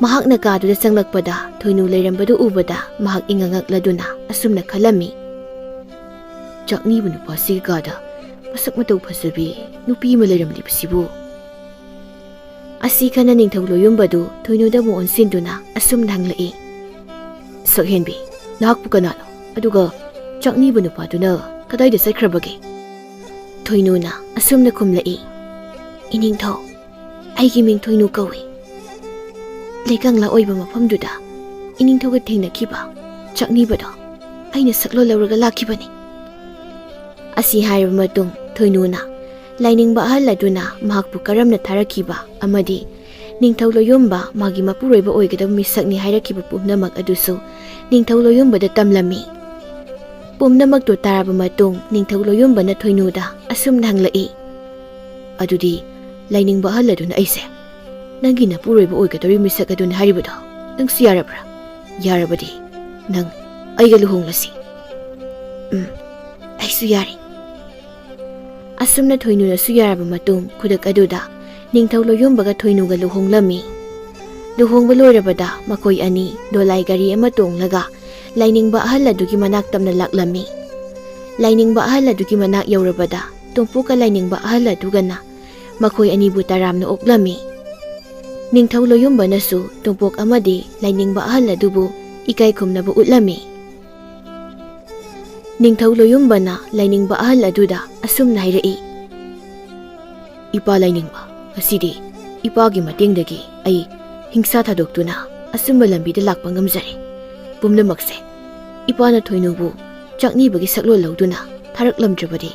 ꯃꯍꯥꯛꯅ ꯀꯥꯗꯨꯗ ꯆꯪꯂꯛꯄꯗ ꯊꯣꯏꯅꯨ ꯂꯩꯔꯝꯕꯗꯨ ꯎꯕꯗ ꯃꯍꯥꯛ ꯏꯉꯛ ꯉꯛꯂꯗꯨꯅ ꯑꯁꯨꯝꯅ ꯈꯜꯂꯝꯃꯤ, "ꯆꯥꯛꯅꯤꯕ ꯅꯨꯄꯥꯁꯤꯒꯤ ꯀꯥꯗ ꯃꯁꯛ ꯃꯇꯧ ꯐꯖꯕꯤ ꯅꯨꯄꯤ ꯑꯃ ꯂꯩꯔꯝꯂꯤꯕꯁꯤꯕꯨ?" ꯑꯁꯤ ꯈꯟꯅ ꯅꯤꯡꯊꯧ ꯂꯣꯌꯨꯝꯕꯗꯨ ꯊꯣꯏꯅꯨꯗ ꯑꯃꯨꯛ ꯑꯣꯟꯁꯤꯟꯗꯨꯅ ꯑꯁꯨꯝꯅ ꯍꯪꯂꯛꯏ, "ꯁꯛꯍꯦꯟꯕꯤ, ꯅꯍꯥꯛꯄꯨ ꯀꯅꯥꯅꯣ? ꯑꯗꯨꯒ ꯆꯥꯛꯅꯤꯕ ꯅꯨꯄꯥꯗꯨꯅ ꯀꯗꯥꯏꯗ ꯆꯠꯈ꯭ꯔꯕꯒꯦ?" ꯊꯣꯏꯅꯨꯅ ꯑꯁꯨꯝꯅ ꯈꯨꯝꯂꯛꯏ, "ꯏꯅꯤꯡꯊꯧ, ꯑꯩꯒꯤ ꯃꯤꯡ ꯊꯣꯏꯅꯨ ꯀꯧꯏ꯫ ꯂꯩꯀꯪꯂꯥ ꯑꯣꯏꯕ ꯃꯐꯝꯗꯨꯗ ꯏꯅꯤꯡꯊꯧꯒ ꯊꯦꯡꯅꯈꯤꯕ ꯆꯥꯛꯅꯤꯕꯗꯣ ꯑꯩꯅ ꯁꯛꯂꯣꯟ ꯂꯧꯔꯒ ꯂꯥꯛꯈꯤꯕꯅꯤ꯫" ꯑꯁꯤ ꯍꯥꯏꯔꯕ ꯃꯇꯨꯡ ꯊꯣꯏꯅꯨꯅ ꯂꯥꯏꯅꯤꯡꯕ ꯑꯍꯜ ꯑꯗꯨꯅ ꯃꯍꯥꯛꯄꯨ ꯀꯔꯝꯅ ꯊꯥꯔꯛꯈꯤꯕ ꯑꯃꯗꯤ ꯅꯤꯡꯊꯧ ꯂꯣꯌꯨꯝꯕ ꯃꯥꯒꯤ ꯃꯄꯨꯔꯣꯏꯕ ꯑꯣꯏꯒꯗꯕ ꯃꯤꯁꯛꯅꯤ ꯍꯥꯏꯔꯛꯈꯤꯕ ꯄꯨꯝꯅꯃꯛ ꯑꯗꯨꯁꯨ ꯅꯤꯡꯊꯧ ꯂꯣꯌꯨꯝꯕꯗ ꯇꯝꯂꯝꯃꯤ꯫ ꯄꯨꯝꯅꯃꯛꯇꯨ ꯇꯥꯔꯕ ꯃꯇꯨꯡ ꯅꯤꯡꯊꯧ ꯂꯣꯌꯨꯝꯕꯅ ꯊꯣꯏꯅꯨꯗ ꯑꯁꯨꯝꯅ ꯍꯪꯂꯛꯏ, "ꯑꯗꯨꯗꯤ ꯂꯥꯏꯅꯤꯡꯕ ꯑꯍꯜ ꯑꯗꯨꯅ ꯑꯩꯁꯦ ꯅꯪꯒꯤ ꯅꯄꯨꯔꯣꯏꯕ ꯑꯣꯏꯒꯗꯧꯔꯤꯕ ꯃꯤꯁꯛ ꯑꯗꯨꯅꯤ ꯍꯥꯏꯔꯤꯕꯗꯣ ꯅꯪꯁꯨ ꯌꯥꯔꯕ꯭ꯔꯥ? ꯌꯥꯔꯕꯗꯤ ꯅꯪ ꯑꯩꯒ ꯂꯨꯍꯣꯡꯂꯁꯤ꯫" "ꯎꯝ, ꯑꯩꯁꯨ ꯌꯥꯔꯦ꯫" ꯑꯁꯨꯝꯅ ꯊꯣꯏꯅꯨꯅꯁꯨ ꯌꯥꯔꯕ ꯃꯇꯨꯡ ꯈꯨꯗꯛ ꯑꯗꯨꯗ ꯅꯤꯡꯊꯧ ꯂꯣꯌꯨꯝꯕꯒ ꯊꯣꯏꯅꯨꯒ ꯂꯨꯍꯣꯡꯂꯝꯃꯤ꯫ ꯂꯨꯍꯣꯡꯕ ꯂꯣꯏꯔꯕꯗ ꯃꯈꯣꯏ ꯑꯅꯤ ꯗꯣꯂꯥꯏ ꯒꯥꯔꯤ ꯑꯃ ꯇꯣꯡꯂꯒ ꯂꯥꯏꯅꯤꯡꯕ ꯑꯍꯜ ꯑꯗꯨꯒꯤ ꯃꯅꯥꯛ ꯇꯝꯅ ꯂꯥꯛꯂꯝꯃꯤ꯫ ꯂꯥꯏꯅꯤꯡꯕ ꯑꯍꯜ ꯑꯗꯨꯒꯤ ꯃꯅꯥꯛ ꯌꯧꯔꯕꯗ ꯇꯣꯝꯄꯣꯛꯀ ꯂꯥꯏꯅꯤꯡꯕ ꯑꯍꯜ ꯑꯗꯨꯒꯅ ꯃꯈꯣꯏ ꯑꯅꯤꯕꯨ ꯇꯔꯥꯝꯅ ꯑꯣꯛꯂꯝꯃꯤ꯫ ꯅꯤꯡꯊꯧ ꯂꯣꯌꯨꯝꯕꯅꯁꯨ ꯇꯣꯝꯄꯣꯛ ꯑꯃꯗꯤ ꯂꯥꯏꯅꯤꯡꯕ ꯑꯍꯜ ꯑꯗꯨꯕꯨ ꯏꯀꯥꯏ ꯈꯨꯝꯅꯕ ꯎꯠꯂꯝꯃꯤ꯫ ꯅꯤꯡꯊꯧ ꯂꯣꯌꯨꯝꯕꯅ ꯂꯥꯏꯅꯤꯡꯕ ꯑꯍꯜ ꯑꯗꯨꯗ ꯑꯁꯨꯝꯅ ꯍꯥꯏꯔꯛꯏ, "ꯏꯄꯥ ꯂꯥꯏꯅꯤꯡꯕ, ꯉꯁꯤꯗꯤ ꯏꯄꯥꯒꯤ ꯃꯇꯦꯡꯗꯒꯤ ꯑꯩ ꯍꯤꯡꯁꯥ ꯊꯥꯗꯣꯛꯇꯨꯅ ꯑꯆꯨꯝꯕ ꯂꯝꯕꯤꯗ ꯂꯥꯛꯄ ꯉꯝꯖꯔꯦ꯫ ꯄꯨꯝꯅꯃꯛꯁꯦ ꯏꯄꯥꯅ ꯊꯣꯏꯅꯨꯕꯨ ꯆꯥꯛꯅꯤꯕꯒꯤ ꯁꯛꯂꯣꯟ ꯂꯧꯗꯨꯅ ꯊꯥꯔꯛꯂꯝꯗ꯭ꯔꯕꯗꯤ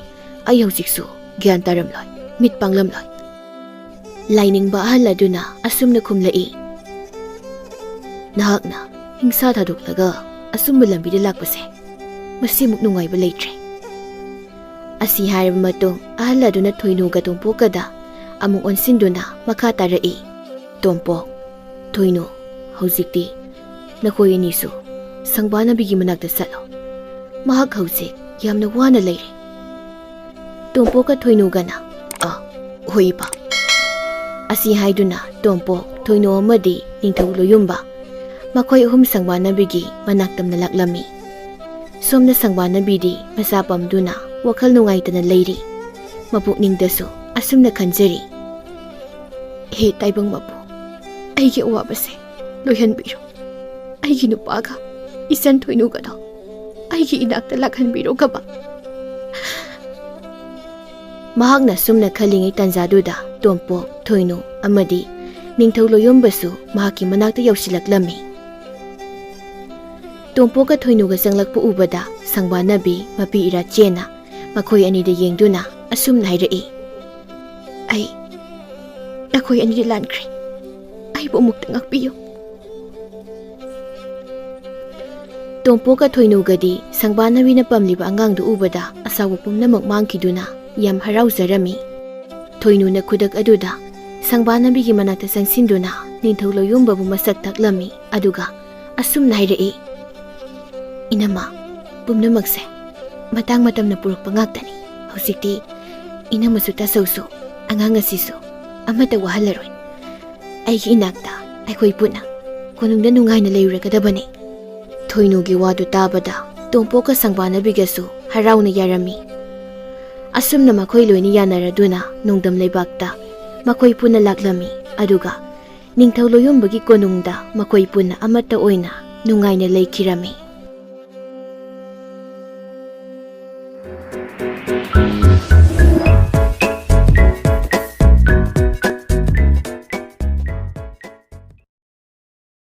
ꯑꯩ ꯍꯧꯖꯤꯛꯁꯨ ꯒ꯭ꯌꯥꯟ ꯇꯥꯔꯝꯂꯣꯏ, ꯃꯤꯠ ꯄꯥꯡꯂꯝꯂꯣꯏ꯫" ꯂꯥꯏꯅꯤꯡꯕ ꯑꯍꯜ ꯑꯗꯨꯅ ꯑꯁꯨꯝꯅ ꯈꯨꯝꯂꯛꯏ, "ꯅꯍꯥꯛꯅ ꯍꯤꯡꯁꯥ ꯊꯥꯗꯣꯛꯂꯒ ꯑꯆꯨꯝꯕ ꯂꯝꯕꯤꯗ ꯂꯥꯛꯄꯁꯦ ꯃꯁꯤꯃꯨꯛ ꯅꯨꯡꯉꯥꯏꯕ ꯂꯩꯇ꯭ꯔꯦ꯫ ꯑꯁꯤ ꯍꯥꯏꯔꯕ ꯃꯇꯨꯡ, ꯑꯍꯜ ꯑꯗꯨꯅ ꯊꯣꯏꯅꯨꯒ ꯇꯣꯝꯄꯣꯛꯀꯗ ꯑꯃꯨꯛ ꯑꯣꯟꯁꯤꯟꯗꯨꯅ ꯃꯈꯥ ꯇꯥꯔꯛꯏ, "ꯇꯣꯝꯄꯣꯛ, ꯊꯣꯏꯅꯨ, ꯍꯧꯖꯤꯛꯇꯤ ꯅꯈꯣꯏ ꯑꯅꯤꯁꯨ ꯁꯪꯕꯥꯅꯕꯤꯒꯤ ꯃꯅꯥꯛꯇ ꯆꯠꯂꯣ꯫ ꯃꯍꯥꯛ ꯍꯧꯖꯤꯛ ꯌꯥꯝꯅ ꯋꯥꯅ ꯂꯩꯔꯦ꯫" ꯇꯣꯝꯄꯣꯛꯀ ꯊꯣꯏꯅꯨꯒꯅ, "ꯑ, ꯍꯣꯏ, ꯏꯄꯥ꯫" ꯑꯁꯤ ꯍꯥꯏꯗꯨꯅ ꯇꯣꯝꯄꯣꯛ, ꯊꯣꯏꯅꯨ ꯑꯃꯗꯤ ꯅꯤꯡꯊꯧ ꯂꯣꯌꯨꯝꯕ ꯃꯈꯣꯏ ꯑꯍꯨꯝ ꯁꯪꯕꯥꯅꯕꯤꯒꯤ ꯃꯅꯥꯛ ꯇꯝꯅ ꯂꯥꯛꯂꯝꯃꯤ꯫ ꯁꯣꯝꯅ ꯁꯪꯕꯥꯅꯕꯤꯗꯤ ꯃꯁꯥ ꯄꯝꯗꯨꯅ ꯋꯥꯈꯜ ꯅꯨꯡꯉꯥꯏꯇꯅ ꯂꯩꯔꯤ꯫ ꯃꯄꯨꯛꯅꯤꯡꯗꯁꯨ ꯑꯁꯨꯝꯅ ꯈꯟꯖꯔꯤ, "ꯍꯦ ꯇꯥꯏꯕꯪ ꯃꯄꯨ, ꯑꯩꯒꯤ ꯑꯋꯥꯕꯁꯦ ꯂꯣꯏꯍꯟꯕꯤꯔꯣ꯫ ꯑꯩꯒꯤ ꯅꯨꯄꯥꯒ ꯏꯆꯟ ꯊꯣꯏꯅꯨꯒꯗꯣ ꯑꯩꯒꯤ ꯏꯅꯥꯛꯇ ꯂꯥꯛꯍꯟꯕꯤꯔꯣ ꯀꯕ꯫" ꯃꯍꯥꯛꯅ ꯁꯨꯝꯅ ꯈꯜꯂꯤꯉꯩ ꯇꯥꯟꯖꯥꯗꯨꯗ ꯇꯣꯝꯄꯣꯛ, ꯊꯣꯏꯅꯨ ꯑꯃꯗꯤ ꯅꯤꯡꯊꯧ ꯂꯣꯌꯨꯝꯕꯁꯨ ꯃꯍꯥꯛꯀꯤ ꯃꯅꯥꯛꯇ ꯌꯧꯁꯤꯜꯂꯛꯂꯝꯃꯤ꯫ ꯇꯣꯝꯄꯣꯛꯀ ꯊꯣꯏꯅꯨꯒ ꯆꯪꯂꯛꯄ ꯎꯕꯗ ꯁꯪꯕꯥꯅꯕꯤ ꯃꯄꯤ ꯏꯔꯥ ꯆꯦꯟꯅ ꯃꯈꯣꯏ ꯑꯅꯤꯗ ꯌꯦꯡꯗꯨꯅ ꯑꯁꯨꯝꯅ ꯍꯥꯏꯔꯛꯏ, "ꯑꯩ ꯅꯈꯣꯏ ꯑꯅꯤꯗꯤ ꯂꯥꯟꯈ꯭ꯔꯦ꯫ ꯑꯩꯕꯨ ꯑꯃꯨꯛꯇ ꯉꯥꯛꯄꯤꯌꯨ꯫" ꯇꯣꯝꯄꯣꯛꯀ ꯊꯣꯏꯅꯨꯒꯗꯤ ꯁꯪꯕꯥꯅꯕꯤꯅ ꯄꯝꯂꯤꯕ ꯑꯉꯥꯡꯗꯨ ꯎꯕꯗ ꯑꯁꯥꯎꯕ ꯄꯨꯝꯅꯃꯛ ꯃꯥꯡꯈꯤꯗꯨꯅ ꯌꯥꯝ ꯍꯔꯥꯎꯖꯔꯝꯃꯤ꯫ ꯊꯣꯏꯅꯨꯅ ꯈꯨꯗꯛ ꯑꯗꯨꯗ ꯁꯪꯕꯥꯅꯕꯤꯒꯤ ꯃꯅꯥꯛꯇ ꯆꯪꯁꯤꯟꯗꯨꯅ ꯅꯤꯡꯊꯧ ꯂꯣꯌꯨꯝꯕꯕꯨ ꯃꯁꯛ ꯇꯥꯛꯂꯝꯃꯤ, ꯑꯗꯨꯒ ꯑꯁꯨꯝꯅ ꯍꯥꯏꯔꯛꯏ, "ꯏꯅꯝꯃ, ꯄꯨꯝꯅꯃꯛꯁꯦ ꯃꯇꯥꯡ ꯃꯇꯝꯅ ꯄꯨꯔꯛꯄ ꯉꯥꯛꯇꯅꯤ꯫ ꯍꯧꯖꯤꯛꯇꯤ ꯏꯅꯝꯃꯁꯨ ꯇꯥꯆꯧꯁꯨ ꯑꯉꯥꯡ ꯑꯁꯤꯁꯨ ꯑꯃꯠꯇ ꯋꯥꯍꯜꯂꯔꯣꯏ꯫ ꯑꯩꯒꯤ ꯏꯅꯥꯛꯇ ꯑꯩꯈꯣꯏ ꯄꯨꯟꯅ ꯀꯣꯅꯨꯡꯗ ꯅꯨꯡꯉꯥꯏꯅ ꯂꯩꯔꯨꯔꯒꯗꯕꯅꯤ꯫" ꯊꯣꯏꯅꯨꯒꯤ ꯋꯥꯗꯨ ꯇꯥꯕꯗ ꯇꯣꯝꯄꯣꯛꯀ ꯁꯪꯕꯥꯅꯕꯤꯒꯁꯨ ꯍꯔꯥꯎꯅ ꯌꯥꯔꯝꯃꯤ꯫ ꯑꯁꯨꯝꯅ ꯃꯈꯣꯏ ꯂꯣꯏꯅ ꯌꯥꯅꯔꯗꯨꯅ ꯅꯣꯡꯗꯝ ꯂꯩꯕꯥꯛꯇ ꯃꯈꯣꯏ ꯄꯨꯟꯅ ꯂꯥꯛꯂꯝꯃꯤ, ꯑꯗꯨꯒ ꯅꯤꯡꯊꯧ ꯂꯣꯌꯨꯝꯕꯒꯤ ꯀꯣꯅꯨꯡꯗ ꯃꯈꯣꯏ ꯄꯨꯟꯅ ꯑꯃꯠꯇ ꯑꯣꯏꯅ ꯅꯨꯡꯉꯥꯏꯅ ꯂꯩꯈꯤꯔꯝꯃꯤ꯫